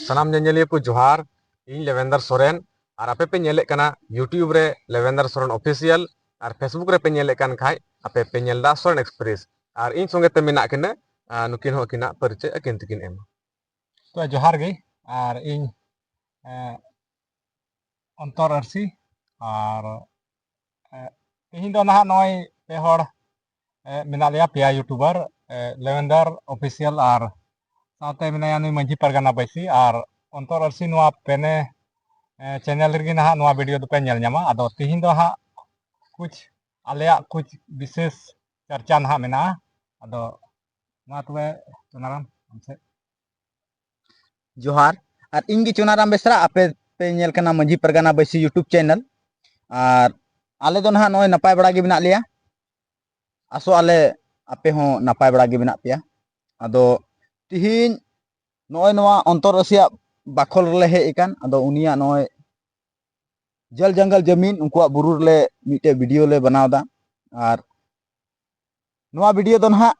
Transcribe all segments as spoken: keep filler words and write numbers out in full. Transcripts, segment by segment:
ᱥᱟᱱᱟᱢ ᱧᱮᱧᱮᱞᱤᱭᱟᱹ ᱠᱚ ᱡᱚᱦᱟᱨ᱾ ᱤᱧ ᱞᱮᱵᱮᱱᱫᱟᱨ ᱥᱚᱨᱮᱱ, ᱟᱨ ᱟᱯᱮ ᱯᱮ ᱧᱮᱞᱮᱫ ᱠᱟᱱᱟ YouTube ᱨᱮ ᱞᱮᱵᱮᱱᱫᱟᱨ ᱥᱚᱨᱮᱱ ᱚᱯᱷᱤᱥᱤᱭᱟᱞ, ᱟᱨ Facebook ᱨᱮ ᱯᱮ ᱧᱮᱞᱮᱫ ᱠᱟᱱ ᱠᱷᱟᱡ ᱟᱯᱮ ᱯᱮ ᱧᱮᱞ ᱮᱫᱟ ᱥᱚᱨᱮᱱ ᱮᱠᱥᱯᱨᱮᱥ᱾ ᱟᱨ ᱤᱧ ᱥᱚᱸᱜᱮ ᱛᱮ ᱢᱮᱱᱟᱜ ᱠᱤᱱᱟᱹ, ᱟᱨ ᱱᱩᱠᱤᱱ ᱦᱚᱸ ᱟᱹᱠᱤᱱᱟᱜ ᱯᱟᱹᱨᱤᱪᱟᱹᱭ ᱟᱹᱠᱤᱱ ᱛᱮᱠᱤᱱ ᱮᱢᱟ᱾ ᱛᱚ ᱡᱚᱦᱟᱨ ᱜᱮ, ᱟᱨ ᱤᱧ, ᱮ, ᱚᱱᱛᱚᱨ ᱟᱹᱨᱥᱤ, ᱟᱨ, ᱮ, ᱛᱮᱦᱮᱧ ᱫᱚ ᱱᱟᱦᱟᱜ ᱱᱚᱜᱼᱚᱭ ᱯᱮ ᱦᱚᱲ, ᱮ, ᱢᱮᱱᱟᱜ ᱞᱮᱭᱟ, ᱯᱮᱭᱟ YouTuber, ᱮ, ᱞᱮᱵᱮᱱᱫᱟᱨ ᱚᱯᱷᱤᱥᱤᱭᱟᱞ ᱟᱨ ᱥᱟᱶᱛᱮ ᱢᱮᱱᱟᱭᱟ ᱱᱩᱭ ᱢᱟᱹᱡᱷᱤ ᱯᱟᱨᱜᱟᱱᱟ ᱵᱟᱹᱭᱥᱤ, ᱟᱨ ᱚᱱᱛᱚᱨ ᱟᱹᱨᱥᱤ ᱱᱚᱣᱟ ᱯᱮᱱᱮ, ᱮ, ᱪᱮᱱᱮᱞ ᱨᱮᱜᱮ ᱱᱟᱦᱟᱜ ᱱᱚᱣᱟ ᱵᱷᱤᱰᱤᱭᱳ ᱫᱚᱯᱮ ᱧᱮᱞ ᱧᱟᱢᱟ᱾ ᱟᱫᱚ ᱛᱮᱦᱮᱧ ᱫᱚ ᱦᱟᱸᱜ ᱠᱩᱪ, ᱟᱞᱮᱭᱟᱜ ᱠᱩᱪ ᱵᱤᱥᱮᱥ ᱪᱟᱨᱪᱟ ᱱᱟᱦᱟᱜ ᱢᱮᱱᱟᱜᱼᱟ᱾ ᱟᱫᱚ ᱢᱟ ᱛᱚᱵᱮ ᱪᱚᱱᱟᱨᱟᱢ, ᱟᱢ ᱥᱮᱫ᱾ ᱡᱚᱦᱟᱨ᱾ ᱟᱨ ᱤᱧ ᱜᱮ ᱪᱚᱱᱟᱨᱟᱢ ᱵᱮᱥᱨᱟ, ᱟᱯᱮ ᱯᱮ ᱧᱮᱞ ᱠᱟᱱᱟ ᱢᱟᱹᱡᱷᱤ ᱯᱟᱨᱜᱟᱱᱟ ᱵᱟᱹᱭᱥᱤ YouTube ᱪᱮᱱᱮᱞ᱾ ᱟᱨ ᱟᱞᱮ ᱫᱚ ᱱᱟᱦᱟᱜ ᱱᱚᱜᱼᱚᱭ ᱱᱟᱯᱟᱭ ᱵᱟᱲᱟ ᱜᱮ ᱢᱮᱱᱟᱜ ᱞᱮᱭᱟ, ᱟᱥᱚᱜ ᱟᱞᱮ ᱟᱯᱮ ᱦᱚᱸ ᱱᱟᱯᱟᱭ ᱵᱟᱲᱟ ᱜᱮ ᱢᱮᱱᱟᱜ ᱯᱮᱭᱟ᱾ ᱟᱫᱚ ᱛᱤᱦᱤᱧ ᱱᱚᱜᱼᱚᱭ ᱱᱚᱣᱟ ᱚᱱᱛᱚᱨ ᱟᱹᱥᱤᱭᱟᱜ ᱵᱟᱠᱷᱚᱞ ᱨᱮᱞᱮ ᱦᱮᱡ ᱟᱠᱟᱱ, ᱟᱫᱚ ᱩᱱᱤᱭᱟᱜ ᱱᱚᱜᱼᱚᱭ ᱡᱚᱞ ᱡᱚᱝᱜᱚᱞ ᱡᱟᱹᱢᱤᱱ, ᱩᱱᱠᱩᱣᱟᱜ ᱵᱩᱨᱩ ᱨᱮᱞᱮ ᱢᱤᱫᱴᱮᱡ ᱵᱷᱤᱰᱤᱭᱳ ᱞᱮ ᱵᱮᱱᱟᱣ ᱮᱫᱟ᱾ ᱟᱨ ᱱᱚᱣᱟ ᱵᱷᱤᱰᱤᱭᱳ ᱫᱚ ᱱᱟᱦᱟᱜ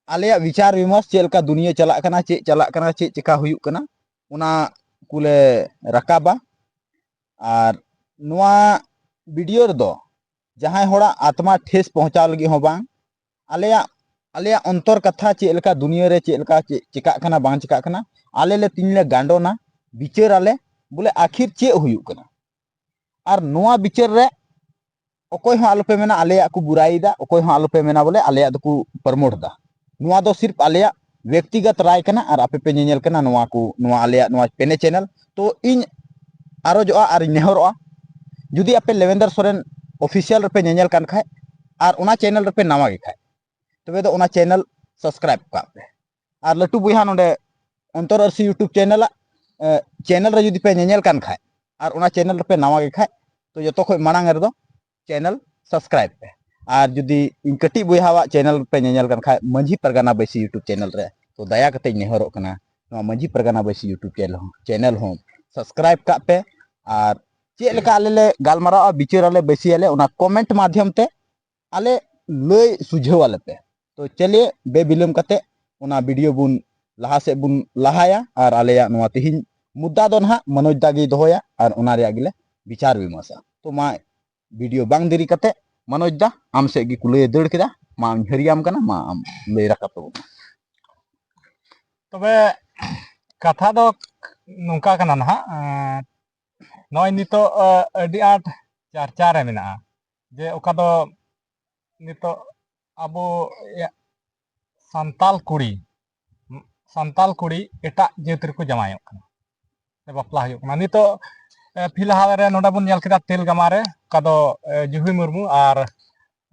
ᱟᱞᱮᱭᱟᱜ ᱵᱤᱪᱟᱨ ᱵᱤᱢᱚᱨᱥ, ᱪᱮᱫ ᱞᱮᱠᱟ ᱫᱩᱱᱤᱭᱟᱹ ᱪᱟᱞᱟᱜ ᱠᱟᱱᱟ, ᱪᱮᱫ ᱪᱟᱞᱟᱜ ᱠᱟᱱᱟ, ᱪᱮᱫ ᱪᱮᱠᱟ ᱦᱩᱭᱩᱜ ᱠᱟᱱᱟ, ᱚᱱᱟ ᱠᱚᱞᱮ ᱨᱟᱠᱟᱵᱟ᱾ ᱟᱨ ᱱᱚᱣᱟ ᱵᱷᱤᱰᱤᱭᱳ ᱨᱮᱫᱚ ᱡᱟᱦᱟᱸᱭ ᱦᱚᱲᱟᱜ ᱟᱛᱢᱟ ᱴᱷᱮᱥ ᱯᱚᱦᱚᱸᱪᱟᱣ ᱞᱟᱹᱜᱤᱫ ᱦᱚᱸ ᱵᱟᱝ, ᱟᱞᱮᱭᱟᱜ, ᱟᱞᱮᱭᱟᱜ ᱚᱱᱛᱚᱨ ᱠᱟᱛᱷᱟ, ᱪᱮᱫ ᱞᱮᱠᱟ ᱫᱩᱱᱤᱭᱟᱹ ᱨᱮ ᱪᱮᱫ ᱞᱮᱠᱟ ᱪᱮᱫ ᱪᱮᱠᱟᱜ ᱠᱟᱱᱟ, ᱵᱟᱝ ᱪᱮᱠᱟᱜ ᱠᱟᱱᱟ, ᱟᱞᱮ ᱞᱮ ᱛᱤᱧ ᱞᱮ ᱜᱟᱸᱰᱚᱱᱟ, ᱵᱤᱪᱟᱹᱨ ᱟᱞᱮ, ᱵᱚᱞᱮ ᱟᱹᱠᱷᱤᱨ ᱪᱮᱫ ᱦᱩᱭᱩᱜ ᱠᱟᱱᱟ᱾ ᱟᱨ ᱱᱚᱣᱟ ᱵᱤᱪᱟᱹᱨ ᱨᱮ ᱚᱠᱚᱭ ᱦᱚᱸ ᱟᱞᱚᱯᱮ ᱢᱮᱱᱟ ᱟᱞᱮᱭᱟᱜ ᱠᱚ ᱵᱩᱨᱟᱭᱮᱫᱟ, ᱚᱠᱚᱭ ᱦᱚᱸ ᱟᱞᱚᱯᱮ ᱢᱮᱱᱟ ᱵᱚᱞᱮ ᱟᱞᱮᱭᱟᱜ ᱫᱚᱠᱚ ᱯᱨᱚᱢᱳᱴ ᱮᱫᱟ᱾ ᱱᱚᱣᱟ ᱫᱚ ᱥᱤᱨᱯ ᱟᱞᱮᱭᱟᱜ ᱵᱮᱠᱛᱤᱜᱚᱛ ᱨᱟᱭ ᱠᱟᱱᱟ, ᱟᱨ ᱟᱯᱮ ᱯᱮ ᱧᱮᱧᱮᱞ ᱠᱟᱱᱟ ᱱᱚᱣᱟ ᱠᱚ, ᱱᱚᱣᱟ ᱟᱞᱮᱭᱟᱜ ᱱᱚᱣᱟ ᱯᱮᱱᱮ ᱪᱮᱱᱮᱞ᱾ ᱛᱚ ᱤᱧ ᱟᱨᱚᱡᱚᱜᱼᱟ ᱟᱨ ᱤᱧ ᱱᱮᱦᱚᱨᱚᱜᱼᱟ, ᱡᱩᱫᱤ ᱟᱯᱮ ᱞᱮᱵᱮᱱᱫᱟᱨ ᱥᱚᱨᱮᱱ ᱚᱯᱷᱤᱥᱤᱭᱟᱞ ᱨᱮᱯᱮ ᱧᱮᱧᱮᱞ ᱠᱟᱱ ᱠᱷᱟᱡ ᱟᱨ ᱚᱱᱟ ᱪᱮᱱᱮᱞ ᱨᱮᱯᱮ ᱱᱟᱣᱟ ᱜᱮ ᱠᱷᱟᱡ, ᱛᱚᱵᱮ ᱫᱚ ᱚᱱᱟ ᱪᱮᱱᱮᱞ ᱥᱟᱵᱥᱠᱨᱟᱭᱤᱵ ᱠᱟᱜ ᱯᱮ᱾ ᱟᱨ ᱞᱟᱹᱴᱩ ᱵᱚᱭᱦᱟ ᱱᱚᱰᱮ ᱚᱱᱛᱚᱨ ᱟᱹᱨᱥᱤ YouTube ᱪᱮᱱᱮᱞᱟᱜ, ᱮ, ᱪᱮᱱᱮᱞ ᱨᱮ ᱡᱩᱫᱤ ᱯᱮ ᱧᱮᱧᱮᱞ ᱠᱟᱱ ᱠᱷᱟᱡ ᱟᱨ ᱚᱱᱟ ᱪᱮᱱᱮᱞ ᱨᱮᱯᱮ ᱱᱟᱣᱟ ᱜᱮ ᱠᱷᱟᱡ, ᱛᱚ ᱡᱚᱛᱚ ᱠᱷᱚᱡ ᱢᱟᱲᱟᱝ ᱨᱮᱫᱚ ᱪᱮᱱᱮᱞ ᱥᱟᱵᱥᱠᱨᱟᱭᱤᱵ ᱯᱮ᱾ ᱟᱨ ᱡᱩᱫᱤ ᱤᱧ ᱠᱟᱹᱴᱤᱡ ᱵᱚᱭᱦᱟᱣᱟᱜ ᱪᱮᱱᱮᱞ ᱯᱮ ᱧᱮᱧᱮᱞ ᱠᱟᱱ ᱠᱷᱟᱡ, ᱢᱟᱹᱡᱷᱤ ᱯᱟᱨᱜᱟᱱᱟ ᱵᱟᱹᱭᱥᱤ YouTube ᱪᱮᱱᱮᱞ ᱨᱮ, ᱛᱚ ᱫᱟᱭᱟ ᱠᱟᱛᱮᱧ ᱱᱮᱦᱚᱨᱚᱜ ᱠᱟᱱᱟ, ᱱᱚᱣᱟ ᱢᱟᱹᱡᱷᱤ ᱯᱟᱨᱜᱟᱱᱟ ᱵᱟᱹᱭᱥᱤ YouTube ᱪᱮᱱᱮᱞ ᱦᱚᱸ, ᱪᱮᱱᱮᱞ ᱦᱚᱸ ᱥᱟᱵᱥᱠᱨᱟᱭᱤᱵ ᱠᱟᱜ ᱯᱮ᱾ ᱟᱨ ᱪᱮᱫ ᱞᱮᱠᱟ ᱟᱞᱮ ᱞᱮ ᱜᱟᱞᱢᱟᱨᱟᱣᱟ, ᱵᱤᱪᱟᱹᱨ ᱟᱞᱮ, ᱵᱟᱹᱭᱥᱤᱭᱟᱞᱮ, ᱚᱱᱟ ᱠᱚᱢᱮᱱᱴ ᱢᱟᱫᱽᱫᱷᱚᱢ ᱛᱮ ᱟᱞᱮ ᱞᱟᱹᱭ ᱥᱩᱡᱷᱟᱹᱣ ᱟᱞᱮ ᱯᱮ᱾ ᱛᱚ ᱪᱟᱞᱤᱭᱮ, ᱵᱮᱵᱤᱞᱚᱢ ᱠᱟᱛᱮ ᱚᱱᱟ ᱵᱷᱤᱰᱤᱭᱳ ᱵᱚᱱ ᱞᱟᱦᱟ ᱥᱮᱫ ᱵᱚᱱ ᱞᱟᱦᱟᱭᱟ ᱟᱨ ᱟᱞᱮᱭᱟᱜ ᱱᱚᱣᱟ ᱛᱤᱦᱤᱧ ᱢᱩᱫᱽᱫᱟ ᱫᱚ ᱱᱟᱦᱟᱜ ᱢᱚᱱᱳᱡᱽ ᱫᱟ ᱜᱮᱭ ᱫᱚᱦᱚᱭᱟ ᱟᱨ ᱚᱱᱟ ᱨᱮᱭᱟᱜ ᱜᱮᱞᱮ ᱵᱤᱪᱟᱨ ᱵᱤᱢᱟᱥᱟ᱾ ᱛᱚ ᱢᱟ video ᱵᱟᱝ ᱫᱮᱨᱤ ᱠᱟᱛᱮ ᱢᱚᱱᱳᱡᱽ ᱫᱟ ᱟᱢ ᱥᱮᱫ ᱜᱮ ᱠᱚ ᱞᱟᱹᱭ ᱫᱟᱹᱲ ᱠᱮᱫᱟ, ᱢᱟ ᱟᱢ ᱦᱟᱹᱨᱤᱭᱟᱢ ᱠᱟᱱᱟ, ᱢᱟ ᱟᱢ ᱞᱟᱹᱭ ᱨᱟᱠᱟᱵ ᱛᱟᱵᱚᱱ ᱢᱮ᱾ ᱛᱚᱵᱮ ᱠᱟᱛᱷᱟ ᱫᱚ ᱱᱚᱝᱠᱟ ᱠᱟᱱᱟ ᱱᱟᱦᱟᱜ, ᱮᱸ, ᱱᱚᱜᱼᱚᱭ ᱱᱤᱛᱚᱜ, ᱮ, ᱟᱹᱰᱤ ᱟᱸᱴ ᱪᱟᱨᱪᱟ ᱨᱮ ᱢᱮᱱᱟᱜᱼᱟ ᱡᱮ ᱚᱠᱟ ᱫᱚ ᱱᱤᱛᱚᱜ ᱟᱵᱚ ᱮ-, ᱥᱟᱱᱛᱟᱞ ᱠᱩᱲᱤ, ᱥᱟᱱᱛᱟᱞ ᱠᱩᱲᱤ ᱮᱴᱟᱜ ᱡᱟᱹᱛ ᱨᱮᱠᱚ ᱡᱟᱶᱟᱭᱚᱜ ᱠᱟᱱᱟ ᱥᱮ ᱵᱟᱯᱞᱟ ᱦᱩᱭᱩᱜ ᱠᱟᱱᱟ᱾ ᱱᱤᱛᱚᱜ, ᱮ, ᱯᱷᱤᱞᱦᱟᱞ ᱨᱮ ᱱᱚᱰᱮ ᱵᱚᱱ ᱧᱮᱞ ᱠᱮᱫᱟ ᱛᱮᱞᱜᱟᱢᱟ ᱨᱮ ᱚᱠᱟ ᱫᱚ, ᱮ, ᱡᱩᱦᱤ ᱢᱩᱨᱢᱩ ᱟᱨ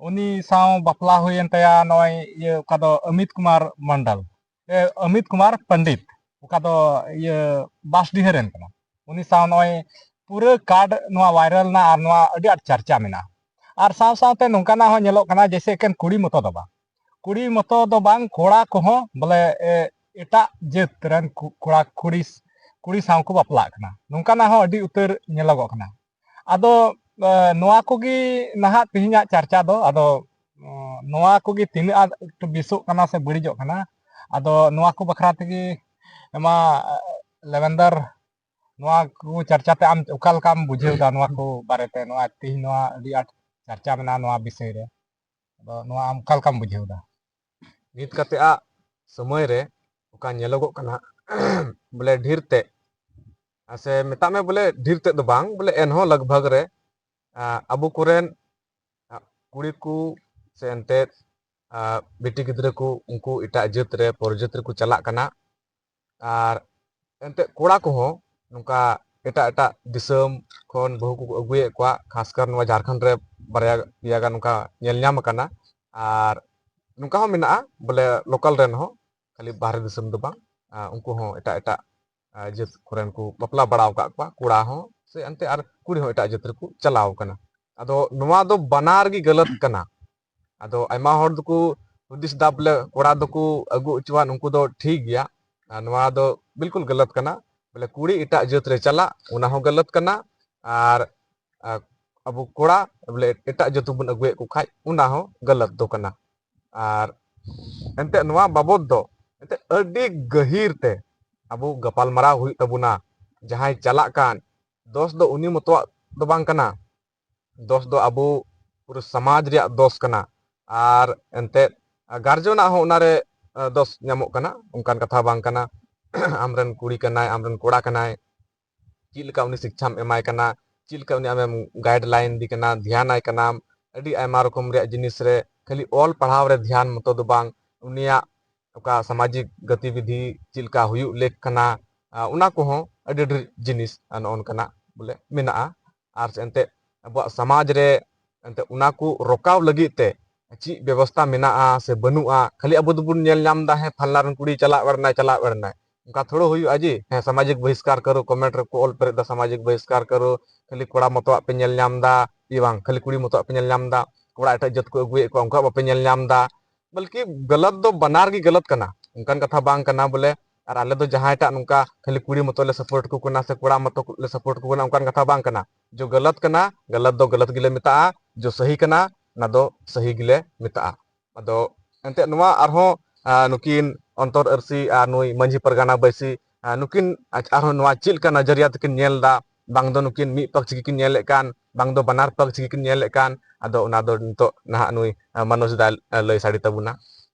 ᱩᱱᱤ ᱥᱟᱶ ᱵᱟᱯᱞᱟ ᱦᱩᱭᱮᱱ ᱛᱟᱭᱟ ᱱᱚᱜᱼᱚᱭ ᱤᱭᱟᱹ ᱚᱠᱟ ᱫᱚ ᱚᱢᱤᱛ ᱠᱩᱢᱟᱨ ᱢᱚᱱᱰᱚᱞ, ᱮ, ᱚᱢᱤᱛ ᱠᱩᱢᱟᱨ ᱯᱚᱱᱰᱤᱛ, ᱚᱠᱟ ᱫᱚ ᱤᱭᱟᱹ ᱵᱟᱥᱰᱤᱦᱟᱹ ᱨᱮᱱ ᱠᱟᱱᱟ᱾ ᱩᱱᱤ ᱥᱟᱶ ᱱᱚᱜᱼᱚᱭ ᱯᱩᱨᱟᱹ ᱠᱟᱨᱰ ᱱᱚᱣᱟ viral ᱮᱱᱟ ᱟᱨ ᱱᱚᱣᱟ ᱟᱹᱰᱤ ᱟᱸᱴ ᱪᱟᱨᱪᱟ ᱢᱮᱱᱟᱜᱼᱟ᱾ ᱟᱨ ᱥᱟᱶ ᱥᱟᱶᱛᱮ ᱱᱚᱝᱠᱟᱱᱟᱜ ᱦᱚᱸ ᱧᱮᱞᱚᱜ ᱠᱟᱱᱟ ᱡᱮᱭᱥᱮ ᱮᱠᱮᱱ ᱠᱩᱲᱤ ᱢᱚᱛᱚ ᱫᱚ ᱵᱟᱝ, ᱠᱩᱲᱤ ᱢᱚᱛᱚ ᱫᱚ ᱵᱟᱝ, ᱠᱚᱲᱟ ᱠᱚᱦᱚᱸ ᱵᱚᱞᱮ, ᱮ, ᱮᱴᱟᱜ ᱡᱟᱹᱛ ᱨᱮᱱ ᱠᱩ-, ᱠᱚᱲᱟ ᱠᱩᱲᱤ, ᱠᱩᱲᱤ ᱥᱟᱶ ᱠᱚ ᱵᱟᱯᱞᱟᱜ ᱠᱟᱱᱟ᱾ ᱱᱚᱝᱠᱟᱱᱟᱜ ᱦᱚᱸ ᱟᱹᱰᱤ ᱩᱛᱟᱹᱨ ᱧᱮᱞᱚᱜᱚᱜ ᱠᱟᱱᱟ᱾ ᱟᱫᱚ, ᱮ, ᱱᱚᱣᱟ ᱠᱚᱜᱮ ᱱᱟᱦᱟᱜ ᱛᱮᱦᱮᱧᱟᱜ ᱪᱟᱨᱪᱟ ᱫᱚ᱾ ᱟᱫᱚ, ᱮ, ᱱᱚᱣᱟ ᱠᱚᱜᱮ ᱛᱤᱱᱟᱹᱜ ᱟᱸᱴ ᱵᱮᱥᱚᱜ ᱠᱟᱱᱟ ᱥᱮ ᱵᱟᱹᱲᱤᱡᱚᱜ ᱠᱟᱱᱟ, ᱟᱫᱚ ᱱᱚᱣᱟ ᱠᱚ ᱵᱟᱠᱷᱨᱟ ᱛᱮᱜᱮ ᱢᱟ, ᱮ, ᱞᱮᱵᱮᱱᱫᱚᱨ, ᱱᱚᱣᱟ ᱠᱚ ᱪᱟᱨᱪᱟ ᱛᱮ ᱟᱢ ᱚᱠᱟ ᱞᱮᱠᱟᱢ ᱵᱩᱡᱷᱟᱹᱣ ᱮᱫᱟ ᱱᱚᱣᱟ ᱠᱚ ᱵᱟᱨᱮᱛᱮ? ᱱᱚᱣᱟ ᱛᱮᱦᱮᱧ ᱱᱚᱣᱟ ᱟᱹᱰᱤ ᱟᱸᱴ ᱪᱟᱨᱪᱟ ᱢᱮᱱᱟᱜᱼᱟ ᱱᱚᱣᱟ ᱵᱤᱥᱚᱭ ᱨᱮ, ᱟᱫᱚ ᱱᱚᱣᱟ ᱟᱢ ᱚᱠᱟ ᱞᱮᱠᱟᱢ ᱵᱩᱡᱷᱟᱹᱣ ᱮᱫᱟ? ᱱᱤᱛ ᱠᱟᱛᱮ ᱟᱜ ᱥᱚᱢᱚᱭ ᱨᱮ ᱚᱠᱟ ᱧᱮᱞᱚᱜᱚᱜ ᱠᱟᱱᱟ, ᱵᱚᱞᱮ ᱰᱷᱮᱨ ᱛᱮ, ᱥᱮ ᱢᱮᱛᱟᱜ ᱢᱮ ᱵᱚᱞᱮ ᱰᱷᱮᱨ ᱛᱮ ᱫᱚ ᱵᱟᱝ, ᱵᱚᱞᱮ ᱮᱱᱦᱚᱸ ᱞᱟᱜᱽ ᱵᱷᱟᱜᱽ ᱨᱮ, ᱟ, ᱟᱵᱚ ᱠᱚᱨᱮᱱ, ᱟ, ᱠᱩᱲᱤ ᱠᱚ ᱥᱮ ᱮᱱᱛᱮᱫ, ᱟ, ᱵᱤᱴᱤ ᱜᱤᱫᱽᱨᱟᱹ ᱠᱚ ᱩᱱᱠᱩ ᱮᱴᱟᱜ ᱡᱟᱹᱛ ᱨᱮ, ᱯᱚᱨ ᱡᱟᱹᱛ ᱨᱮᱠᱚ ᱪᱟᱞᱟᱜ ᱠᱟᱱᱟ᱾ ᱟᱨ ᱮᱱᱛᱮᱫ ᱠᱚᱲᱟ ᱠᱚᱦᱚᱸ ᱱᱚᱝᱠᱟ ᱮᱴᱟᱜ ᱮᱴᱟᱜ ᱫᱤᱥᱚᱢ ᱠᱷᱚᱱ ᱵᱟᱹᱦᱩ ᱠᱚ ᱟᱹᱜᱩᱭᱮᱫ ᱠᱚᱣᱟ, ᱠᱷᱟᱥᱠᱟᱨ ᱱᱚᱣᱟ ᱡᱷᱟᱲᱠᱷᱚᱸᱰ ᱨᱮ ᱵᱟᱨᱭᱟ ᱯᱮᱭᱟ ᱜᱟᱱ ᱱᱚᱝᱠᱟ ᱧᱮᱞ ᱧᱟᱢ ᱟᱠᱟᱱᱟ᱾ ᱟᱨ ᱱᱚᱝᱠᱟ ᱦᱚᱸ ᱢᱮᱱᱟᱜᱼᱟ ᱵᱚᱞᱮ local ᱨᱮᱱ ᱦᱚᱸ, ᱠᱷᱟᱹᱞᱤ ᱵᱟᱦᱨᱮ ᱫᱤᱥᱚᱢ ᱫᱚ ᱵᱟᱝ, ᱟᱨ ᱩᱱᱠᱩ ᱦᱚᱸ ᱮᱴᱟᱜ ᱮᱴᱟᱜ, ᱟᱨ, ᱡᱟᱹᱛ ᱠᱚᱨᱮᱱ ᱠᱚ ᱵᱟᱯᱞᱟ ᱵᱟᱲᱟ ᱟᱠᱟᱫ ᱠᱚᱣᱟ, ᱠᱚᱲᱟ ᱦᱚᱸ ᱥᱮ ᱮᱱᱛᱮ ᱟᱨ ᱠᱩᱲᱤ ᱦᱚᱸ ᱮᱴᱟᱜ ᱡᱟᱹᱛ ᱨᱮᱠᱚ ᱪᱟᱞᱟᱣ ᱟᱠᱟᱱᱟ᱾ ᱟᱫᱚ ᱱᱚᱣᱟ ᱫᱚ ᱵᱟᱱᱟᱨ ᱜᱮ ᱜᱟᱞᱟᱛ ᱠᱟᱱᱟ᱾ ᱟᱫᱚ ᱟᱭᱢᱟ ᱦᱚᱲ ᱫᱚᱠᱚ ᱦᱩᱫᱤᱥ ᱫᱟ ᱵᱚᱞᱮ ᱠᱚᱲᱟ ᱫᱚᱠᱚ ᱟᱹᱜᱩ ᱦᱚᱪᱚᱣᱟᱱ, ᱩᱱᱠᱩ ᱫᱚ ᱴᱷᱤᱠ ᱜᱮᱭᱟ᱾ ᱟᱨ ᱱᱚᱣᱟ ᱫᱚ ᱵᱤᱞᱠᱩᱞ ᱜᱟᱞᱟᱛ ᱠᱟᱱᱟ᱾ ᱵᱚᱞᱮ ᱠᱩᱲᱤ ᱮᱴᱟᱜ ᱡᱟᱹᱛ ᱨᱮ ᱪᱟᱞᱟᱜ, ᱚᱱᱟ ᱦᱚᱸ ᱜᱟᱞᱟᱛ ᱠᱟᱱᱟ᱾ ᱟᱨ, ᱟᱨ ᱟᱵᱚ ᱠᱚᱲᱟ ᱵᱚᱞᱮ ᱮᱴᱟᱜ ᱡᱟᱹᱛ ᱵᱚᱱ ᱟᱹᱜᱩᱭᱮᱫ ᱠᱚ ᱠᱷᱟᱡ, ᱚᱱᱟ ᱦᱚᱸ ᱜᱟᱞᱟᱛ ᱫᱚ ᱠᱟᱱᱟ᱾ ᱟᱨ ᱮᱱᱛᱮᱫ ᱱᱚᱣᱟ ᱵᱟᱵᱚᱛ ᱫᱚ ᱮᱱᱛᱮ ᱟᱹᱰᱤ ᱜᱟᱹᱦᱤᱨ ᱛᱮ ᱟᱵᱚ ᱜᱟᱯᱟᱞᱢᱟᱨᱟᱣ ᱦᱩᱭᱩᱜ ᱛᱟᱵᱚᱱᱟ᱾ ᱡᱟᱦᱟᱸᱭ ᱪᱟᱞᱟᱜ ᱠᱟᱱ, ᱫᱚᱥ ᱫᱚ ᱩᱱᱤ ᱢᱚᱛᱚᱣᱟᱜ ᱫᱚ ᱵᱟᱝ ᱠᱟᱱᱟ, ᱫᱚᱥ ᱫᱚ ᱟᱵᱚ ᱯᱩᱨᱟᱹ ᱥᱚᱢᱟᱡᱽ ᱨᱮᱭᱟᱜ ᱫᱚᱥ ᱠᱟᱱᱟ᱾ ᱟᱨ ᱮᱱᱛᱮᱫ ᱜᱟᱨᱡᱚᱱᱟᱜ ᱦᱚᱸ ᱚᱱᱟᱨᱮ ᱫᱚᱥ ᱧᱟᱢᱚᱜ ᱠᱟᱱᱟ, ᱚᱱᱠᱟᱱ ᱠᱟᱛᱷᱟ ᱵᱟᱝ ᱠᱟᱱᱟ᱾ ᱟᱢᱨᱮᱱ ᱠᱩᱲᱤ ᱠᱟᱱᱟᱭ, ᱟᱢᱨᱮᱱ ᱠᱚᱲᱟ ᱠᱟᱱᱟᱭ, ᱪᱮᱫ ᱞᱮᱠᱟ ᱩᱱᱤ ᱥᱤᱠᱪᱷᱟᱢ ᱮᱢᱟᱭ ᱠᱟᱱᱟ, ᱪᱮᱫ ᱞᱮᱠᱟ ᱩᱱᱤ ᱟᱢᱮᱢ ᱜᱟᱭᱤᱰ ᱞᱟᱭᱤᱱ ᱫᱮ ᱠᱟᱱᱟ, ᱫᱷᱮᱭᱟᱱᱟᱭ ᱠᱟᱱᱟᱢ᱾ ᱟᱹᱰᱤ ᱟᱭᱢᱟ ᱨᱚᱠᱚᱢ ᱨᱮᱭᱟᱜ ᱡᱤᱱᱤᱥ ᱨᱮ ᱠᱷᱟᱹᱞᱤ ᱚᱞ ᱯᱟᱲᱦᱟᱣ ᱨᱮ ᱫᱷᱮᱭᱟᱱ ᱢᱚᱛᱚ ᱫᱚ ᱵᱟᱝ, ᱩᱱᱤᱭᱟᱜ ᱚᱠᱟ ᱥᱟᱢᱟᱡᱤᱠ ᱜᱚᱛᱤᱵᱤᱫᱷᱤ ᱪᱮᱫ ᱞᱮᱠᱟ ᱦᱩᱭᱩᱜ ᱞᱮᱠ ᱠᱟᱱᱟ, ᱟᱨ ᱚᱱᱟ ᱠᱚᱦᱚᱸ ᱟᱹᱰᱤ ᱰᱷᱮᱨ ᱡᱤᱱᱤᱥ ᱱᱚᱜᱼᱚ ᱱᱚᱝᱠᱟᱱᱟᱜ ᱵᱚᱞᱮ ᱢᱮᱱᱟᱜᱼᱟ᱾ ᱟᱨ ᱮᱱᱛᱮᱫ ᱟᱵᱚᱣᱟᱜ ᱥᱚᱢᱟᱡᱽ ᱨᱮ ᱮᱱᱛᱮᱫ ᱚᱱᱟ ᱠᱚ ᱨᱚᱠᱟᱣ ᱞᱟᱹᱜᱤᱫ ᱛᱮ ᱪᱮᱫ ᱵᱮᱵᱚᱥᱛᱷᱟ ᱢᱮᱱᱟᱜᱼᱟ ᱥᱮ ᱵᱟᱹᱱᱩᱜᱼᱟ? ᱠᱷᱟᱹᱞᱤ ᱟᱵᱚ ᱫᱚᱵᱚᱱ ᱧᱮᱞ ᱧᱟᱢ ᱮᱫᱟ, ᱦᱮᱸ, ᱯᱷᱟᱞᱱᱟ ᱨᱮᱱ ᱠᱩᱲᱤ ᱪᱟᱞᱟᱣ ᱮᱱᱟᱭ, ᱪᱟᱞᱟᱣ ᱮᱱᱟᱭ, ᱚᱱᱠᱟ ᱛᱷᱚᱲᱟ ᱦᱩᱭᱩᱜᱼᱟ ᱡᱮ, ᱦᱮᱸ, ᱥᱟᱢᱟᱡᱤᱠ ᱵᱚᱦᱤᱥᱠᱟᱨ ᱠᱟᱨᱚ, ᱠᱚᱢᱮᱱᱴ ᱨᱮᱠᱚ ᱚᱞ ᱯᱮᱨᱮᱡ ᱮᱫᱟ ᱥᱟᱢᱟᱡᱤᱠ ᱵᱚᱦᱤᱥᱠᱟᱨ ᱠᱟᱨᱚ, ᱠᱷᱟᱹᱞᱤ ᱠᱚᱲᱟ ᱢᱚᱛᱚᱣᱟᱜ ᱯᱮ ᱧᱮᱞ ᱧᱟᱢ ᱮᱫᱟ, ᱤᱭᱟᱹ ᱵᱟᱝ, ᱠᱷᱟᱹᱞᱤ ᱠᱩᱲᱤ ᱢᱚᱛᱚᱣᱟᱜ ᱯᱮ ᱧᱮᱞ ᱧᱟᱢ ᱮᱫᱟ, ᱠᱚᱲᱟ ᱮᱴᱟᱜ ᱡᱟᱹᱛ ᱠᱚ ᱟᱹᱜᱩᱭᱮᱫ ᱠᱚᱣᱟ, ᱩᱱᱠᱩᱣᱟᱜ ᱵᱟᱯᱮ ᱧᱮᱞ ᱧᱟᱢ ᱮᱫᱟ᱾ ᱵᱚᱞᱠᱤ ᱜᱟᱞᱟᱛ ᱫᱚ ᱵᱟᱱᱟᱨ ᱜᱮ ᱜᱟᱞᱟᱛ ᱠᱟᱱᱟ, ᱚᱱᱠᱟᱱ ᱠᱟᱛᱷᱟ ᱵᱟᱝ ᱠᱟᱱᱟ ᱵᱚᱞᱮ᱾ ᱟᱨ ᱟᱞᱮ ᱫᱚ ᱡᱟᱦᱟᱸᱭᱴᱟᱜ ᱱᱚᱝᱠᱟ ᱠᱷᱟᱹᱞᱤ ᱠᱩᱲᱤ ᱢᱚᱛᱚ ᱞᱮ ᱥᱟᱯᱳᱨᱴ ᱠᱚ ᱠᱟᱱᱟ ᱥᱮ ᱠᱚᱲᱟ ᱢᱚᱛᱚ ᱞᱮ ᱥᱟᱯᱳᱨᱴ ᱠᱚ ᱠᱟᱱᱟ, ᱚᱱᱠᱟᱱ ᱠᱟᱛᱷᱟ ᱵᱟᱝ ᱠᱟᱱᱟ᱾ ᱡᱚ ᱜᱟᱞᱟᱛ ᱠᱟᱱᱟ, ᱜᱟᱞᱟᱛ ᱫᱚ ᱜᱟᱞᱟᱛ ᱜᱮᱞᱮ ᱢᱮᱛᱟᱜᱼᱟ, ᱡᱚ ᱥᱟᱹᱦᱤ ᱠᱟᱱᱟ, ᱚᱱᱟ ᱫᱚ ᱥᱟᱹᱦᱤ ᱜᱮᱞᱮ ᱢᱮᱛᱟᱜᱼᱟ᱾ ᱟᱫᱚ ᱮᱱᱛᱮᱫ ᱱᱚᱣᱟ ᱟᱨᱦᱚᱸ, ᱟᱨ ᱱᱩᱠᱤᱱ ᱚᱱᱛᱚᱨ ᱟᱹᱨᱥᱤ ᱟᱨ ᱱᱩᱭ ᱢᱟᱹᱡᱷᱤ ᱯᱟᱨᱜᱟᱱᱟ ᱵᱟᱹᱭᱥᱤ, ᱟᱨ ᱱᱩᱠᱤᱱ ᱟᱨᱦᱚᱸ ᱱᱚᱣᱟ ᱪᱮᱫ ᱞᱮᱠᱟ ᱱᱚᱡᱚᱨᱤᱭᱟ ᱛᱮᱠᱤᱱ ᱧᱮᱞ ᱮᱫᱟ, ᱵᱟᱝ ᱫᱚ ᱱᱩᱠᱤᱱ ᱢᱤᱫ ᱯᱟᱠᱷ ᱜᱮᱠᱤᱱ ᱧᱮᱞᱮᱫ ᱠᱟᱱ, ᱵᱟᱝ ᱫᱚ ᱵᱟᱱᱟᱨ ᱯᱟᱠᱷ ᱜᱮᱠᱤᱱ ᱧᱮᱞᱮᱫ ᱠᱟᱱ᱾ ᱟᱫᱚ ᱚᱱᱟ ᱫᱚ ᱱᱤᱛᱚᱜ ᱱᱟᱦᱟᱜ ᱱᱩᱭ, ᱟᱨ ᱢᱟᱱᱳᱡᱽ ᱫᱟ ᱞᱟᱹᱭ ᱥᱟᱰᱮ ᱛᱟᱵᱚᱱᱟ᱾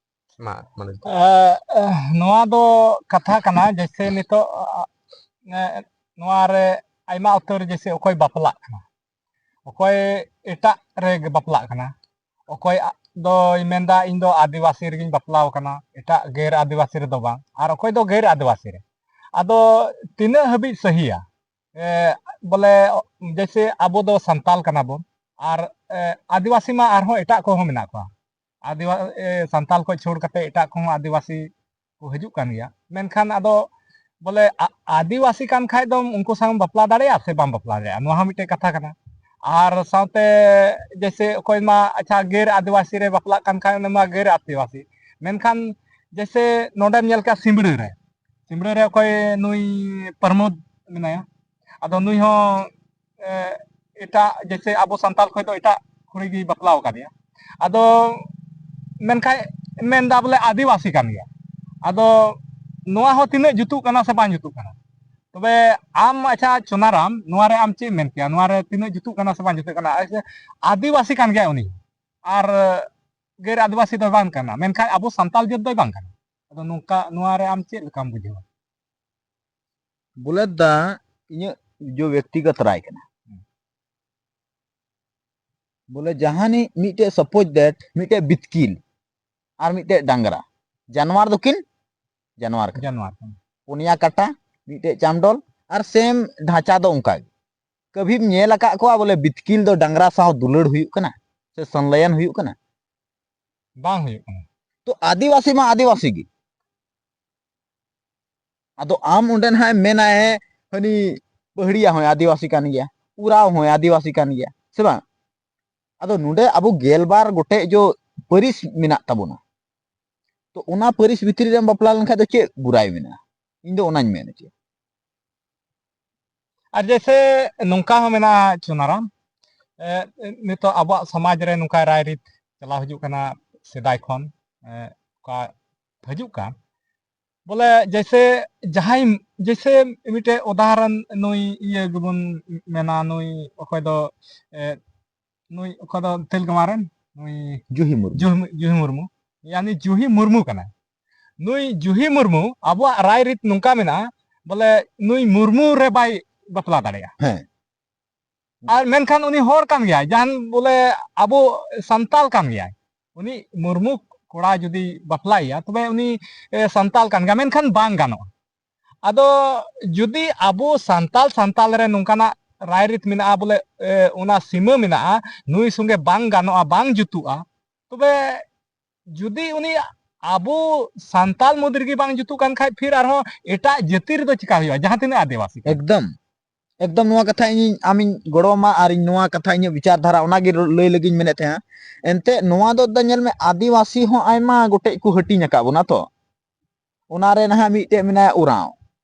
ᱢᱟ, ᱢᱟᱱᱳᱡᱽ ᱫᱟ᱾ ᱱᱚᱣᱟ ᱫᱚ ᱠᱟᱛᱷᱟ ᱠᱟᱱᱟ, ᱡᱮᱭᱥᱮ ᱱᱤᱛᱚᱜ ᱱᱚᱣᱟ ᱨᱮ ᱟᱭᱢᱟ ᱩᱛᱟᱹᱨ ᱡᱮᱭᱥᱮ ᱚᱠᱚᱭ ᱵᱟᱯᱞᱟᱜ ᱠᱟᱱᱟ, ᱚᱠᱚᱭ ᱮᱴᱟᱜ ᱨᱮ ᱵᱟᱯᱞᱟᱜ ᱠᱟᱱᱟ, ᱚᱠᱚᱭ ᱫᱚᱭ ᱢᱮᱱᱫᱟ ᱤᱧ ᱫᱚ ᱟᱹᱫᱤᱵᱟᱹᱥᱤ ᱨᱮᱜᱤᱧ ᱵᱟᱯᱞᱟ ᱟᱠᱟᱱᱟ, ᱮᱴᱟᱜ ᱜᱮᱨ ᱟᱹᱫᱤᱵᱟᱹᱥᱤ ᱨᱮᱫᱚ ᱵᱟᱝ, ᱟᱨ ᱚᱠᱚᱭ ᱫᱚ ᱜᱮᱨ ᱟᱹᱫᱤᱵᱟᱹᱥᱤ ᱨᱮ᱾ ᱟᱫᱚ ᱛᱤᱱᱟᱹᱜ ᱦᱟᱹᱵᱤᱡ ᱥᱟᱹᱦᱤᱭᱟ? ᱵᱚᱞᱮ ᱡᱮᱭᱥᱮ ᱟᱵᱚ ᱫᱚ ᱥᱟᱱᱛᱟᱞ ᱠᱟᱱᱟ ᱵᱚᱱ, ᱟᱨ ᱟᱹᱫᱤᱵᱟᱹᱥᱤ ᱢᱟ ᱟᱨᱦᱚᱸ ᱮᱴᱟᱜ ᱠᱚᱦᱚᱸ ᱢᱮᱱᱟᱜ ᱠᱚᱣᱟ᱾ ᱟᱹᱫᱤᱵᱟᱹᱥᱤ ᱥᱟᱱᱛᱟᱞ ᱠᱷᱚᱱ ᱪᱷᱟᱹᱲ ᱠᱟᱛᱮ ᱮᱴᱟᱜ ᱠᱚᱦᱚᱸ ᱟᱹᱫᱤᱵᱟᱹᱥᱤ ᱠᱚ ᱦᱤᱡᱩᱜ ᱠᱟᱱ ᱜᱮᱭᱟ᱾ ᱢᱮᱱᱠᱷᱟᱱ ᱟᱫᱚ ᱵᱚᱞᱮ ᱟᱹᱫᱤᱵᱟᱹᱥᱤ ᱠᱟᱱ ᱠᱷᱟᱡ ᱫᱚ ᱩᱱᱠᱩ ᱥᱟᱶ ᱵᱟᱯᱞᱟ ᱫᱟᱲᱮᱭᱟᱜᱼᱟ ᱥᱮ ᱵᱟᱢ ᱵᱟᱯᱞᱟ ᱫᱟᱲᱮᱭᱟᱜᱼᱟ, ᱱᱚᱣᱟ ᱦᱚᱸ ᱢᱤᱫᱴᱮᱡ ᱠᱟᱛᱷᱟ ᱠᱟᱱᱟ᱾ ᱟᱨ ᱥᱟᱶᱛᱮ ᱡᱮᱭᱥᱮ ᱚᱠᱚᱭ ᱢᱟ ᱟᱪᱪᱷᱟ ᱜᱮᱨ ᱟᱹᱫᱤᱵᱟᱹᱥᱤ ᱨᱮ ᱵᱟᱯᱞᱟᱜ ᱠᱟᱱ ᱠᱷᱟᱡ ᱩᱱᱤ ᱢᱟ ᱜᱮᱨ ᱟᱹᱫᱤᱵᱟᱹᱥᱤ, ᱢᱮᱱᱠᱷᱟᱱ ᱡᱮᱭᱥᱮ ᱱᱚᱰᱮᱢ ᱧᱮᱞ ᱠᱮᱭᱟ ᱥᱤᱢᱲᱟᱹ ᱨᱮ, ᱥᱤᱢᱲᱟᱹ ᱨᱮ ᱚᱠᱚᱭ ᱱᱩᱭ ᱯᱨᱚᱢᱳᱫ ᱢᱮᱱᱟᱭᱟ, ᱟᱫᱚ ᱱᱩᱭ ᱦᱚᱸ ᱮᱴᱟᱜ ᱡᱮᱭᱥᱮ ᱟᱵᱚ ᱥᱟᱱᱛᱟᱞ ᱠᱷᱚᱱ ᱫᱚ ᱮᱴᱟᱜ ᱠᱩᱲᱤ ᱜᱮᱭ ᱵᱟᱯᱞᱟ ᱟᱠᱟᱫᱮᱭᱟ᱾ ᱟᱫᱚ ᱢᱮᱱᱠᱷᱟᱱ ᱢᱮᱱᱫᱟ ᱵᱚᱞᱮ ᱟᱹᱫᱤᱵᱟᱹᱥᱤ ᱠᱟᱱ ᱜᱮᱭᱟ᱾ ᱟᱫᱚ ᱱᱚᱣᱟ ᱦᱚᱸ ᱛᱤᱱᱟᱹᱜ ᱡᱩᱛᱩᱜ ᱠᱟᱱᱟ ᱥᱮ ᱵᱟᱝ ᱡᱩᱛᱩᱜ ᱠᱟᱱᱟ? ᱛᱚᱵᱮ ᱟᱢ, ᱟᱪᱪᱷᱟ ᱪᱚᱱᱟᱨᱟᱢ, ᱱᱚᱣᱟ ᱨᱮ ᱟᱢ ᱪᱮᱫ ᱮᱢ ᱢᱮᱱ ᱠᱮᱭᱟ? ᱱᱚᱣᱟ ᱨᱮ ᱛᱤᱱᱟᱹᱜ ᱡᱩᱛᱩᱜ ᱠᱟᱱᱟ ᱥᱮ ᱵᱟᱝ ᱡᱩᱛᱩᱜ ᱠᱟᱱᱟ? ᱟᱪᱪᱷᱟ, ᱟᱹᱫᱤᱵᱟᱹᱥᱤ ᱠᱟᱱ ᱜᱮᱭᱟᱭ ᱩᱱᱤ, ᱟᱨ ᱜᱮᱨ ᱟᱹᱫᱤᱵᱟᱹᱥᱤ ᱫᱚᱭ ᱵᱟᱝ ᱠᱟᱱᱟ, ᱢᱮᱱᱠᱷᱟᱱ ᱟᱵᱚ ᱥᱟᱱᱛᱟᱲ ᱡᱟᱹᱛ ᱫᱚᱭ ᱵᱟᱝ ᱠᱟᱱᱟ᱾ ᱟᱫᱚ ᱱᱚᱝᱠᱟ, ᱱᱚᱣᱟ ᱨᱮ ᱟᱢ ᱪᱮᱫ ᱞᱮᱠᱟᱢ ᱵᱩᱡᱷᱟᱹᱣᱟ? ᱵᱚᱞᱮ ᱫᱟ, ᱤᱧᱟᱹᱜ ᱡᱚ ᱵᱮᱠᱛᱤᱜᱚᱛ ᱨᱟᱭ ᱠᱟᱱᱟ᱾ ᱵᱚᱞᱮ ᱡᱟᱦᱟᱱᱤᱡ ᱢᱤᱫᱴᱮᱡ, suppose that, ᱢᱤᱫᱴᱮᱡ ᱵᱤᱛᱠᱤᱞ ᱟᱨ ᱢᱤᱫᱴᱮᱡ ᱰᱟᱝᱨᱟ, ᱡᱟᱱᱣᱟᱨ ᱫᱚᱠᱤᱱ ᱡᱟᱱᱣᱟᱨ ᱠᱟᱱᱟ᱾ ᱡᱟᱱᱣᱟᱨ ᱠᱟᱱᱟ᱾ ᱯᱩᱱᱭᱟ ᱠᱟᱴᱟ, ᱢᱤᱫᱴᱮᱡ ᱪᱟᱢᱰᱚᱞ, ᱟᱨ same ᱰᱷᱟᱸᱪᱟ ᱫᱚ ᱚᱱᱠᱟ ᱜᱮ᱾ ᱠᱟᱹᱵᱷᱤᱢ ᱧᱮᱞ ᱟᱠᱟᱫ ᱠᱚᱣᱟ ᱵᱚᱞᱮ ᱵᱤᱛᱠᱤᱞ ᱫᱚ ᱰᱟᱝᱨᱟ ᱥᱟᱶ ᱫᱩᱞᱟᱹᱲ ᱦᱩᱭᱩᱜ ᱠᱟᱱᱟ ᱥᱮ ᱥᱚᱝᱞᱟᱭᱚᱱ ᱦᱩᱭᱩᱜ ᱠᱟᱱᱟ? ᱵᱟᱝ ᱦᱩᱭᱩᱜ ᱠᱟᱱᱟ᱾ ᱛᱚ ᱟᱹᱫᱤᱵᱟᱹᱥᱤ ᱢᱟ ᱟᱹᱫᱤᱵᱟᱹᱥᱤ ᱜᱮ᱾ ᱟᱫᱚ ᱟᱢ ᱚᱸᱰᱮ ᱱᱟᱦᱟᱜ ᱮᱢ ᱢᱮᱱᱟ, ᱦᱮᱸ, ᱦᱟᱹᱱᱤ ᱯᱟᱹᱦᱲᱤᱭᱟ ᱦᱚᱸᱭ ᱟᱹᱫᱤᱵᱟᱹᱥᱤ ᱠᱟᱱ ᱜᱮᱭᱟ, ᱩᱨᱟᱣ ᱦᱚᱸᱭ ᱟᱹᱫᱤᱵᱟᱹᱥᱤ ᱠᱟᱱ ᱜᱮᱭᱟ, ᱥᱮ ᱵᱟᱝ? ᱟᱫᱚ ᱱᱚᱰᱮ ᱟᱵᱚ ᱜᱮᱞᱵᱟᱨ ᱜᱚᱴᱮᱡ ᱡᱚ ᱯᱟᱹᱨᱤᱥ ᱢᱮᱱᱟᱜ ᱛᱟᱵᱚᱱᱟ, ᱛᱚ ᱚᱱᱟ ᱯᱟᱹᱨᱤᱥ ᱵᱷᱤᱛᱨᱤ ᱨᱮᱢ ᱵᱟᱯᱞᱟ ᱞᱮᱱᱠᱷᱟᱱ ᱫᱚ ᱪᱮᱫ ᱵᱩᱨᱟᱭ ᱢᱮᱱᱟᱜᱼᱟ? ᱤᱧ ᱫᱚ ᱚᱱᱟᱧ ᱢᱮᱱ ᱦᱚᱪᱚᱭᱟ᱾ ᱟᱨ ᱡᱮᱭᱥᱮ ᱱᱚᱝᱠᱟ ᱦᱚᱸ ᱢᱮᱱᱟᱜᱼᱟ ᱪᱩᱱᱟᱨᱟᱢ, ᱮ, ᱱᱤᱛᱚᱜ ᱟᱵᱚᱣᱟᱜ ᱥᱚᱢᱟᱡᱽ ᱨᱮ ᱱᱚᱝᱠᱟ ᱨᱟᱭᱨᱤᱛ ᱪᱟᱞᱟᱣ ᱦᱤᱡᱩᱜ ᱠᱟᱱᱟ ᱥᱮᱫᱟᱭ ᱠᱷᱚᱱ, ᱮ, ᱚᱠᱟ ᱦᱤᱡᱩᱜ ᱠᱟᱱ, ᱵᱚᱞᱮ ᱡᱮᱭᱥᱮ ᱡᱟᱦᱟᱸᱭ, ᱡᱮᱭᱥᱮ ᱢᱤᱫᱴᱮᱡ ᱩᱫᱟᱦᱚᱨᱚᱱ ᱱᱩᱭ ᱤᱭᱟᱹ ᱜᱮᱵᱚᱱ ᱢᱮᱱᱟ, ᱱᱩᱭ ᱚᱠᱚᱭ ᱫᱚ, ᱮ, ᱱᱩᱭ ᱚᱠᱚᱭ ᱫᱚ ᱛᱮᱞᱜᱟᱢᱟ ᱨᱮᱱ ᱱᱩᱭ ᱡᱩᱦᱤ ᱢᱩᱨᱢᱩ᱾ ᱡᱩᱦᱤ, ᱡᱩᱦᱤ ᱢᱩᱨᱢᱩ, ᱭᱟᱱᱤ ᱡᱩᱦᱤ ᱢᱩᱨᱢᱩ ᱠᱟᱱᱟᱭ᱾ ᱱᱩᱭ ᱡᱩᱦᱤ ᱢᱩᱨᱢᱩ, ᱟᱵᱚᱣᱟᱜ ᱨᱟᱭᱨᱤᱛ ᱱᱚᱝᱠᱟ ᱢᱮᱱᱟᱜᱼᱟ, ᱵᱚᱞᱮ ᱱᱩᱭ ᱢᱩᱨᱢᱩ ᱨᱮ ᱵᱟᱭ ᱵᱟᱯᱞᱟ ᱫᱟᱲᱮᱭᱟᱜᱼᱟ᱾ ᱦᱮᱸ᱾ ᱟᱨ ᱢᱮᱱᱠᱷᱟᱱ ᱩᱱᱤ ᱦᱚᱲ ᱠᱟᱱ ᱜᱮᱭᱟᱭ, ᱡᱟᱦᱟᱱ ᱵᱚᱞᱮ ᱟᱵᱚ ᱥᱟᱱᱛᱟᱞ ᱠᱟᱱ ᱜᱮᱭᱟᱭ᱾ ᱩᱱᱤ ᱢᱩᱨᱢᱩ ᱠᱚᱲᱟ ᱡᱩᱫᱤ ᱵᱟᱯᱞᱟᱭᱮᱭᱟ, ᱛᱚᱵᱮ ᱩᱱᱤ, ᱮ, ᱥᱟᱱᱛᱟᱞ ᱠᱟᱱ ᱜᱮᱭᱟ, ᱢᱮᱱᱠᱷᱟᱱ ᱵᱟᱝ ᱜᱟᱱᱚᱜᱼᱟ᱾ ᱟᱫᱚ ᱡᱩᱫᱤ ᱟᱵᱚ ᱥᱟᱱᱛᱟᱞ, ᱥᱟᱱᱛᱟᱞ ᱨᱮ ᱱᱚᱝᱠᱟᱱᱟᱜ ᱨᱟᱭᱨᱤᱛ ᱢᱮᱱᱟᱜᱼᱟ, ᱵᱚᱞᱮ, ᱮ, ᱚᱱᱟ ᱥᱤᱢᱟᱹ ᱢᱮᱱᱟᱜᱼᱟ, ᱱᱩᱭ ᱥᱚᱸᱜᱮ ᱵᱟᱝ ᱜᱟᱱᱚᱜᱼᱟ, ᱵᱟᱝ ᱡᱩᱛᱩᱜᱼᱟ, ᱛᱚᱵᱮ ᱡᱩᱫᱤ ᱩᱱᱤ ᱟᱵᱚ ᱥᱟᱱᱛᱟᱞ ᱢᱩᱫᱽ ᱨᱮᱜᱮ ᱵᱟᱝ ᱡᱩᱛᱩᱜ ᱠᱟᱱ ᱠᱷᱟᱡ, ᱯᱷᱤᱨ ᱟᱨᱦᱚᱸ ᱮᱴᱟᱜ ᱡᱟᱹᱛᱤ ᱨᱮᱫᱚ ᱪᱤᱠᱟ ᱦᱩᱭᱩᱜᱼᱟ, ᱡᱟᱦᱟᱸ ᱛᱤᱱᱟᱹᱜ ᱟᱹᱫᱤᱵᱟᱹᱥᱤ ᱠᱟᱱᱟ? ᱮᱠᱫᱚᱢ, ᱮᱠᱫᱚᱢ ᱱᱚᱣᱟ ᱠᱟᱛᱷᱟ ᱤᱧᱤᱧ, ᱟᱢᱤᱧ ᱜᱚᱲᱚ ᱟᱢᱟ, ᱟᱨ ᱤᱧ ᱱᱚᱣᱟ ᱠᱟᱛᱷᱟ ᱤᱧᱟᱹᱜ ᱵᱤᱪᱟᱨ ᱫᱷᱟᱨᱟ ᱚᱱᱟᱜᱮ ᱞᱟᱹᱭ ᱞᱟᱹᱜᱤᱫ ᱤᱧ ᱢᱮᱱᱮᱫ ᱛᱟᱦᱮᱸᱜᱼᱟ᱾ ᱮᱱᱛᱮᱫ ᱱᱚᱣᱟ ᱫᱚ ᱫᱟ ᱧᱮᱞ ᱢᱮ, ᱟᱹᱫᱤᱵᱟᱹᱥᱤ ᱦᱚᱸ ᱟᱭᱢᱟ ᱜᱚᱴᱮᱡ ᱠᱚ ᱦᱟᱹᱴᱤᱧ ᱟᱠᱟᱫ ᱵᱚᱱᱟ ᱛᱚ᱾ ᱚᱱᱟ ᱨᱮ ᱱᱟᱦᱟᱜ ᱢᱤᱫᱴᱮᱡ ᱢᱮᱱᱟᱭᱟ ᱩᱨᱟᱸᱣ,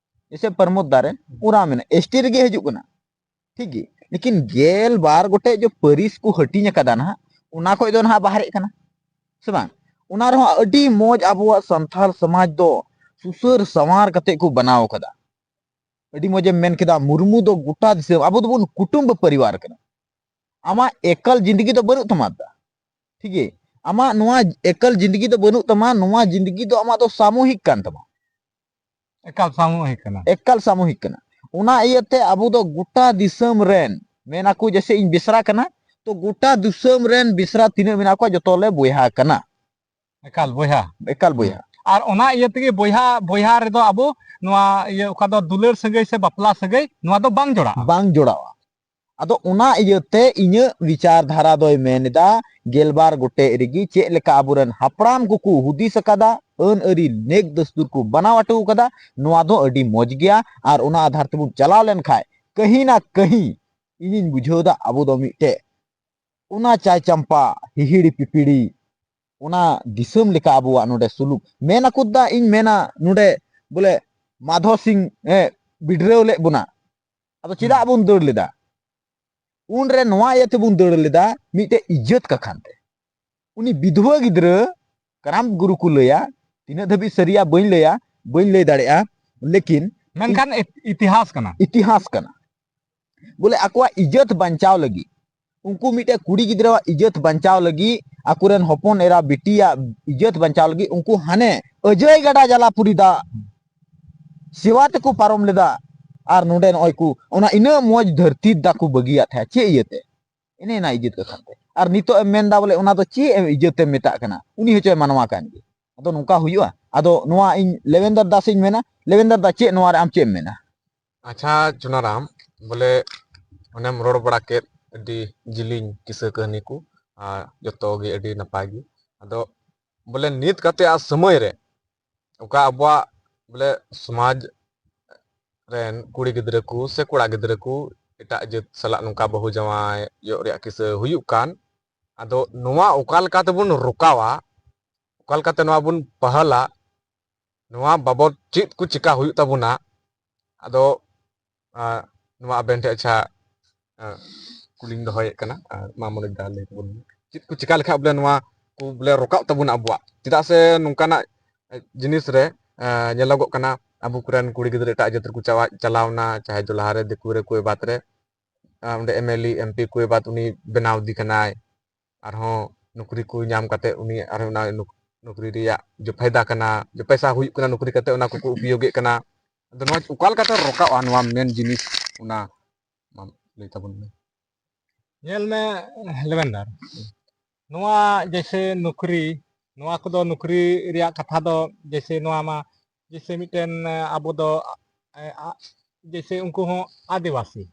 ᱡᱮᱭᱥᱮ ᱯᱨᱚᱢᱳᱫ ᱫᱟ ᱨᱮ ᱩᱨᱟᱸᱣ ᱢᱮᱱᱟᱭᱟ, ᱮᱥ ᱴᱤ ᱨᱮᱜᱮ ᱦᱤᱡᱩᱜ ᱠᱟᱱᱟ, ᱴᱷᱤᱠ ᱜᱮ᱾ ᱞᱮᱠᱤᱱ ᱜᱮᱞ ᱵᱟᱨ ᱜᱚᱴᱮᱡ ᱡᱮ ᱯᱟᱹᱨᱤᱥ ᱠᱚ ᱦᱟᱹᱴᱤᱧ ᱟᱠᱟᱫᱟ ᱱᱟᱦᱟᱜ, ᱚᱱᱟ ᱠᱷᱚᱡ ᱫᱚ ᱱᱟᱦᱟᱜ ᱵᱟᱦᱨᱮᱜ ᱠᱟᱱᱟ, ᱥᱮ ᱵᱟᱝ? ᱚᱱᱟ ᱨᱮᱦᱚᱸ ᱟᱹᱰᱤ ᱢᱚᱡᱽ ᱟᱵᱚᱣᱟᱜ ᱥᱟᱱᱛᱟᱲ ᱥᱚᱢᱟᱡᱽ ᱫᱚ ᱥᱩᱥᱟᱹᱨ ᱥᱟᱶᱟᱨ ᱠᱟᱛᱮ ᱠᱚ ᱵᱮᱱᱟᱣ ᱠᱟᱫᱟ᱾ ᱟᱹᱰᱤ ᱢᱚᱡᱮᱢ ᱢᱮᱱ ᱠᱮᱫᱟ, ᱢᱩᱨᱢᱩ ᱫᱚ ᱜᱚᱴᱟ ᱫᱤᱥᱚᱢ, ᱟᱵᱚ ᱫᱚᱵᱚᱱ ᱠᱩᱴᱩᱢᱵ ᱯᱚᱨᱤᱵᱟᱨ ᱠᱟᱱᱟ᱾ ᱟᱢᱟᱜ ᱮᱠᱟᱞ ᱡᱤᱱᱫᱜᱤ ᱫᱚ ᱵᱟᱹᱱᱩᱜ ᱛᱟᱢᱟ ᱫᱟ, ᱴᱷᱤᱠ ᱜᱮ? ᱟᱢᱟᱜ ᱱᱚᱣᱟ ᱮᱠᱟᱞ ᱡᱤᱱᱫᱜᱤ ᱫᱚ ᱵᱟᱹᱱᱩᱜ ᱛᱟᱢᱟ, ᱱᱚᱣᱟ ᱡᱤᱱᱫᱜᱤ ᱫᱚ ᱟᱢᱟᱜ ᱫᱚ ᱥᱟᱢᱩᱦᱤᱠ ᱠᱟᱱ ᱛᱟᱢᱟ᱾ ᱮᱠᱟᱞ ᱥᱟᱢᱩᱦᱤᱠ ᱠᱟᱱᱟ᱾ ᱮᱠᱟᱞ ᱥᱟᱢᱩᱦᱤᱠ ᱠᱟᱱᱟ᱾ ᱚᱱᱟ ᱤᱭᱟᱹᱛᱮ ᱟᱵᱚ ᱫᱚ ᱜᱚᱴᱟ ᱫᱤᱥᱚᱢ ᱨᱮᱱ, ᱢᱮᱱ ᱟᱠᱚ ᱡᱮᱥᱮ ᱤᱧ ᱵᱮᱥᱨᱟ ᱠᱟᱱᱟ, ᱛᱚ ᱜᱚᱴᱟ ᱫᱤᱥᱚᱢ ᱨᱮᱱ ᱵᱮᱥᱨᱟ ᱛᱤᱱᱟᱹᱜ ᱢᱮᱱᱟᱜ ᱠᱚᱣᱟ, ᱡᱚᱛᱚ ᱞᱮ ᱵᱚᱭᱦᱟ ᱠᱟᱱᱟ᱾ ᱮᱠᱟᱞ ᱵᱚᱭᱦᱟ᱾ ᱮᱠᱟᱞ ᱵᱚᱭᱦᱟ᱾ ᱟᱨ ᱚᱱᱟ ᱤᱭᱟᱹ ᱛᱮᱜᱮ ᱵᱚᱭᱦᱟ, ᱵᱚᱭᱦᱟ ᱨᱮᱫᱚ ᱟᱵᱚ ᱱᱚᱣᱟ ᱤᱭᱟᱹ ᱚᱠᱟ ᱫᱚ ᱫᱩᱞᱟᱹᱲ ᱥᱟᱹᱜᱟᱹᱭ ᱥᱮ ᱵᱟᱯᱞᱟ ᱥᱟᱹᱜᱟᱹᱭ, ᱱᱚᱣᱟ ᱫᱚ ᱵᱟᱝ ᱡᱚᱲᱟᱜᱼᱟ᱾ ᱵᱟᱝ ᱡᱚᱲᱟᱣᱟ᱾ ᱟᱫᱚ ᱚᱱᱟ ᱤᱭᱟᱹᱛᱮ ᱤᱧᱟᱹᱜ ᱵᱤᱪᱟᱨ ᱫᱷᱟᱨᱟ ᱫᱚᱭ ᱢᱮᱱ ᱮᱫᱟ, ᱜᱮᱞᱵᱟᱨ ᱜᱚᱴᱮᱡ ᱨᱮᱜᱮ ᱪᱮᱫ ᱞᱮᱠᱟ ᱟᱵᱚᱨᱮᱱ ᱦᱟᱯᱲᱟᱢ ᱠᱚᱠᱚ ᱦᱩᱫᱤᱥ ᱟᱠᱟᱫᱟ, ᱟᱹᱱ ᱟᱹᱨᱤ ᱱᱮᱠ ᱫᱟᱹᱥᱛᱩᱨ ᱠᱚ ᱵᱟᱱᱟᱣ ᱦᱚᱴᱚ ᱟᱠᱟᱫᱟ, ᱱᱚᱣᱟ ᱫᱚ ᱟᱹᱰᱤ ᱢᱚᱡᱽ ᱜᱮᱭᱟ᱾ ᱟᱨ ᱚᱱᱟ ᱟᱫᱷᱟᱨ ᱛᱮᱵᱚᱱ ᱪᱟᱞᱟᱣ ᱞᱮᱱᱠᱷᱟᱡ ᱠᱟᱹᱦᱤ ᱱᱟ ᱠᱟᱹᱦᱤ ᱤᱧᱤᱧ ᱵᱩᱡᱷᱟᱹᱣ ᱮᱫᱟ ᱟᱵᱚ ᱫᱚ ᱢᱤᱫᱴᱮᱡ ᱚᱱᱟ ᱪᱟᱭ ᱪᱟᱢᱯᱟ, ᱦᱤᱦᱤᱲᱤ ᱯᱤᱯᱤᱲᱤ, ᱚᱱᱟ ᱫᱤᱥᱚᱢ ᱞᱮᱠᱟ ᱟᱵᱚᱣᱟᱜ ᱱᱚᱰᱮ ᱥᱩᱞᱩᱠ᱾ ᱢᱮᱱ ᱟᱠᱚ ᱫᱟ, ᱤᱧ ᱢᱮᱱᱟ ᱱᱚᱰᱮ ᱵᱚᱞᱮ ᱢᱟᱫᱷᱚ ᱥᱤᱝ ᱮ ᱵᱤᱰᱨᱟᱹᱣ ᱞᱮᱫ ᱵᱚᱱᱟ, ᱟᱫᱚ ᱪᱮᱫᱟᱜ ᱵᱚᱱ ᱫᱟᱹᱲ ᱞᱮᱫᱟ? ᱩᱱᱨᱮ ᱱᱚᱣᱟ ᱤᱭᱟᱹ ᱛᱮᱵᱚᱱ ᱫᱟᱹᱲ ᱞᱮᱫᱟ, ᱢᱤᱫᱴᱮᱡ ᱤᱡᱽᱡᱚᱛ ᱠᱟᱠᱷᱟᱱ ᱛᱮ᱾ ᱩᱱᱤ ᱵᱤᱫᱷᱣᱟᱹ ᱜᱤᱫᱽᱨᱟᱹ, ᱠᱟᱨᱟᱢ ᱜᱩᱨᱩ ᱠᱚ ᱞᱟᱹᱭᱟ, ᱛᱤᱱᱟᱹᱜ ᱫᱷᱟᱹᱵᱤᱡ ᱥᱟᱹᱨᱤᱭᱟ ᱵᱟᱹᱧ ᱞᱟᱹᱭᱟ, ᱵᱟᱹᱧ ᱞᱟᱹᱭ ᱫᱟᱲᱮᱭᱟᱜᱼᱟ, ᱞᱮᱠᱤᱱ ᱢᱮᱱᱠᱷᱟᱱ ᱤᱛᱤᱦᱟᱥ ᱠᱟᱱᱟ᱾ ᱤᱛᱤᱦᱟᱥ ᱠᱟᱱᱟ᱾ ᱵᱚᱞᱮ ᱟᱠᱚᱣᱟᱜ ᱤᱡᱽᱡᱚᱛ ᱵᱟᱧᱪᱟᱣ ᱞᱟᱹᱜᱤᱫ, ᱩᱱᱠᱩ ᱢᱤᱫᱴᱮᱡ ᱠᱩᱲᱤ ᱜᱤᱫᱽᱨᱟᱹᱣᱟᱜ ᱤᱡᱽᱡᱚᱛ ᱵᱟᱧᱪᱟᱣ ᱞᱟᱹᱜᱤᱫ, ᱟᱠᱚᱨᱮᱱ ᱦᱚᱯᱚᱱ ᱮᱨᱟ ᱵᱤᱴᱤᱭᱟᱜ ᱤᱡᱽᱡᱚᱛ ᱵᱟᱧᱪᱟᱣ ᱞᱟᱹᱜᱤᱫ ᱩᱱᱠᱩ ᱦᱟᱱᱮ ᱟᱹᱡᱟᱹᱭ ᱜᱟᱰᱟ ᱡᱟᱞᱟᱯᱩᱨᱤ ᱫᱟᱜ ᱥᱮᱣᱟ ᱛᱮᱠᱚ ᱯᱟᱨᱚᱢ ᱞᱮᱫᱟ᱾ ᱟᱨ ᱱᱚᱰᱮ ᱱᱚᱜᱼᱚᱭ ᱠᱚ ᱚᱱᱟ ᱤᱱᱟᱹᱜ ᱢᱚᱡᱽ ᱫᱷᱟᱹᱨᱛᱤ ᱫᱟᱜ ᱠᱚ ᱵᱟᱹᱜᱤᱭᱟᱫ ᱛᱟᱦᱮᱸᱫ᱾ ᱪᱮᱫ ᱤᱭᱟᱹᱛᱮ? ᱮᱱᱮ ᱮᱱᱟ ᱤᱡᱽᱡᱚᱛ ᱠᱟᱛᱷᱟ ᱛᱮ᱾ ᱟᱨ ᱱᱤᱛᱚᱜ ᱮᱢ ᱢᱮᱱᱫᱟ ᱵᱚᱞᱮ ᱚᱱᱟ ᱫᱚ ᱪᱮᱫ ᱮᱢ ᱤᱡᱽᱡᱚᱛ ᱮᱢ ᱢᱮᱛᱟᱜ ᱠᱟᱱᱟ? ᱩᱱᱤ ᱦᱚᱪᱚᱭ ᱢᱟᱱᱣᱟ ᱠᱟᱱ ᱜᱮ᱾ ᱟᱫᱚ ᱱᱚᱝᱠᱟ ᱦᱩᱭᱩᱜᱼᱟ? ᱟᱫᱚ ᱱᱚᱣᱟ ᱤᱧ ᱞᱮᱵᱮᱱᱫᱟᱨ ᱫᱟᱥ ᱤᱧ ᱢᱮᱱᱟ, ᱞᱮᱵᱮᱱᱫᱟᱨ ᱫᱟ, ᱪᱮᱫ ᱱᱚᱣᱟ ᱨᱮ ᱟᱢ ᱪᱮᱫ ᱮᱢ ᱢᱮᱱᱟ? ᱟᱪᱪᱷᱟ ᱪᱩᱱᱟᱨᱟᱢ, ᱵᱚᱞᱮ ᱚᱱᱮᱢ ᱨᱚᱲ ᱵᱟᱲᱟ ᱠᱮᱫ ᱟᱹᱰᱤ ᱡᱤᱞᱤᱧ ᱠᱤᱥᱟᱹ ᱠᱟᱹᱦᱱᱤ ᱠᱚ, ᱟᱨ ᱡᱚᱛᱚ ᱜᱮ ᱟᱹᱰᱤ ᱱᱟᱯᱟᱭ ᱜᱮ᱾ ᱟᱫᱚ ᱵᱚᱞᱮ ᱱᱤᱛ ᱠᱟᱛᱮ ᱟᱜ ᱥᱚᱢᱚᱭ ᱨᱮ ᱚᱠᱟ ᱟᱵᱚᱣᱟᱜ ᱵᱚᱞᱮ ᱥᱚᱢᱟᱡᱽ ᱨᱮᱱ ᱠᱩᱲᱤ ᱜᱤᱫᱽᱨᱟᱹ ᱠᱚ ᱥᱮ ᱠᱚᱲᱟ ᱜᱤᱫᱽᱨᱟᱹ ᱠᱚ ᱮᱴᱟᱜ ᱡᱟᱹᱛ ᱥᱟᱞᱟᱜ ᱱᱚᱝᱠᱟ ᱵᱟᱹᱦᱩ ᱡᱟᱶᱟᱭᱚᱜ ᱨᱮᱭᱟᱜ ᱠᱤᱥᱟᱹ ᱦᱩᱭᱩᱜ ᱠᱟᱱ, ᱟᱫᱚ ᱱᱚᱣᱟ ᱚᱠᱟ ᱞᱮᱠᱟ ᱛᱮᱵᱚᱱ ᱨᱚᱠᱟᱣᱟ, ᱚᱠᱟ ᱞᱮᱠᱟᱛᱮ ᱱᱚᱣᱟ ᱵᱚᱱ ᱯᱟᱦᱟᱞᱟ, ᱱᱚᱣᱟ ᱵᱟᱵᱚᱫ ᱪᱮᱫ ᱠᱚ ᱪᱮᱠᱟ ᱦᱩᱭᱩᱜ ᱛᱟᱵᱚᱱᱟ? ᱟᱫᱚ ᱟᱨ ᱱᱚᱣᱟ ᱟᱵᱮᱱ ᱴᱷᱮᱱ ᱟᱪᱪᱷᱟ, ᱟᱨ ᱠᱩᱞᱤᱧ ᱫᱚᱦᱚᱭᱮᱫ ᱠᱟᱱᱟ, ᱟᱨ ᱢᱟ ᱢᱚᱱᱤᱠ ᱫᱟ ᱞᱟᱹᱭ ᱛᱟᱵᱚᱱ ᱢᱮ, ᱪᱮᱫ ᱠᱚ ᱪᱮᱠᱟ ᱞᱮᱠᱷᱟᱡ ᱵᱚᱞᱮ ᱱᱚᱣᱟ ᱠᱚ ᱵᱚᱞᱮ ᱨᱟᱠᱟᱵ ᱛᱟᱵᱚᱱᱟ ᱟᱵᱚᱣᱟᱜ᱾ ᱪᱮᱫᱟᱜ ᱥᱮ ᱱᱚᱝᱠᱟᱱᱟᱜ ᱡᱤᱱᱤᱥ ᱨᱮ ᱧᱮᱞᱚᱜᱚᱜ ᱠᱟᱱᱟ, ᱟᱵᱚ ᱠᱚᱨᱮᱱ ᱠᱩᱲᱤ ᱜᱤᱫᱽᱨᱟᱹ ᱮᱴᱟᱜ ᱡᱟᱹᱛ ᱨᱮᱠᱚ ᱪᱟᱞᱟᱣ ᱮᱱᱟ, ᱪᱟᱦᱮ ᱡᱚᱞᱦᱟ ᱨᱮ, ᱫᱤᱠᱩ ᱨᱮ, ᱠᱚᱭ ᱵᱟᱛ ᱨᱮ, ᱚᱸᱰᱮ M L A M P ᱠᱚᱭ ᱵᱟᱛ ᱩᱱᱤ ᱵᱮᱱᱟᱣ ᱤᱫᱤ ᱠᱟᱱᱟᱭ, ᱟᱨᱦᱚᱸ ᱱᱚᱠᱨᱤ ᱠᱚ ᱧᱟᱢ ᱠᱟᱛᱮ ᱩᱱᱤ ᱟᱨᱦᱚᱸ ᱚᱱᱟ ᱱᱚᱠᱨᱤ ᱨᱮᱭᱟᱜ ᱡᱮ ᱯᱷᱟᱭᱫᱟ ᱠᱟᱱᱟ, ᱡᱮ ᱯᱚᱭᱥᱟ ᱦᱩᱭᱩᱜ ᱠᱟᱱᱟ ᱱᱚᱠᱨᱤ ᱠᱟᱛᱮ, ᱚᱱᱟ ᱠᱚᱠᱚ ᱩᱯᱭᱳᱜᱮᱫ ᱠᱟᱱᱟ᱾ ᱟᱫᱚ ᱱᱚᱣᱟ ᱚᱠᱟ ᱞᱮᱠᱟᱛᱮ ᱨᱟᱠᱟᱵᱼᱟ ᱱᱚᱣᱟ ᱢᱮᱱ ᱡᱤᱱᱤᱥ, ᱚᱱᱟ ᱢᱟ ᱞᱟᱹᱭ ᱛᱟᱵᱚᱱ ᱢᱮ᱾ ᱧᱮᱞ ᱢᱮ ᱞᱮᱵᱮᱱᱫᱟᱨ, ᱱᱚᱣᱟ ᱡᱮᱭᱥᱮ ᱱᱚᱠᱨᱤ, ᱱᱚᱣᱟ ᱠᱚᱫᱚ ᱱᱚᱠᱨᱤ ᱨᱮᱭᱟᱜ ᱠᱟᱛᱷᱟ ᱫᱚ ᱡᱮᱭᱥᱮ ᱱᱚᱣᱟ ᱢᱟ ᱡᱮᱭᱥᱮ ᱢᱤᱫᱴᱮᱱ ᱟᱵᱚ ᱫᱚ ᱡᱮᱭᱥᱮ ᱩᱱᱠᱩ ᱦᱚᱸ ᱟᱹᱫᱤᱵᱟᱹᱥᱤ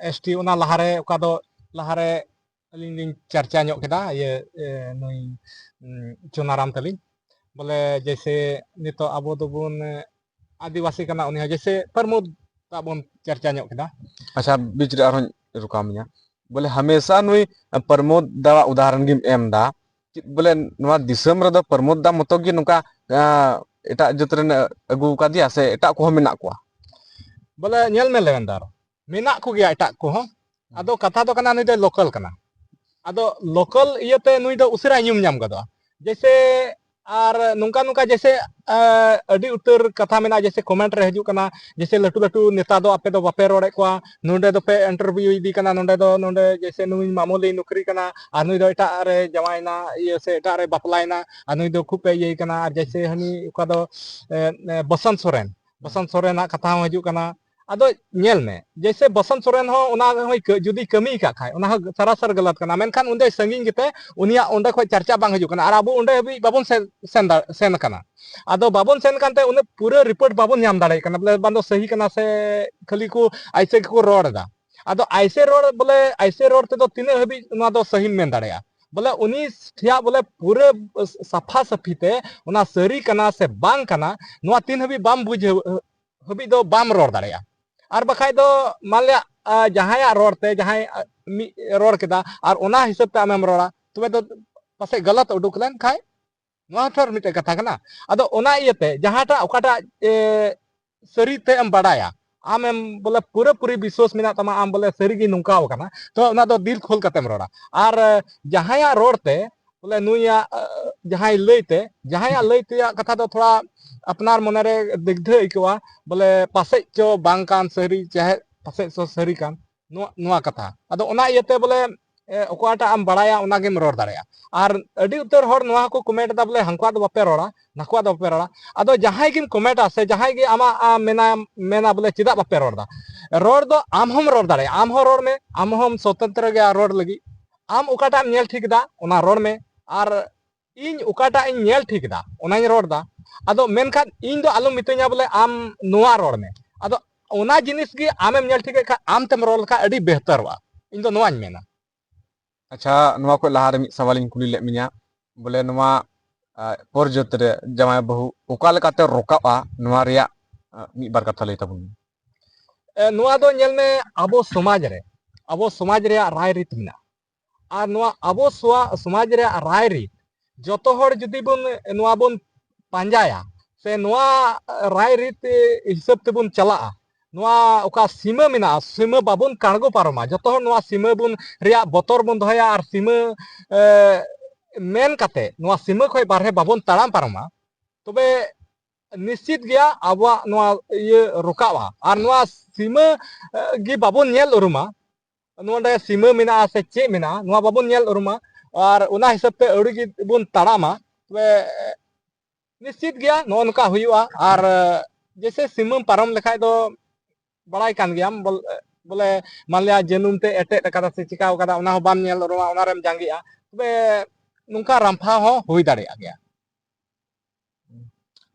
ᱮᱥ ᱴᱤ, ᱚᱱᱟ ᱞᱟᱦᱟᱨᱮ ᱚᱠᱟ ᱫᱚ ᱞᱟᱦᱟᱨᱮ ᱟᱹᱞᱤᱧ ᱞᱤᱧ ᱪᱟᱨᱪᱟ ᱧᱚᱜ ᱠᱮᱫᱟ, ᱤᱭᱟᱹ ᱱᱩᱭ ᱪᱩᱱᱟᱨᱟᱢ ᱛᱟᱹᱞᱤᱧ, ᱵᱚᱞᱮ ᱡᱮᱭᱥᱮ ᱱᱤᱛᱚᱜ ᱟᱵᱚ ᱫᱚᱵᱚᱱ ᱟᱹᱫᱤᱵᱟᱹᱥᱤ ᱠᱟᱱᱟ, ᱩᱱᱤ ᱦᱚᱸ ᱡᱮᱭᱥᱮ ᱯᱨᱚᱢᱳᱫ ᱛᱟᱜ ᱵᱚᱱ ᱪᱟᱨᱪᱟ ᱧᱚᱜ ᱠᱮᱫᱟ᱾ ᱟᱪᱪᱷᱟ, ᱵᱤᱪ ᱨᱮ ᱟᱨᱦᱚᱸᱧ ᱨᱚᱠᱟᱣ ᱢᱮᱭᱟ, ᱵᱚᱞᱮ ᱦᱟᱢᱮᱥᱟ ᱱᱩᱭ ᱯᱨᱚᱢᱳᱫ ᱫᱟᱣᱟᱜ ᱩᱫᱟᱦᱚᱨᱚᱱ ᱜᱮᱢ ᱮᱢ ᱮᱫᱟ, ᱪᱮᱫ ᱵᱚᱞᱮ ᱱᱚᱣᱟ ᱫᱤᱥᱚᱢ ᱨᱮᱫᱚ ᱯᱨᱚᱢᱳᱫ ᱫᱟ ᱢᱚᱛᱚ ᱜᱮ ᱱᱚᱝᱠᱟ ᱮᱴᱟᱜ ᱡᱟᱹᱛ ᱨᱮᱱ ᱟᱹᱜᱩ ᱟᱠᱟᱫᱮᱭᱟ ᱥᱮ ᱮᱴᱟᱜ ᱠᱚᱦᱚᱸ ᱢᱮᱱᱟᱜ ᱠᱚᱣᱟ? ᱵᱚᱞᱮ ᱧᱮᱞ ᱢᱮ ᱞᱮᱵᱮᱱᱫᱟᱨ, ᱢᱮᱱᱟᱜ ᱠᱚᱜᱮᱭᱟ ᱮᱴᱟᱜ ᱠᱚᱦᱚᱸ᱾ ᱟᱫᱚ ᱠᱟᱛᱷᱟ ᱫᱚ ᱠᱟᱱᱟ ᱱᱩᱭ ᱫᱚ ᱞᱳᱠᱟᱞ ᱠᱟᱱᱟ᱾ ᱟᱫᱚ ᱞᱳᱠᱟᱞ ᱤᱭᱟᱹᱛᱮ ᱱᱩᱭ ᱫᱚ ᱩᱥᱟᱹᱨᱟᱭ ᱧᱩᱢ ᱧᱟᱢ ᱜᱚᱫᱚᱜᱼᱟ᱾ ᱡᱮᱭᱥᱮ ᱟᱨ ᱱᱚᱝᱠᱟ ᱱᱚᱝᱠᱟ ᱡᱮᱭᱥᱮ ᱟᱹᱰᱤ ᱩᱛᱟᱹᱨ ᱠᱟᱛᱷᱟ ᱢᱮᱱᱟᱜᱼᱟ, ᱡᱮᱭᱥᱮ ᱠᱚᱢᱮᱱᱴ ᱨᱮ ᱦᱤᱡᱩᱜ ᱠᱟᱱᱟ, ᱡᱮᱭᱥᱮ ᱞᱟᱹᱴᱩ ᱞᱟᱹᱴᱩ ᱱᱮᱛᱟ ᱫᱚ ᱟᱯᱮ ᱫᱚ ᱵᱟᱯᱮ ᱨᱚᱲᱮᱫ ᱠᱚᱣᱟ, ᱱᱚᱰᱮ ᱫᱚᱯᱮ ᱤᱱᱴᱟᱨᱵᱷᱤᱭᱩ ᱤᱫᱤ ᱠᱟᱱᱟ, ᱱᱚᱰᱮ ᱫᱚ ᱱᱚᱰᱮ ᱡᱮᱭᱥᱮ ᱱᱩᱭ ᱢᱟᱢᱚᱞᱤ ᱱᱚᱠᱨᱤ ᱠᱟᱱᱟ ᱟᱨ ᱱᱩᱭ ᱫᱚ ᱮᱴᱟᱜ ᱨᱮ ᱡᱟᱶᱟᱭᱮᱱᱟ, ᱤᱭᱟᱹ ᱥᱮ ᱮᱴᱟᱜ ᱨᱮ ᱵᱟᱯᱞᱟᱭᱮᱱᱟ ᱟᱨ ᱱᱩᱭ ᱫᱚ ᱠᱷᱩᱵ ᱯᱮ ᱤᱭᱟᱹᱭ ᱠᱟᱱᱟ, ᱟᱨ ᱡᱮᱭᱥᱮ ᱦᱟᱹᱱᱤ ᱚᱠᱟ ᱫᱚ ᱮ, ᱮ, ᱵᱚᱥᱚᱱᱛ ᱥᱚᱨᱮᱱ, ᱵᱚᱥᱚᱱᱛ ᱥᱚᱨᱮᱱᱟᱜ ᱠᱟᱛᱷᱟ ᱦᱚᱸ ᱦᱤᱡᱩᱜ ᱠᱟᱱᱟ᱾ ᱟᱫᱚ ᱧᱮᱞ ᱢᱮ, ᱡᱮᱭᱥᱮ ᱵᱚᱥᱚᱱᱛ ᱥᱚᱨᱮᱱ ᱦᱚᱸ ᱚᱱᱟ ᱦᱚᱸᱭ ᱠᱟᱹ-, ᱡᱩᱫᱤ ᱠᱟᱹᱢᱤ ᱠᱟᱜ ᱠᱷᱟᱡ, ᱚᱱᱟ ᱦᱚᱸ ᱥᱟᱨᱟᱥᱟᱨ ᱜᱟᱞᱟᱛ ᱠᱟᱱᱟ, ᱢᱮᱱᱠᱷᱟᱱ ᱚᱸᱰᱮ ᱥᱟᱺᱜᱤᱧ ᱜᱮᱛᱮ ᱩᱱᱤᱭᱟᱜ ᱚᱸᱰᱮ ᱠᱷᱚᱡ ᱪᱟᱨᱪᱟ ᱵᱟᱝ ᱦᱤᱡᱩᱜ ᱠᱟᱱᱟ᱾ ᱟᱨ ᱟᱵᱚ ᱚᱸᱰᱮ ᱦᱟᱹᱵᱤᱡ ᱵᱟᱵᱚᱱ ᱥᱮᱱ, ᱥᱮᱱ ᱫᱟᱲᱮ-, ᱥᱮᱱ ᱟᱠᱟᱱᱟ᱾ ᱟᱫᱚ ᱵᱟᱵᱚᱱ ᱥᱮᱱ ᱠᱟᱱᱛᱮ ᱩᱱᱟᱹᱜ ᱯᱩᱨᱟᱹ ᱨᱤᱯᱳᱨᱴ ᱵᱟᱵᱚᱱ ᱧᱟᱢ ᱫᱟᱲᱮᱭᱟᱜ ᱠᱟᱱᱟ, ᱵᱚᱞᱮ ᱵᱟᱝ ᱫᱚ ᱥᱟᱹᱦᱤ ᱠᱟᱱᱟ ᱥᱮ ᱠᱷᱟᱹᱞᱤ ᱠᱚ ᱟᱭᱥᱮ ᱜᱮᱠᱚ ᱨᱚᱲ ᱮᱫᱟ᱾ ᱟᱫᱚ ᱟᱭᱥᱮ ᱨᱚᱲ, ᱵᱚᱞᱮ ᱟᱭᱥᱮ ᱨᱚᱲ ᱛᱮᱫᱚ ᱛᱤᱱᱟᱹᱜ ᱦᱟᱹᱵᱤᱡ ᱱᱚᱣᱟ ᱫᱚ ᱥᱟᱹᱦᱤᱢ ᱢᱮᱱ ᱫᱟᱲᱮᱭᱟᱜᱼᱟ? ᱵᱚᱞᱮ ᱩᱱᱤ ᱴᱷᱮᱭᱟᱜ ᱵᱚᱞᱮ ᱯᱩᱨᱟᱹ ᱥᱟᱯᱷᱟ ᱥᱟᱹᱯᱷᱤ ᱛᱮ ᱚᱱᱟ ᱥᱟᱹᱨᱤ ᱠᱟᱱᱟ ᱥᱮ ᱵᱟᱝ ᱠᱟᱱᱟ, ᱱᱚᱣᱟ ᱛᱤᱱ ᱦᱟᱹᱵᱤᱡ ᱵᱟᱢ ᱵᱩᱡᱷᱟᱹᱣ ᱦᱟᱹᱵᱤᱡ ᱫᱚ ᱵᱟᱢ ᱨᱚᱲ ᱫᱟᱲᱮᱭᱟᱜᱼᱟ᱾ ᱟᱨ ᱵᱟᱠᱷᱟᱡ ᱫᱚ ᱢᱟᱱᱞᱤᱭᱟ, ᱟ, ᱡᱟᱦᱟᱸᱭᱟᱜ ᱨᱚᱲ ᱛᱮ ᱡᱟᱦᱟᱸᱭ, ᱟ, ᱢᱤᱫ ᱨᱚᱲ ᱠᱮᱫᱟ ᱟᱨ ᱚᱱᱟ ᱦᱤᱥᱟᱹᱵ ᱛᱮ ᱟᱢᱮᱢ ᱨᱚᱲᱟ, ᱛᱚᱵᱮ ᱫᱚ ᱯᱟᱥᱮᱡ ᱜᱟᱞᱟᱛ ᱩᱰᱩᱠ ᱞᱮᱱ ᱠᱷᱟᱡ, ᱱᱚᱣᱟ ᱦᱚᱸ ᱟᱨ ᱢᱤᱫᱴᱮᱡ ᱠᱟᱛᱷᱟ ᱠᱟᱱᱟ᱾ ᱟᱫᱚ ᱚᱱᱟ ᱤᱭᱟᱹᱛᱮ ᱡᱟᱦᱟᱸᱴᱟᱜ ᱚᱠᱟᱴᱟᱜ, ᱮ, ᱥᱟᱹᱨᱤ ᱛᱮ ᱮᱢ ᱵᱟᱰᱟᱭᱟ, ᱟᱢᱮᱢ ᱵᱚᱞᱮ ᱯᱩᱨᱟᱹᱯᱩᱨᱤ ᱵᱤᱥᱣᱟᱥ ᱢᱮᱱᱟᱜ ᱛᱟᱢᱟ, ᱟᱢ ᱵᱚᱞᱮ ᱥᱟᱹᱨᱤᱜᱮ ᱱᱚᱝᱠᱟᱣ ᱠᱟᱱᱟ, ᱛᱚ ᱚᱱᱟ ᱫᱚ ᱫᱤᱞ ᱠᱷᱳᱞ ᱠᱟᱛᱮᱢ ᱨᱚᱲᱟ᱾ ᱟᱨ ᱡᱟᱦᱟᱸᱭᱟᱜ ᱨᱚᱲ ᱛᱮ ᱵᱚᱞᱮ ᱱᱩᱭᱟᱜ ᱡᱟᱦᱟᱸᱭ ᱞᱟᱹᱭ ᱛᱮ, ᱡᱟᱦᱟᱸᱭᱟᱜ ᱞᱟᱹᱭ ᱛᱮᱭᱟᱜ ᱠᱟᱛᱷᱟ ᱫᱚ ᱛᱷᱚᱲᱟ ᱟᱯᱱᱟᱨ ᱢᱚᱱᱮᱨᱮ ᱫᱤᱜᱽᱫᱷᱟᱹ ᱟᱹᱭᱠᱟᱹᱣᱟ, ᱵᱚᱞᱮ ᱯᱟᱥᱮᱡ ᱪᱚ ᱵᱟᱝ ᱠᱟᱱ ᱥᱟᱹᱨᱤ, ᱪᱟᱦᱮ ᱯᱟᱥᱮᱡ ᱪᱚ ᱥᱟᱹᱨᱤ ᱠᱟᱱ, ᱱᱚᱣᱟ, ᱱᱚᱣᱟ ᱠᱟᱛᱷᱟ᱾ ᱟᱫᱚ ᱚᱱᱟ ᱤᱭᱟᱹᱛᱮ ᱵᱚᱞᱮ ᱮ, ᱚᱠᱟᱴᱟᱜ ᱮᱢ ᱵᱟᱲᱟᱭᱟ ᱚᱱᱟ ᱜᱮᱢ ᱨᱚᱲ ᱫᱟᱲᱮᱭᱟᱜᱼᱟ᱾ ᱟᱨ ᱟᱹᱰᱤ ᱩᱛᱟᱹᱨ ᱦᱚᱲ ᱱᱚᱣᱟ ᱦᱚᱸᱠᱚ ᱠᱚᱢᱮᱱᱴ ᱮᱫᱟ ᱵᱚᱞᱮ ᱦᱟᱱᱠᱩᱣᱟᱜ ᱫᱚ ᱵᱟᱯᱮ ᱨᱚᱲᱟ, ᱱᱟᱠᱩᱣᱟᱜ ᱫᱚ ᱵᱟᱯᱮ ᱨᱚᱲᱟ᱾ ᱟᱫᱚ ᱡᱟᱦᱟᱸᱭ ᱜᱮᱢ ᱠᱚᱢᱮᱱᱴᱟ ᱥᱮ ᱡᱟᱦᱟᱸᱭ ᱜᱮ ᱟᱢᱟᱜ ᱟ, ᱢᱮᱱᱟ, ᱢᱮᱱᱟ ᱵᱚᱞᱮ ᱪᱮᱫᱟᱜ ᱵᱟᱯᱮ ᱨᱚᱲ ᱮᱫᱟ? ᱨᱚᱲ ᱫᱚ ᱟᱢ ᱦᱚᱸᱢ ᱨᱚᱲ ᱫᱟᱲᱮᱭᱟᱜᱼᱟ, ᱟᱢ ᱦᱚᱸ ᱨᱚᱲ ᱢᱮ, ᱟᱢ ᱦᱚᱸᱢ ᱥᱚᱛᱚᱱᱛᱨᱚ ᱜᱮᱭᱟ ᱨᱚᱲ ᱞᱟᱹᱜᱤᱫ᱾ ᱟᱢ ᱚᱠᱟᱴᱟᱜ ᱮᱢ ᱧᱮᱞ ᱴᱷᱤᱠ ᱮᱫᱟ ᱚᱱᱟ ᱨᱚᱲ ᱢᱮ, ᱟᱨ ᱤᱧ ᱚᱠᱟᱴᱟᱜ ᱤᱧ ᱧᱮᱞ ᱴᱷᱤᱠ ᱮᱫᱟ ᱚᱱᱟᱧ ᱨᱚᱲ ᱮᱫᱟ᱾ ᱟᱫᱚ ᱢᱮᱱᱠᱷᱟᱱ ᱤᱧ ᱫᱚ ᱟᱞᱚᱢ ᱢᱤᱛᱟᱹᱧᱟ ᱵᱚᱞᱮ ᱟᱢ ᱱᱚᱣᱟ ᱨᱚᱲ ᱢᱮ᱾ ᱟᱫᱚ ᱚᱱᱟ ᱡᱤᱱᱤᱥ ᱜᱮ ᱟᱢᱮᱢ ᱧᱮᱞ ᱴᱷᱤᱠᱮᱫ ᱠᱷᱟᱱ ᱟᱢ ᱛᱮᱢ ᱨᱚᱲ ᱞᱮᱠᱷᱟᱱ ᱟᱹᱰᱤ ᱵᱮᱦᱛᱟᱨᱚᱜᱼᱟ, ᱤᱧ ᱫᱚ ᱱᱚᱣᱟᱧ ᱢᱮᱱᱟ᱾ ᱟᱪᱪᱷᱟ, ᱱᱚᱣᱟ ᱠᱷᱚᱱ ᱞᱟᱦᱟᱨᱮ ᱢᱤᱫ ᱥᱟᱣᱟᱞᱤᱧ ᱠᱩᱞᱤ ᱞᱮᱫ ᱢᱮᱭᱟ, ᱵᱚᱞᱮ ᱱᱚᱣᱟ ᱟ, ᱯᱚᱨ ᱡᱟᱹᱛ ᱨᱮ ᱡᱟᱶᱟᱭ ᱵᱟᱹᱦᱩ ᱚᱠᱟ ᱞᱮᱠᱟᱛᱮ ᱨᱚᱠᱟᱵᱼᱟ, ᱱᱚᱣᱟ ᱨᱮᱭᱟᱜ ᱟ, ᱢᱤᱫ ᱵᱟᱨ ᱠᱟᱛᱷᱟ ᱞᱟᱹᱭ ᱛᱟᱵᱚᱱ ᱢᱮ᱾ ᱮ, ᱱᱚᱣᱟ ᱫᱚ ᱧᱮᱞ ᱢᱮ, ᱟᱵᱚ ᱥᱚᱢᱟᱡᱽ ᱨᱮ, ᱟᱵᱚ ᱥᱚᱢᱟᱡᱽ ᱨᱮᱭᱟᱜ ᱨᱟᱭ ᱨᱤᱛ ᱢᱮᱱᱟᱜᱼᱟ᱾ ᱟᱨ ᱱᱚᱣᱟ ᱟᱵᱚ ᱥᱚᱣᱟ-, ᱥᱚᱢᱟᱡᱽ ᱨᱮᱭᱟᱜ ᱨᱟᱭ ᱨᱤᱛ ᱡᱚᱛᱚ ᱦᱚᱲ ᱡᱩᱫᱤ ᱵᱚᱱ, ᱱᱚᱣᱟ ᱵᱚᱱ ᱯᱟᱸᱡᱟᱭᱟ ᱥᱮ ᱱᱚᱣᱟ ᱨᱟᱭ ᱨᱤᱛ ᱦᱤᱥᱟᱹᱵ ᱛᱮᱵᱚᱱ ᱪᱟᱞᱟᱜᱼᱟ, ᱱᱚᱣᱟ ᱚᱠᱟ ᱥᱤᱢᱟᱹ ᱢᱮᱱᱟᱜᱼᱟ, ᱥᱤᱢᱟᱹ ᱵᱟᱵᱚᱱ ᱠᱟᱬᱜᱚ ᱯᱟᱨᱚᱢᱟ, ᱡᱚᱛᱚ ᱦᱚᱲ ᱱᱚᱣᱟ ᱥᱤᱢᱟᱹ ᱵᱚᱱ, ᱨᱮᱭᱟᱜ ᱵᱚᱛᱚᱨ ᱵᱚᱱ ᱫᱚᱦᱚᱭᱟ ᱟᱨ ᱥᱤᱢᱟᱹ, ᱮ, ᱢᱮᱱ ᱠᱟᱛᱮ ᱱᱚᱣᱟ ᱥᱤᱢᱟᱹ ᱠᱷᱚᱱ ᱵᱟᱨᱦᱮ ᱵᱟᱵᱚᱱ ᱛᱟᱲᱟᱢ ᱯᱟᱨᱚᱢᱟ, ᱛᱚᱵᱮ ᱱᱤᱥᱪᱤᱛ ᱜᱮᱭᱟ ᱟᱵᱚᱣᱟᱜ ᱱᱚᱣᱟ ᱤᱭᱟᱹ ᱨᱚᱠᱟᱵᱼᱟ᱾ ᱟᱨ ᱱᱚᱣᱟ ᱥᱤᱢᱟᱹ, ᱮ, ᱜᱮ ᱵᱟᱵᱚᱱ ᱧᱮᱞ ᱩᱨᱩᱢᱟ, ᱱᱚᱰᱮ ᱥᱤᱢᱟᱹ ᱢᱮᱱᱟᱜᱼᱟ ᱥᱮ ᱪᱮᱫ ᱢᱮᱱᱟᱜᱼᱟ, ᱱᱚᱣᱟ ᱵᱟᱵᱚᱱ ᱧᱮᱞ ᱩᱨᱩᱢᱟ, ᱟᱨ ᱚᱱᱟ ᱦᱤᱥᱟᱹᱵ ᱛᱮ ᱟᱹᱣᱲᱤ ᱜᱮᱵᱚᱱ ᱛᱟᱲᱟᱢᱟ, ᱛᱚᱵᱮ ᱱᱤᱥᱪᱤᱛ ᱜᱮᱭᱟ ᱱᱚᱜᱼᱚ ᱱᱚᱝᱠᱟ ᱦᱩᱭᱩᱜᱼᱟ᱾ ᱟᱨ ᱡᱮᱭᱥᱮ ᱥᱤᱢᱟᱹᱢ ᱯᱟᱨᱚᱢ ᱞᱮᱠᱷᱟᱡ ᱫᱚ ᱵᱟᱲᱟᱭ ᱠᱟᱱ ᱜᱮᱭᱟᱢ, ᱵᱚᱞ-, ᱵᱚᱞᱮ ᱢᱟᱱᱞᱤᱭᱟ ᱡᱟᱹᱱᱩᱢ ᱛᱮ ᱮᱴᱮᱫ ᱟᱠᱟᱫᱟ ᱥᱮ ᱪᱤᱠᱟᱣ ᱟᱠᱟᱫᱟ, ᱚᱱᱟ ᱦᱚᱸ ᱵᱟᱢ ᱧᱮᱞ ᱩᱨᱩᱢᱟ, ᱚᱱᱟ ᱨᱮᱢ ᱡᱟᱸᱜᱮᱜᱼᱟ, ᱛᱚᱵᱮ ᱱᱚᱝᱠᱟ ᱨᱟᱢᱯᱷᱟ ᱦᱚᱸ ᱦᱩᱭ ᱫᱟᱲᱮᱭᱟᱜ ᱜᱮᱭᱟ᱾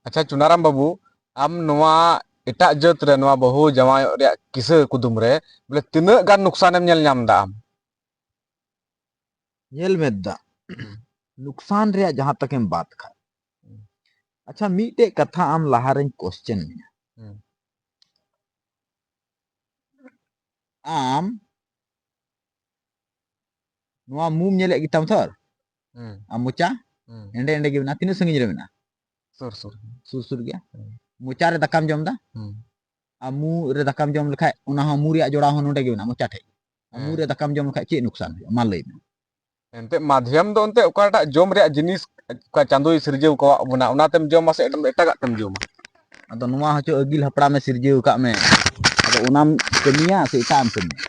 ᱟᱪᱪᱷᱟ, ᱪᱩᱱᱟᱨᱟᱢ ᱵᱟᱹᱵᱩ, ᱟᱢ ᱱᱚᱣᱟ ᱮᱴᱟᱜ ᱡᱟᱹᱛ ᱨᱮ ᱱᱚᱣᱟ ᱵᱟᱹᱦᱩ ᱡᱟᱶᱟᱭᱚᱜ ᱨᱮᱭᱟᱜ ᱠᱤᱥᱟᱹ ᱠᱩᱫᱩᱢ ᱨᱮ ᱵᱚᱞᱮ ᱛᱤᱱᱟᱹᱜ ᱜᱟᱱ ᱱᱩᱠᱥᱟᱱᱮᱢ ᱧᱮᱞ ᱧᱟᱢ ᱮᱫᱟ ᱟᱢ? ᱧᱮᱞ ᱢᱮ ᱫᱟ, ᱱᱩᱠᱥᱟᱱ ᱨᱮᱭᱟᱜ ᱡᱟᱦᱟᱸ ᱛᱟᱠᱮᱢ ᱵᱟᱫ ᱠᱷᱟᱡ, ᱟᱪᱪᱷᱟ, ᱢᱤᱫᱴᱮᱡ ᱠᱟᱛᱷᱟ ᱟᱢ ᱞᱟᱦᱟᱨᱮᱧ ᱠᱚᱥᱪᱮᱱ ᱢᱮᱭᱟ᱾ ᱦᱩᱸ᱾ ᱟᱢ ᱱᱚᱣᱟ ᱢᱩᱢ ᱧᱮᱞᱮᱫ ᱜᱮᱛᱟᱢ ᱛᱷᱚᱨ? ᱦᱩᱸ᱾ ᱟᱢ ᱢᱚᱪᱟ ᱦᱩᱸ᱾ ᱮᱸᱰᱮ ᱮᱸᱰᱮ ᱜᱮ ᱢᱮᱱᱟᱜᱼᱟ᱾ ᱛᱤᱱᱟᱹᱜ ᱥᱟᱺᱜᱤᱧ ᱨᱮ ᱢᱮᱱᱟᱜᱼᱟ? ᱥᱩᱨ ᱥᱩᱨ᱾ ᱥᱩᱨ ᱥᱩᱨ ᱜᱮᱭᱟ᱾ ᱦᱩᱸ᱾ ᱢᱚᱪᱟ ᱨᱮ ᱫᱟᱠᱟᱢ ᱡᱚᱢ ᱮᱫᱟ? ᱦᱩᱸ᱾ ᱟᱨ ᱢᱩ ᱨᱮ ᱫᱟᱠᱟᱢ ᱡᱚᱢ ᱞᱮᱠᱷᱟᱡ, ᱚᱱᱟ ᱦᱚᱸ ᱢᱩ ᱨᱮᱭᱟᱜ ᱡᱚᱲᱟᱣ ᱦᱚᱸ ᱱᱚᱰᱮ ᱜᱮ ᱢᱮᱱᱟᱜᱼᱟ, ᱢᱚᱪᱟ ᱴᱷᱮᱡ᱾ ᱟᱨ ᱢᱩ ᱦᱮᱸ᱾ ᱨᱮ ᱫᱟᱠᱟᱢ ᱡᱚᱢ ᱞᱮᱠᱷᱟᱡ ᱪᱮᱫ ᱱᱩᱠᱥᱟᱱ ᱦᱩᱭᱩᱜᱼᱟ, ᱢᱟ ᱞᱟᱹᱭ ᱢᱮ? ᱮᱱᱛᱮᱫ ᱢᱟᱫᱷᱭᱟᱢ ᱫᱚ ᱮᱱᱛᱮᱫ ᱚᱠᱟᱴᱟᱜ ᱡᱚᱢ ᱨᱮᱭᱟᱜ ᱡᱤᱱᱤᱥ ᱚᱠᱟ ᱪᱟᱸᱫᱳᱭ ᱥᱤᱨᱡᱟᱹᱣ ᱠᱟᱣᱟᱫ ᱵᱚᱱᱟ, ᱚᱱᱟ ᱛᱮᱢ ᱡᱚᱢᱟ ᱥᱮ ᱮᱴᱟᱜᱟᱜ ᱛᱮᱢ ᱡᱚᱢᱟ? ᱟᱫᱚ ᱱᱚᱣᱟ ᱦᱚᱪᱚ ᱟᱹᱜᱤᱞ ᱦᱟᱯᱲᱟᱢᱮ ᱥᱤᱨᱡᱟᱹᱣ ᱟᱠᱟᱫ ᱢᱮ, ᱟᱫᱚ ᱚᱱᱟᱢ ᱠᱟᱹᱢᱤᱭᱟ ᱥᱮ ᱮᱴᱟᱜ ᱮᱢ ᱠᱟᱹᱢᱤᱭᱟ?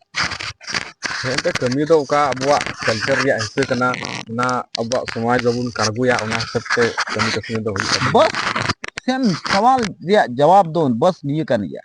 ᱦᱮᱸ, ᱮᱱᱛᱮᱫ ᱠᱟᱹᱢᱤ ᱫᱚ ᱚᱠᱟ ᱟᱵᱚᱣᱟᱜ culture ᱨᱮᱭᱟᱜ ᱦᱤᱥᱥᱟᱹ ᱠᱟᱱᱟ, ᱚᱱᱟ ᱟᱵᱚᱣᱟᱜ ᱥᱚᱢᱟᱡᱽ ᱵᱟᱵᱚᱱ ᱠᱟᱬᱜᱚᱭᱟ, ᱚᱱᱟ ᱦᱤᱥᱟᱹᱵ ᱛᱮ ᱠᱟᱹᱢᱤ ᱠᱟᱹᱥᱱᱤ ᱫᱚ ᱦᱩᱭᱩᱜ ᱛᱟᱵᱚᱱᱟ᱾ ᱵᱟᱥ, ᱥᱮᱢ ᱥᱟᱣᱟᱞ ᱨᱮᱭᱟᱜ ᱡᱟᱣᱟᱵ ᱫᱚ ᱵᱟᱥ ᱱᱤᱭᱟᱹ ᱠᱟᱱ ᱜᱮᱭᱟ,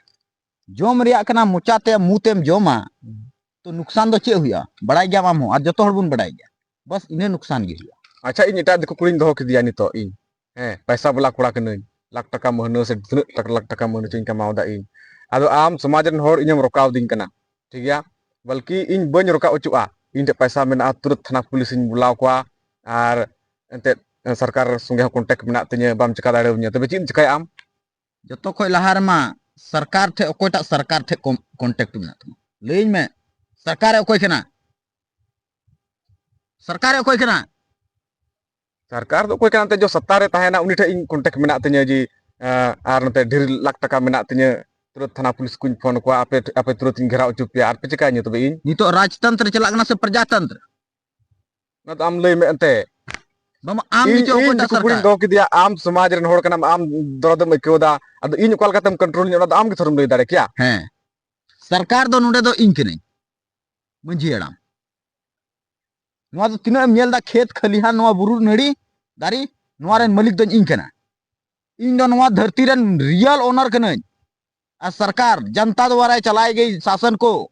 ᱡᱚᱢ ᱨᱮᱭᱟᱜ ᱠᱟᱱᱟ, ᱢᱚᱪᱟᱛᱮ ᱢᱩ ᱛᱮᱢ ᱡᱚᱢᱟ, ᱦᱩᱸ᱾ ᱛᱚ ᱱᱩᱠᱥᱟᱱ ᱫᱚ ᱪᱮᱫ ᱦᱩᱭᱩᱜᱼᱟ? ᱵᱟᱲᱟᱭ ᱜᱮᱭᱟᱢ ᱟᱢ ᱦᱚᱸ, ᱟᱨ ᱡᱚᱛᱚ ᱦᱚᱲ ᱵᱚᱱ ᱵᱟᱲᱟᱭ ᱜᱮᱭᱟ, ᱵᱟᱥ ᱤᱱᱟᱹ ᱱᱩᱠᱥᱟᱱ ᱜᱮ ᱦᱩᱭᱩᱜᱼᱟ᱾ ᱟᱪᱪᱷᱟ, ᱤᱧ ᱮᱴᱟᱜ ᱫᱤᱠᱩ ᱠᱩᱲᱤᱧ ᱫᱚᱦᱚ ᱠᱮᱫᱮᱭᱟ ᱱᱤᱛᱚᱜ ᱤᱧ, ᱦᱮᱸ, ᱯᱟᱭᱥᱟ ᱵᱟᱞᱟ ᱠᱚᱲᱟ ᱠᱟᱹᱱᱟᱹᱧ, ᱞᱟᱠᱷ ᱴᱟᱠᱟ ᱢᱟᱹᱦᱱᱟᱹ ᱥᱮ ᱛᱤᱱᱟᱹᱜ ᱴᱟᱠᱟ, ᱞᱟᱠᱷ ᱴᱟᱠᱟ ᱢᱟᱹᱦᱱᱟᱹ ᱪᱚᱧ ᱠᱟᱢᱟᱣ ᱮᱫᱟ ᱤᱧ, ᱟᱫᱚ ᱟᱢ ᱥᱚᱢᱟᱡᱽ ᱨᱮᱱ ᱦᱚᱲ ᱤᱧᱮᱢ ᱨᱚᱠᱟᱣ ᱫᱤᱧ ᱠᱟᱱᱟ, ᱴᱷᱤᱠ ᱜᱮᱭᱟ, ᱵᱚᱞᱠᱤ ᱤᱧ ᱵᱟᱹᱧ ᱨᱚᱠᱟᱣ ᱦᱚᱪᱚᱜᱼᱟ, ᱤᱧ ᱴᱷᱮᱱ ᱯᱟᱭᱥᱟ ᱢᱮᱱᱟᱜᱼᱟ, ᱛᱩᱨᱟᱹᱛ ᱛᱷᱟᱱᱟ ᱯᱩᱞᱤᱥ ᱤᱧ ᱵᱩᱞᱟᱣ ᱠᱚᱣᱟ, ᱟᱨ ᱮᱱᱛᱮᱫ ᱥᱚᱨᱠᱟᱨ ᱥᱚᱸᱜᱮ ᱦᱚᱸ contact ᱢᱮᱱᱟᱜ ᱛᱤᱧᱟᱹ, ᱵᱟᱢ ᱪᱤᱠᱟ ᱫᱟᱲᱮᱭᱟᱹᱧᱟ, ᱛᱚᱵᱮ ᱪᱮᱫ ᱮᱢ ᱪᱤᱠᱟᱭᱟ ᱟᱢ? ᱡᱚᱛᱚ ᱠᱷᱚᱡ ᱞᱟᱦᱟ ᱨᱮᱢᱟ ᱥᱚᱨᱠᱟᱨ ᱴᱷᱮᱡ, ᱚᱠᱚᱭᱴᱟᱜ ᱥᱚᱨᱠᱟᱨ ᱴᱷᱮᱡ ᱠᱚᱢ-, contact ᱢᱮᱱᱟᱜ ᱛᱟᱢᱟ? ᱞᱟᱹᱭᱟᱹᱧ ᱢᱮ, ᱥᱚᱨᱠᱟᱨᱮ ᱚᱠᱚᱭ ᱠᱟᱱᱟ? ᱥᱚᱨᱠᱟᱨᱮ ᱚᱠᱚᱭ ᱠᱟᱱᱟ? ᱥᱚᱨᱠᱟᱨ ᱫᱚ ᱚᱠᱚᱭ ᱠᱟᱱᱟ? ᱮᱱᱛᱮ ᱡᱚ ᱥᱚᱛᱛᱟ ᱨᱮ ᱛᱟᱦᱮᱱᱟ, ᱩᱱᱤ ᱴᱷᱮᱡ ᱤᱧ contact ᱢᱮᱱᱟᱜ ᱛᱤᱧᱟᱹ ᱡᱮ, ᱮᱸ, ᱟᱨ ᱱᱚᱛᱮ ᱰᱷᱮᱨ ᱞᱟᱠᱷ ᱴᱟᱠᱟ ᱢᱮᱱᱟᱜ ᱛᱤᱧᱟᱹ, ᱛᱩᱨᱟᱹᱛ ᱛᱷᱟᱱᱟ ᱯᱩᱞᱤᱥ ᱠᱚᱧ ᱯᱷᱳᱱ ᱠᱚᱣᱟ, ᱟᱯᱮ, ᱟᱯᱮ ᱛᱩᱨᱟᱹᱛ ᱤᱧ ᱜᱷᱮᱨᱟᱣ ᱦᱚᱪᱚ ᱯᱮᱭᱟ, ᱟᱨ ᱯᱮ ᱪᱤᱠᱟᱹᱧᱟ ᱛᱚᱵᱮ ᱤᱧ? ᱱᱤᱛᱚᱜ ᱨᱟᱡᱽᱛᱚᱱᱛᱨᱚ ᱪᱟᱞᱟᱜ ᱠᱟᱱᱟ ᱥᱮ ᱯᱨᱚᱡᱟᱛᱚᱱᱛᱨᱚ? ᱚᱱᱟ ᱫᱚ ᱟᱢ ᱞᱟᱹᱭ ᱢᱮ ᱮᱱᱛᱮ᱾ ᱵᱟᱵᱟ, ᱟᱢ ᱤᱧ, ᱜᱮᱪᱚ ᱤᱧ ᱚᱠᱚᱭᱴᱟᱜ ᱫᱤᱠᱩ ᱠᱩᱲᱤᱧ ᱥᱚᱨᱠᱟᱨ? ᱫᱚᱦᱚ ᱠᱮᱫᱮᱭᱟ, ᱟᱢ ᱥᱚᱢᱟᱡᱽ ᱨᱮᱱ ᱦᱚᱲ ᱠᱟᱱᱟᱢ, ᱟᱢ ᱫᱚᱨᱚᱫᱮᱢ ᱟᱹᱭᱠᱟᱹᱣ ᱮᱫᱟ, ᱟᱫᱚ ᱤᱧ ᱚᱠᱟ ᱞᱮᱠᱟᱛᱮᱢ control ᱤᱧᱟ, ᱚᱱᱟ ᱫᱚ ᱟᱢ ᱜᱮ ᱛᱷᱚᱨᱮᱢ ᱞᱟᱹᱭ ᱫᱟᱲᱮ ᱠᱮᱭᱟ᱾ ᱦᱮᱸ, ᱥᱚᱨᱠᱟᱨ ᱫᱚ ᱱᱚᱰᱮ ᱫᱚ ᱤᱧ ᱠᱟᱹᱱᱟᱹᱧ, ᱢᱟᱹᱡᱷᱤ ᱦᱟᱲᱟᱢ᱾ ᱱᱚᱣᱟ ᱫᱚ ᱛᱤᱱᱟᱹᱜ ᱮᱢ ᱧᱮᱞ ᱮᱫᱟ, ᱠᱷᱮᱛ ᱠᱷᱟᱹᱞᱤᱦᱟᱱ, ᱱᱚᱣᱟ ᱵᱩᱨᱩ ᱱᱟᱹᱲᱤ ᱫᱟᱨᱮ, ᱱᱚᱣᱟ ᱨᱮᱱ ᱢᱟᱹᱞᱤᱠ ᱫᱚᱧ ᱤᱧ ᱠᱟᱱᱟ᱾ ᱤᱧ ᱫᱚ ᱱᱚᱣᱟ ᱫᱷᱟᱹᱨᱛᱤ ᱨᱮᱱ real owner ᱠᱟᱹᱱᱟᱹᱧ᱾ ᱟᱨ ᱥᱚᱨᱠᱟᱨ, ᱡᱟᱱᱛᱟ ᱫᱣᱟᱨᱟᱭ ᱪᱟᱞᱟᱭ ᱜᱮ ᱥᱟᱥᱚᱱ ᱠᱚ,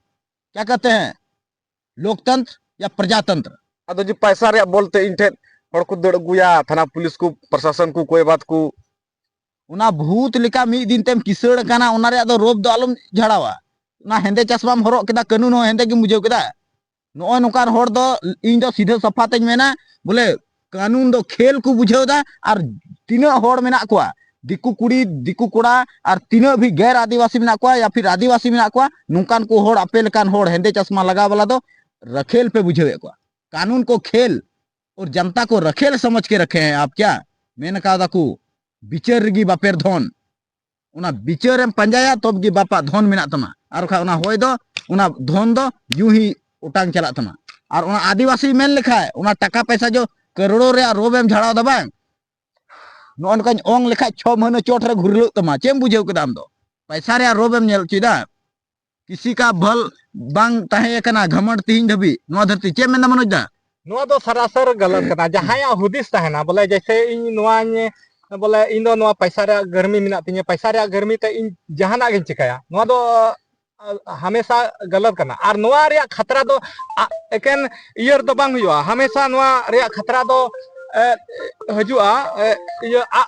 ᱠᱭᱟ ᱠᱟᱛᱮ ᱦᱮᱸ, ᱞᱳᱠᱛᱚᱱᱛᱨᱚ ᱭᱟ ᱯᱨᱚᱡᱟᱛᱚᱱᱛᱨᱚ? ᱟᱫᱚ ᱡᱮ ᱯᱟᱭᱥᱟ ᱨᱮᱭᱟᱜ ᱵᱚᱞ ᱛᱮ ᱤᱧ ᱴᱷᱮᱱ ᱦᱚᱲ ᱠᱚ ᱫᱟᱹᱲ ᱟᱹᱜᱩᱭᱟ, ᱛᱷᱟᱱᱟ ᱯᱩᱞᱤᱥ ᱠᱚ, ᱯᱨᱚᱥᱟᱥᱚᱱ ᱠᱚ, ᱚᱠᱚᱭ ᱵᱟᱫ ᱠᱚ᱾ ᱚᱱᱟ ᱵᱷᱩᱛ ᱞᱮᱠᱟ ᱢᱤᱫ ᱫᱤᱱ ᱛᱮᱢ ᱠᱤᱥᱟᱹᱲ ᱟᱠᱟᱱᱟ, ᱚᱱᱟ ᱨᱮᱭᱟᱜ ᱫᱚ ᱨᱳᱯ ᱫᱚ ᱟᱞᱚᱢ ᱡᱷᱟᱲᱟᱣᱟ᱾ ᱚᱱᱟ ᱦᱮᱸᱫᱮ ᱪᱟᱥᱢᱟᱢ ᱦᱚᱨᱚᱜ ᱠᱮᱫᱟ, ᱠᱟᱹᱱᱩᱱ ᱦᱚᱸ ᱦᱮᱸᱫᱮ ᱜᱮᱢ ᱵᱩᱡᱷᱟᱹᱣ ᱠᱮᱫᱟ᱾ ᱱᱚᱜᱼᱚᱭ ᱱᱚᱝᱠᱟᱱ ᱦᱚᱲ ᱫᱚ ᱤᱧ ᱫᱚ ᱥᱤᱫᱷᱟᱹ ᱥᱟᱯᱷᱟ ᱛᱮᱧ ᱢᱮᱱᱟ, ᱵᱚᱞᱮ ᱠᱟᱹᱱᱩᱱ ᱫᱚ ᱠᱷᱮᱞ ᱠᱚ ᱵᱩᱡᱷᱟᱹᱣ ᱮᱫᱟ, ᱟᱨ ᱛᱤᱱᱟᱹᱜ ᱦᱚᱲ ᱢᱮᱱᱟᱜ ᱠᱚᱣᱟ, ᱫᱤᱠᱩ ᱠᱩᱲᱤ, ᱫᱤᱠᱩ ᱠᱚᱲᱟ, ᱟᱨ ᱛᱤᱱᱟᱹᱜ ᱵᱷᱤ ᱜᱮᱨ ᱟᱹᱫᱤᱵᱟᱹᱥᱤ ᱢᱮᱱᱟᱜ ᱠᱚᱣᱟ ᱭᱟ ᱯᱷᱤᱨ ᱟᱹᱫᱤᱵᱟᱹᱥᱤ ᱢᱮᱱᱟᱜ ᱠᱚᱣᱟ, ᱱᱚᱝᱠᱟᱱ ᱠᱚ ᱦᱚᱲ, ᱟᱯᱮ ᱞᱮᱠᱟᱱ ᱦᱚᱲ ᱦᱮᱸᱫᱮ ᱪᱟᱥᱢᱟ ᱞᱟᱜᱟᱣ ᱵᱟᱞᱟ ᱫᱚ ᱨᱟᱠᱷᱮᱞ ᱯᱮ ᱵᱩᱡᱷᱟᱹᱣᱮᱫ ᱠᱚᱣᱟ᱾ ᱠᱟᱹᱱᱩᱱ ᱠᱚ ᱠᱷᱮᱞ ᱚᱨ ᱡᱟᱱᱛᱟ ᱠᱚ ᱨᱟᱠᱷᱮᱞ ᱥᱚᱢᱚᱡᱽ ᱠᱮ ᱨᱟᱠᱷᱮ ᱦᱮᱸ ᱟᱯ ᱠᱭᱟ? ᱢᱮᱱ ᱠᱟᱣᱫᱟ ᱠᱚ, ᱵᱤᱪᱟᱹᱨ ᱨᱮᱜᱮ ᱵᱟᱯᱮᱨ ᱫᱷᱚᱱ᱾ ᱚᱱᱟ ᱵᱤᱪᱟᱹᱨᱮᱢ ᱯᱟᱸᱡᱟᱭᱟ, ᱛᱚᱵᱮ ᱜᱮ ᱵᱟᱯᱟ ᱫᱷᱚᱱ ᱢᱮᱱᱟᱜ ᱛᱟᱢᱟ᱾ ᱟᱨ ᱵᱟᱠᱷᱟᱡ ᱚᱱᱟ ᱦᱚᱭ ᱫᱚ, ᱚᱱᱟ ᱫᱷᱚᱱ ᱫᱚ ᱧᱩ ᱦᱤ ᱚᱴᱟᱝ ᱪᱟᱞᱟᱜ ᱛᱟᱢᱟ᱾ ᱟᱨ ᱚᱱᱟ ᱟᱹᱫᱤᱵᱟᱹᱥᱤ ᱢᱮᱱ ᱞᱮᱠᱷᱟᱡ, ᱚᱱᱟ ᱴᱟᱠᱟ ᱯᱚᱭᱥᱟ ᱡᱚ ᱠᱟᱨᱳᱲᱚ ᱨᱮᱭᱟᱜ ᱨᱳᱵ ᱮᱢ ᱡᱷᱟᱲᱟᱣ ᱫᱟ ᱵᱟᱝ, ᱱᱚᱜᱼᱚ ᱱᱚᱝᱠᱟᱧ ᱚᱝ ᱞᱮᱠᱷᱟᱡ ᱪᱷᱚ ᱢᱟᱹᱦᱱᱟᱹ ᱪᱚᱴ ᱨᱮ ᱜᱷᱩᱨᱞᱟᱹᱜ ᱛᱟᱢᱟ᱾ ᱪᱮᱫ ᱮᱢ ᱵᱩᱡᱷᱟᱹᱣ ᱠᱮᱫᱟ ᱟᱢ ᱫᱚ? ᱯᱚᱭᱥᱟ ᱨᱮᱭᱟᱜ ᱨᱳᱵ ᱮᱢ ᱧᱮᱞ ᱦᱚᱪᱚᱭᱮᱫᱟ? ᱠᱤᱥᱤ ᱠᱟ ᱵᱷᱟᱞ ᱵᱟᱝ ᱛᱟᱦᱮᱸ ᱠᱟᱱᱟ ᱜᱷᱟᱢᱚᱸᱰ ᱛᱤᱦᱤᱧ ᱫᱷᱟᱹᱵᱤᱡ ᱱᱚᱣᱟ ᱫᱷᱟᱹᱨᱛᱤ᱾ ᱪᱮᱫ ᱮᱢ ᱢᱮᱱᱫᱟ ᱢᱚᱱᱳᱡᱽ ᱫᱟ? ᱱᱚᱣᱟ ᱫᱚ ᱥᱟᱨᱟᱥᱟᱨ ᱜᱟᱞᱟᱛ ᱠᱟᱱᱟ᱾ ᱡᱟᱦᱟᱸᱭᱟᱜ ᱦᱩᱫᱤᱥ ᱛᱟᱦᱮᱱᱟ, ᱵᱚᱞᱮ, ᱡᱮᱭᱥᱮ ᱤᱧ ᱱᱚᱣᱟᱧ, ᱵᱚᱞᱮ, ᱤᱧ ᱫᱚ ᱱᱚᱣᱟ ᱯᱚᱭᱥᱟ ᱨᱮᱭᱟᱜ ᱜᱟᱹᱨᱢᱤ ᱢᱮᱱᱟᱜ ᱛᱤᱧᱟᱹ, ᱯᱚᱭᱥᱟ ᱨᱮᱭᱟᱜ ᱜᱟᱹᱨᱢᱤ ᱛᱮ ᱤᱧ ᱡᱟᱦᱟᱱᱟᱜ ᱜᱤᱧ ᱪᱤᱠᱟᱹᱭᱟ, ᱱᱚᱣᱟ ᱫᱚ, ᱟ, ᱦᱟᱢᱮᱥᱟ ᱜᱟᱞᱟᱛ ᱠᱟᱱᱟ᱾ ᱟᱨ ᱱᱚᱣᱟ ᱨᱮᱭᱟᱜ ᱠᱷᱟᱛᱨᱟ ᱫᱚ, ᱟ, ᱮᱠᱮᱱ ᱤᱭᱟᱹ ᱨᱮᱫᱚ ᱵᱟᱝ ᱦᱩᱭᱩᱜᱼᱟ᱾ ᱦᱟᱢᱮᱥᱟ ᱱᱚᱣᱟ ᱨᱮᱭᱟᱜ ᱠᱷᱟᱛᱨᱟ ᱫᱚ, ᱮ, ᱦᱤᱡᱩᱜᱼᱟ, ᱮ, ᱤᱭᱟᱹ, ᱟ,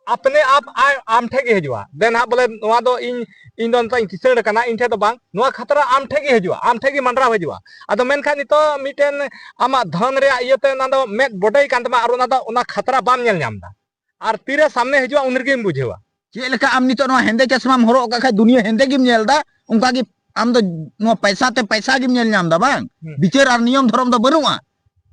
ᱟᱯᱱᱮ ᱟᱯ ᱟ-, ᱟᱢ ᱴᱷᱮᱡ ᱜᱮ ᱦᱤᱡᱩᱜᱼᱟ᱾ ᱫᱮᱱ ᱦᱟᱸᱜ ᱵᱚᱞᱮ ᱱᱚᱣᱟ ᱫᱚ ᱤᱧ, ᱤᱧ ᱫᱚ ᱱᱤᱛᱚᱜ ᱤᱧ ᱠᱤᱥᱟᱹᱬ ᱠᱟᱱᱟ, ᱤᱧ ᱴᱷᱮᱡ ᱫᱚ ᱵᱟᱝ, ᱱᱚᱣᱟ ᱠᱷᱟᱛᱨᱟ ᱟᱢ ᱴᱷᱮᱡ ᱜᱮ ᱦᱤᱡᱩᱜᱼᱟ, ᱟᱢ ᱴᱷᱮᱡ ᱜᱮ ᱢᱟᱸᱰᱨᱟᱣ ᱦᱤᱡᱩᱜᱼᱟ᱾ ᱟᱫᱚ ᱢᱮᱱᱠᱷᱟᱱ ᱱᱤᱛᱚᱜ ᱢᱤᱫᱴᱮᱱ ᱟᱢᱟᱜ ᱫᱷᱚᱱ ᱨᱮᱭᱟᱜ ᱤᱭᱟᱹᱛᱮ ᱚᱱᱟ ᱫᱚ ᱢᱮᱫ ᱵᱚᱰᱮᱭ ᱠᱟᱱ ᱛᱟᱢᱟ, ᱟᱨ ᱚᱱᱟ ᱫᱚ, ᱚᱱᱟ ᱠᱷᱟᱛᱨᱟ ᱵᱟᱢ ᱧᱮᱞ ᱧᱟᱢ ᱮᱫᱟ᱾ ᱟᱨ ᱛᱤᱨᱮ ᱥᱟᱢᱱᱮ ᱦᱤᱡᱩᱜᱼᱟ, ᱩᱱ ᱨᱮᱜᱮᱢ ᱵᱩᱡᱷᱟᱹᱣᱟ᱾ ᱪᱮᱫ ᱞᱮᱠᱟ ᱟᱢ ᱱᱤᱛᱚᱜ ᱱᱚᱣᱟ ᱦᱮᱸᱫᱮ ᱪᱟᱥᱢᱟᱢ ᱦᱚᱨᱚᱜ ᱟᱠᱟᱫ ᱠᱷᱟᱡ ᱫᱩᱱᱤᱭᱟᱹ ᱦᱮᱸᱫᱮ ᱜᱮᱢ ᱧᱮᱞ ᱮᱫᱟ, ᱚᱱᱠᱟ ᱜᱮ ᱟᱢ ᱫᱚ ᱱᱚᱣᱟ ᱯᱚᱭᱥᱟ ᱛᱮ ᱯᱚᱭᱥᱟ ᱜᱮᱢ ᱧᱮᱞ ᱧᱟᱢ ᱮᱫᱟ ᱵᱟᱝ? ᱦᱩᱸ᱾ ᱵᱤᱪᱟᱹᱨ ᱟᱨ ᱱᱤᱭᱚᱢ ᱫᱷᱚᱨᱚᱢ ᱫᱚ ᱵᱟᱹᱱᱩᱜᱼᱟ,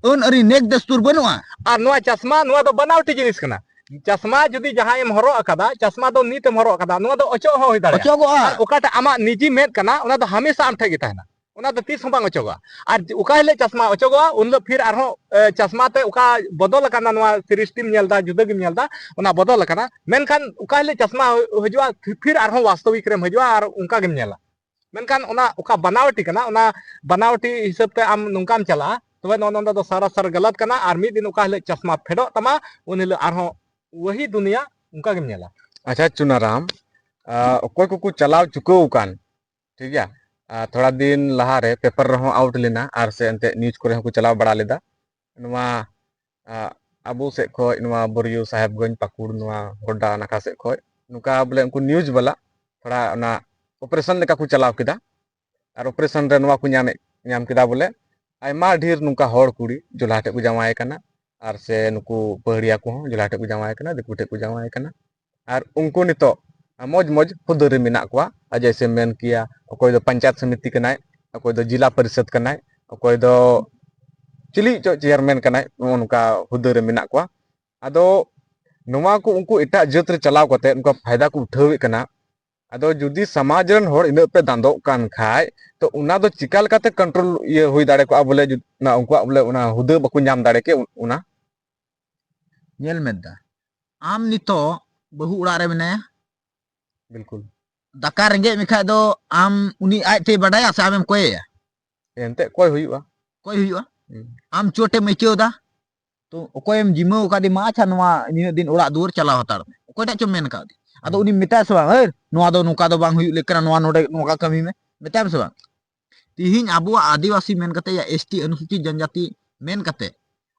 ᱟᱹᱱ ᱟᱹᱨᱤ ᱱᱮᱠ ᱫᱟᱥᱛᱩᱨ ᱵᱟᱹᱱᱩᱜᱼᱟ᱾ ᱟᱨ ᱱᱚᱣᱟ ᱪᱟᱥᱢᱟ, ᱱᱚᱣᱟ ᱫᱚ ᱵᱟᱱᱟᱣᱴᱤ ᱡᱤᱱᱤᱥ ᱠᱟᱱᱟ᱾ ᱪᱟᱥᱢᱟ ᱡᱩᱫᱤ ᱡᱟᱦᱟᱸᱭᱮᱢ ᱦᱚᱨᱚᱜ ᱟᱠᱟᱫᱟ, ᱪᱟᱥᱢᱟ ᱫᱚ ᱱᱤᱛ ᱮᱢ ᱦᱚᱨᱚᱜ ᱟᱠᱟᱫᱟ, ᱱᱚᱣᱟ ᱫᱚ ᱚᱪᱚᱜ ᱦᱚᱸ ᱦᱩᱭ ᱫᱟᱲᱮᱭᱟᱜᱼᱟ᱾ ᱚᱪᱚᱜᱚᱜᱼᱟ᱾ ᱟᱨ ᱚᱠᱟᱴᱟᱜ ᱟᱢᱟᱜ ᱱᱤᱡᱤ ᱢᱮᱫ ᱠᱟᱱᱟ, ᱚᱱᱟ ᱫᱚ ᱦᱟᱢᱮᱥᱟ ᱟᱢ ᱴᱷᱮᱡ ᱜᱮ ᱛᱟᱦᱮᱱᱟ, ᱚᱱᱟ ᱫᱚ ᱛᱤᱥ ᱦᱚᱸ ᱵᱟᱝ ᱚᱪᱚᱜᱚᱜᱼᱟ᱾ ᱟᱨ ᱚᱠᱟ ᱦᱤᱞᱳᱜ ᱪᱟᱥᱢᱟ ᱚᱪᱚᱜᱚᱜᱼᱟ, ᱩᱱ ᱦᱤᱞᱳᱜ ᱯᱷᱤᱨ ᱟᱨᱦᱚᱸ, ᱮ, ᱪᱟᱥᱢᱟ ᱛᱮ ᱚᱠᱟ ᱵᱚᱫᱚᱞ ᱟᱠᱟᱱᱟ, ᱱᱚᱣᱟ ᱥᱨᱤᱥᱴᱤᱢ ᱧᱮᱞ ᱮᱫᱟ, ᱡᱩᱫᱟᱹ ᱜᱮᱢ ᱧᱮᱞ ᱮᱫᱟ, ᱚᱱᱟ ᱵᱚᱫᱚᱞ ᱟᱠᱟᱱᱟ᱾ ᱢᱮᱱᱠᱷᱟᱱ ᱚᱠᱟ ᱦᱤᱞᱳᱜ ᱪᱟᱥᱢᱟ ᱦᱤᱡᱩᱜᱼᱟ, ᱯᱷᱤᱨ ᱟᱨᱦᱚᱸ ᱵᱟᱥᱛᱚᱵᱤᱠ ᱨᱮᱢ ᱦᱤᱡᱩᱜᱼᱟ ᱟᱨ ᱚᱱᱠᱟ ᱜᱮᱢ ᱧᱮᱞᱟ᱾ ᱢᱮᱱᱠᱷᱟᱱ ᱚᱱᱟ ᱚᱠᱟ ᱵᱟᱱᱟᱣᱴᱤ ᱠᱟᱱᱟ, ᱚᱱᱟ ᱵᱟᱱᱟᱣᱴᱤ ᱦᱤᱥᱟᱹᱵ ᱛᱮ ᱟᱢ ᱱᱚᱝᱠᱟᱢ ᱪᱟᱞᱟᱜᱼᱟ, ᱛᱚᱵᱮ ᱱᱚᱜᱼᱚ ᱱᱚᱣᱟ ᱫᱚ ᱥᱟᱨᱟᱥᱟᱨ ᱜᱟᱞᱟᱛ ᱠᱟᱱᱟ᱾ ᱟᱨ ᱢᱤᱫ ᱫᱤᱱ ᱚᱠᱟ ᱦᱤᱞᱳᱜ ᱪᱟᱥᱢᱟ ᱯᱷᱮᱰᱚᱜ ᱛᱟᱢᱟ, ᱩᱱ ᱦᱤᱞᱳᱜ ᱟᱨᱦᱚᱸ ᱣᱟᱦᱤ ᱫᱩᱱᱤᱭᱟ ᱚᱱᱠᱟ ᱜᱮᱢ ᱧᱮᱞᱟ᱾ ᱟᱪᱪᱷᱟ ᱪᱩᱱᱟᱨᱟᱢ, ᱟ, ᱚᱠᱚᱭ ᱠᱚᱠᱚ ᱪᱟᱞᱟᱣ ᱪᱩᱠᱟᱹᱣ ᱟᱠᱟᱱ, ᱴᱷᱤᱠ ᱜᱮᱭᱟ, ᱟ, ᱛᱷᱚᱲᱟ ᱫᱤᱱ ᱞᱟᱦᱟᱨᱮ ᱯᱮᱯᱟᱨ ᱨᱮᱦᱚᱸ ᱟᱣᱩᱴ ᱞᱮᱱᱟ, ᱟᱨ ᱥᱮ ᱮᱱᱛᱮᱫ ᱱᱤᱭᱩᱡᱽ ᱠᱚᱨᱮ ᱦᱚᱸᱠᱚ ᱪᱟᱞᱟᱣ ᱵᱟᱲᱟ ᱞᱮᱫᱟ᱾ ᱱᱚᱣᱟ, ᱟ, ᱟᱵᱚ ᱥᱮᱫ ᱠᱷᱚᱡ, ᱱᱚᱣᱟ ᱵᱚᱨᱤᱭᱩ, ᱥᱟᱦᱮᱵᱽᱜᱚᱸᱡᱽ, ᱯᱟᱹᱠᱩᱲ, ᱱᱚᱣᱟ ᱜᱚᱰᱰᱟ ᱱᱟᱠᱷᱟ ᱥᱮᱫ ᱠᱷᱚᱡ ᱱᱚᱝᱠᱟ ᱵᱚᱞᱮ ᱩᱱᱠᱩ ᱱᱤᱭᱩᱡᱽ ᱵᱟᱞᱟ ᱛᱷᱚᱲᱟ ᱚᱱᱟ ᱚᱯᱟᱨᱮᱥᱚᱱ ᱞᱮᱠᱟ ᱠᱚ ᱪᱟᱞᱟᱣ ᱠᱮᱫᱟ᱾ ᱟᱨ ᱚᱯᱟᱨᱮᱥᱚᱱ ᱨᱮ ᱱᱚᱣᱟ ᱠᱚ ᱧᱟᱢᱮᱫ, ᱧᱟᱢ ᱠᱮᱫᱟ ᱵᱚᱞᱮ ᱟᱭᱢᱟ ᱰᱷᱮᱨ ᱱᱚᱝᱠᱟ ᱦᱚᱲ ᱠᱩᱲᱤ ᱡᱚᱞᱦᱟ ᱴᱷᱮᱡ ᱠᱚ ᱡᱟᱶᱟᱭ ᱠᱟᱱᱟ, ᱟᱨ ᱥᱮ ᱱᱩᱠᱩ ᱯᱟᱹᱦᱲᱤᱭᱟ ᱠᱚᱦᱚᱸ ᱡᱚᱞᱦᱟ ᱴᱷᱮᱡ ᱠᱚ ᱡᱟᱶᱟᱭ ᱠᱟᱱᱟ, ᱫᱤᱠᱩ ᱴᱷᱮᱡ ᱠᱚ ᱡᱟᱶᱟᱭ ᱠᱟᱱᱟ᱾ ᱟᱨ ᱩᱱᱠᱩ ᱱᱤᱛᱚᱜ ᱢᱚᱡᱽ ᱢᱚᱡᱽ ᱦᱩᱫᱟᱹ ᱨᱮ ᱢᱮᱱᱟᱜ ᱠᱚᱣᱟ᱾ ᱟᱨ ᱡᱮᱭᱥᱮ ᱢᱮᱱ ᱠᱮᱭᱟ, ᱚᱠᱚᱭ ᱫᱚ ᱯᱚᱧᱪᱟᱭᱮᱛ ᱥᱚᱢᱤᱛᱤ ᱠᱟᱱᱟᱭ, ᱚᱠᱚᱭ ᱫᱚ ᱡᱤᱞᱟ ᱯᱚᱨᱤᱥᱚᱫᱽ ᱠᱟᱱᱟᱭ, ᱚᱠᱚᱭ ᱫᱚ ᱪᱤᱞᱤ ᱪᱚ ᱪᱮᱭᱟᱨᱢᱮᱱ ᱠᱟᱱᱟᱭ, ᱱᱚᱜᱼᱚ ᱱᱚᱝᱠᱟ ᱦᱩᱫᱟᱹ ᱨᱮ ᱢᱮᱱᱟᱜ ᱠᱚᱣᱟ᱾ ᱟᱫᱚ ᱱᱚᱣᱟ ᱠᱚ ᱩᱱᱠᱩ ᱮᱴᱟᱜ ᱡᱟᱹᱛ ᱨᱮ ᱪᱟᱞᱟᱣ ᱠᱟᱛᱮ ᱩᱱᱠᱩ ᱯᱷᱟᱭᱫᱟ ᱠᱚ ᱩᱴᱷᱟᱹᱣᱮᱫ ᱠᱟᱱᱟ᱾ ᱟᱫᱚ ᱡᱩᱫᱤ ᱥᱚᱢᱟᱡᱽ ᱨᱮᱱ ᱦᱚᱲ ᱤᱱᱟᱹᱜ ᱯᱮ ᱫᱟᱸᱫᱚᱜ ᱠᱟᱱ ᱠᱷᱟᱡ, ᱛᱚ ᱚᱱᱟ ᱫᱚ ᱪᱤᱠᱟ ᱞᱮᱠᱟᱛᱮ control ᱤᱭᱟᱹ ᱦᱩᱭ ᱫᱟᱲᱮ ᱠᱚᱜᱼᱟ? ᱵᱚᱞᱮ ᱡᱩᱫ-, ᱚᱱᱟ ᱩᱱᱠᱩᱣᱟᱜ ᱵᱚᱞᱮ ᱚᱱᱟ ᱦᱩᱫᱟᱹ ᱵᱟᱠᱚ ᱧᱟᱢ ᱫᱟᱲᱮ ᱠᱮ ᱚᱱᱟ᱾ ᱧᱮᱞ ᱢᱮ ᱫᱟ, ᱟᱢ ᱱᱤᱛᱚᱜ ᱵᱟᱹᱦᱩ ᱚᱲᱟᱜ ᱨᱮ ᱢᱮᱱᱟᱭᱟ, ᱵᱤᱞᱠᱩᱞ᱾ ᱫᱟᱠᱟ ᱨᱮᱸᱜᱮᱡ ᱢᱮᱠᱷᱟᱡ ᱫᱚ ᱟᱢ ᱩᱱᱤ ᱟᱡ ᱛᱮᱭ ᱵᱟᱰᱟᱭᱟ ᱥᱮ ᱟᱢᱮᱢ ᱠᱚᱭᱮᱭᱟ? ᱮᱱᱛᱮᱫ ᱠᱚᱭ ᱦᱩᱭᱩᱜᱼᱟ᱾ ᱠᱚᱭ ᱦᱩᱭᱩᱜᱼᱟ᱾ ᱦᱩᱸ᱾ ᱟᱢ ᱪᱳᱴᱮᱢ ᱟᱹᱭᱠᱟᱹᱣ ᱮᱫᱟ, ᱛᱚ ᱚᱠᱚᱭᱮᱢ ᱡᱤᱢᱟᱹᱣ ᱟᱠᱟᱫᱮ, ᱢᱟ ᱟᱪᱪᱷᱟ, ᱱᱚᱣᱟ ᱱᱤᱱᱟᱹᱜ ᱫᱤᱱ ᱚᱲᱟᱜ ᱫᱩᱣᱟᱹᱨ ᱪᱟᱞᱟᱣ ᱦᱟᱛᱟᱲ ᱢᱮ, ᱚᱠᱚᱭᱴᱟᱜ ᱪᱚᱢ ᱢᱮᱱ ᱠᱟᱣᱫᱮ? ᱟᱫᱚ ᱦᱩᱸ᱾ ᱩᱱᱤᱢ ᱢᱮᱛᱟᱭᱟ ᱥᱮ ᱵᱟᱝ, "ᱦᱟᱹᱨ, ᱱᱚᱣᱟ ᱫᱚ ᱱᱚᱝᱠᱟ ᱫᱚ ᱵᱟᱝ ᱦᱩᱭᱩᱜ ᱞᱮᱠ ᱠᱟᱱᱟ, ᱱᱚᱣᱟ ᱱᱚᱰᱮ ᱱᱚᱝᱠᱟ ᱠᱟᱹᱢᱤ ᱢᱮ"? ᱢᱮᱛᱟᱭᱟᱢ ᱥᱮ ᱵᱟᱝ? ᱛᱤᱦᱤᱧ ᱟᱵᱚᱣᱟᱜ ᱟᱹᱫᱤᱵᱟᱹᱥᱤ ᱢᱮᱱ ᱠᱟᱛᱮ ᱭᱟ ᱮᱥ ᱴᱤ ᱚᱱᱩᱥᱩᱪᱤᱛ ᱡᱚᱱᱡᱟᱛᱤ ᱢᱮᱱ ᱠᱟᱛᱮ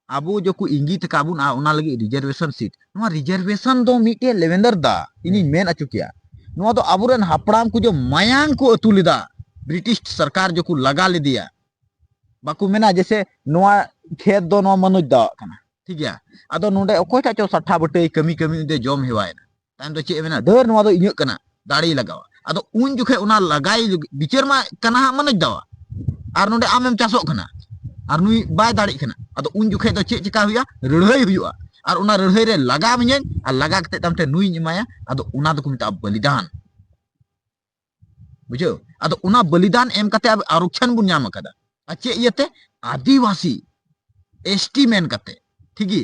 ᱟᱵᱚ ᱡᱚᱠᱚ ᱤᱸᱜᱤᱛ ᱟᱠᱟᱫ ᱵᱚᱱ, ᱟᱨ ᱚᱱᱟ ᱞᱟᱹᱜᱤᱫ reservation seat, ᱱᱚᱣᱟ reservation ᱫᱚ ᱢᱤᱫᱴᱮᱡ ᱞᱮᱵᱮᱱᱫᱚᱨ ᱫᱟ, ᱤᱧᱤᱧ ᱦᱩᱸ᱾ ᱢᱮᱱ ᱚᱪᱚ ᱠᱮᱭᱟ, ᱱᱚᱣᱟ ᱫᱚ ᱟᱵᱚᱨᱮᱱ ᱦᱟᱯᱲᱟᱢ ᱠᱚ ᱡᱚ ᱢᱟᱭᱟᱝ ᱠᱚ ᱟᱹᱛᱩ ᱞᱮᱫᱟ, ᱵᱨᱤᱴᱤᱥ ᱥᱚᱨᱠᱟᱨ ᱡᱚᱠᱚ ᱞᱟᱜᱟ ᱞᱮᱫᱮᱭᱟ᱾ ᱵᱟᱠᱚ ᱢᱮᱱᱟ ᱡᱮᱥᱮ ᱱᱚᱣᱟ ᱠᱷᱮᱛ ᱫᱚ ᱱᱚᱣᱟ ᱢᱟᱱᱚᱡᱽ ᱫᱟᱣᱟᱜ ᱠᱟᱱᱟ, ᱴᱷᱤᱠ ᱜᱮᱭᱟ? ᱟᱫᱚ ᱱᱚᱰᱮ ᱚᱠᱚᱭᱴᱟᱜ ᱪᱚ ᱥᱟᱴᱷᱟ ᱵᱟᱹᱴᱟᱹᱭ ᱠᱟᱹᱢᱤ ᱠᱟᱹᱢᱤ ᱚᱸᱰᱮ ᱡᱚᱢ ᱦᱮᱣᱟᱭᱮᱱᱟ, ᱛᱟᱭᱚᱢ ᱫᱚ ᱪᱮᱫ ᱮ ᱢᱮᱱᱟ, "ᱫᱷᱟᱹᱨ, ᱱᱚᱣᱟ ᱫᱚ ᱤᱧᱟᱹᱜ ᱠᱟᱱᱟ", ᱫᱟᱲᱮᱭ ᱞᱟᱜᱟᱣᱟ᱾ ᱟᱫᱚ ᱩᱱ ᱡᱚᱠᱷᱮᱡ ᱚᱱᱟ ᱞᱟᱜᱟᱭ ᱞᱟᱹᱜᱤᱫ ᱵᱤᱪᱟᱹᱨ ᱢᱟ ᱠᱟᱱᱟ ᱦᱟᱸᱜ ᱢᱟᱱᱚᱡᱽ ᱫᱟᱣᱟ, ᱟᱨ ᱱᱚᱰᱮ ᱟᱢᱮᱢ ᱪᱟᱥᱚᱜ ᱠᱟᱱᱟ, ᱟᱨ ᱱᱩᱭ ᱵᱟᱭ ᱫᱟᱲᱮᱜ ᱠᱟᱱᱟ᱾ ᱟᱫᱚ ᱩᱱ ᱡᱚᱠᱷᱮᱡ ᱫᱚ ᱪᱮᱫ ᱪᱮᱠᱟ ᱦᱩᱭᱩᱜᱼᱟ? ᱞᱟᱹᱲᱦᱟᱹᱭ ᱦᱩᱭᱩᱜᱼᱟ᱾ ᱟᱨ ᱚᱱᱟ ᱞᱟᱹᱲᱦᱟᱹᱭ ᱨᱮ ᱞᱟᱜᱟᱣ ᱢᱮᱭᱟᱹᱧ, ᱟᱨ ᱞᱟᱜᱟ ᱠᱟᱛᱮ ᱛᱟᱭᱚᱢ ᱛᱮ ᱱᱩᱭᱤᱧ ᱮᱢᱟᱭᱟ᱾ ᱟᱫᱚ ᱚᱱᱟ ᱫᱚᱠᱚ ᱢᱮᱛᱟᱜᱼᱟ ᱵᱚᱞᱤᱫᱟᱱ᱾ ᱵᱩᱡᱷᱟᱹᱣ? ᱟᱫᱚ ᱚᱱᱟ ᱵᱚᱞᱤᱫᱟᱱ ᱮᱢ ᱠᱟᱛᱮ ᱟᱵᱚ ᱟᱨᱚᱠᱪᱷᱚᱱ ᱵᱚᱱ ᱧᱟᱢ ᱟᱠᱟᱫᱟ᱾ ᱟᱨ ᱪᱮᱫ ᱤᱭᱟᱹᱛᱮ? ᱟᱹᱫᱤᱵᱟᱹᱥᱤ, ᱮᱥ ᱴᱤ ᱢᱮᱱ ᱠᱟᱛᱮ, ᱴᱷᱤᱠ ᱜᱮ?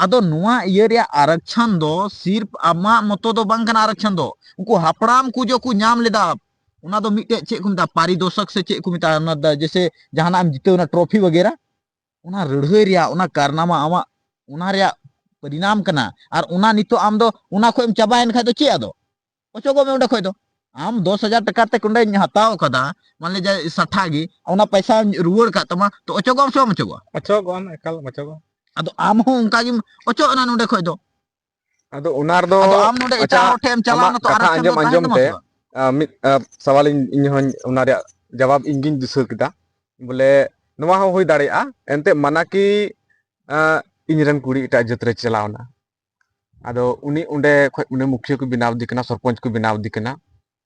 ᱟᱫᱚ ᱱᱚᱣᱟ ᱤᱭᱟᱹ ᱨᱮᱭᱟᱜ ᱟᱨᱚᱠᱪᱷᱚᱱ ᱫᱚ ᱥᱤᱨᱯ ᱟᱢᱟᱜ ᱢᱚᱛᱚ ᱫᱚ ᱵᱟᱝ ᱠᱟᱱᱟ ᱟᱨᱚᱠᱪᱷᱚᱱ ᱫᱚ, ᱩᱱᱠᱩ ᱦᱟᱯᱲᱟᱢ ᱠᱚ ᱡᱚ ᱠᱚ ᱧᱟᱢ ᱞᱮᱫᱟ᱾ ᱚᱱᱟ ᱫᱚ ᱢᱤᱫᱴᱮᱡ ᱪᱮᱫ ᱠᱚ ᱢᱮᱛᱟᱜᱼᱟ, ᱯᱟᱨᱤᱫᱚᱥᱚᱠ ᱥᱮ ᱪᱮᱫ ᱠᱚ ᱢᱮᱛᱟᱜᱼᱟ, ᱚᱱᱟ ᱫᱚ ᱡᱮᱥᱮ ᱡᱟᱦᱟᱱᱟᱜ ᱮᱢ ᱡᱤᱛᱟᱹᱣ ᱚᱱᱟ ᱴᱨᱚᱯᱷᱤ ᱵᱟᱜᱮᱨᱟ, ᱚᱱᱟ ᱞᱟᱹᱲᱦᱟᱹᱭ ᱨᱮᱭᱟᱜ ᱚᱱᱟ ᱠᱟᱨᱱᱟᱢᱟ ᱟᱢᱟᱜ ᱚᱱᱟ ᱨᱮᱭᱟᱜ ᱯᱚᱨᱤᱱᱟᱢ ᱠᱟᱱᱟ᱾ ᱟᱨ ᱚᱱᱟ ᱱᱤᱛᱚᱜ ᱟᱢ ᱫᱚ ᱚᱱᱟ ᱠᱷᱚᱡ ᱮᱢ ᱪᱟᱵᱟᱭᱮᱱ ᱠᱷᱟᱡ ᱫᱚ ᱪᱮᱫ ᱟᱫᱚ? ᱚᱪᱚᱜᱚᱜ ᱢᱮ ᱚᱸᱰᱮ ᱠᱷᱚᱡ ᱫᱚ᱾ ᱟᱢ ᱫᱚᱥ ᱦᱟᱡᱟᱨ ᱴᱟᱠᱟ ᱛᱮ ᱚᱸᱰᱮᱧ ᱦᱟᱛᱟᱣ ᱠᱟᱫᱟ, ᱢᱟᱱᱮ ᱡᱮ ᱥᱟᱴᱷᱟ ᱜᱮ, ᱚᱱᱟ ᱯᱚᱭᱥᱟ ᱨᱩᱣᱟᱹᱲ ᱠᱟᱜ ᱛᱟᱢᱟ, ᱛᱚ ᱚᱪᱚᱜᱚᱜ ᱟᱢ ᱥᱮ ᱵᱟᱢ ᱚᱪᱚᱜᱚᱜᱼᱟ? ᱚᱪᱚᱜᱚᱜ ᱟᱢ, ᱮᱠᱟᱞ ᱚᱪᱚᱜᱚᱜ ᱟᱢ᱾ ᱟᱫᱚ ᱟᱢ ᱦᱚᱸ ᱚᱱᱠᱟ ᱜᱮᱢ ᱚᱪᱚᱜ ᱮᱱᱟ ᱱᱚᱸᱰᱮ ᱠᱷᱚᱡ ᱫᱚ᱾ ᱟᱫᱚ ᱚᱱᱟ ᱨᱮᱫᱚ, ᱟᱫᱚ ᱟᱢ ᱱᱚᱸᱰᱮ ᱟᱪᱪᱷᱟ, ᱮᱴᱟᱜ ᱦᱚᱲ ᱴᱷᱮᱱ ᱮᱢ ᱪᱟᱞᱟᱣ ᱟᱢᱟᱜ ᱮᱱᱟ, ᱛᱚ ᱟᱨ ᱠᱟᱛᱷᱟ ᱮᱠᱴᱷᱮᱱ ᱟᱸᱡᱚᱢ ᱫᱚ ᱛᱟᱦᱮᱱ ᱟᱸᱡᱚᱢ ᱛᱟᱢᱟ ᱛᱮ, ᱥᱮ ᱵᱟᱝ? ᱟ, ᱢᱤᱫ, ᱟ, ᱥᱟᱣᱟᱞ ᱤᱧ, ᱤᱧ ᱦᱚᱸᱧ ᱚᱱᱟ ᱨᱮᱭᱟᱜ ᱡᱟᱣᱟᱵ ᱤᱧ ᱜᱤᱧ ᱫᱤᱥᱟᱹ ᱠᱮᱫᱟ᱾ ᱵᱚᱞᱮ, ᱱᱚᱣᱟ ᱦᱚᱸ ᱦᱩᱭ ᱫᱟᱲᱮᱭᱟᱜᱼᱟ, ᱮᱱᱛᱮᱫ ᱢᱟᱱᱟ ᱠᱤ, ᱟ, ᱤᱧ ᱨᱮᱱ ᱠᱩᱲᱤ ᱮᱴᱟᱜ ᱡᱟᱹᱛ ᱨᱮ ᱪᱟᱞᱟᱣ ᱮᱱᱟ, ᱟᱫᱚ ᱩᱱᱤ ᱚᱸᱰᱮ ᱠᱷᱚᱡ ᱩᱱᱤ ᱢᱩᱠᱷᱤᱭᱟᱹ ᱠᱚ ᱵᱮᱱᱟᱣ ᱮᱫᱮ ᱠᱟᱱᱟ, ᱥᱚᱨᱯᱚᱧᱪ ᱠᱚ ᱵᱮᱱᱟᱣ ᱮᱫᱮ ᱠᱟᱱᱟ᱾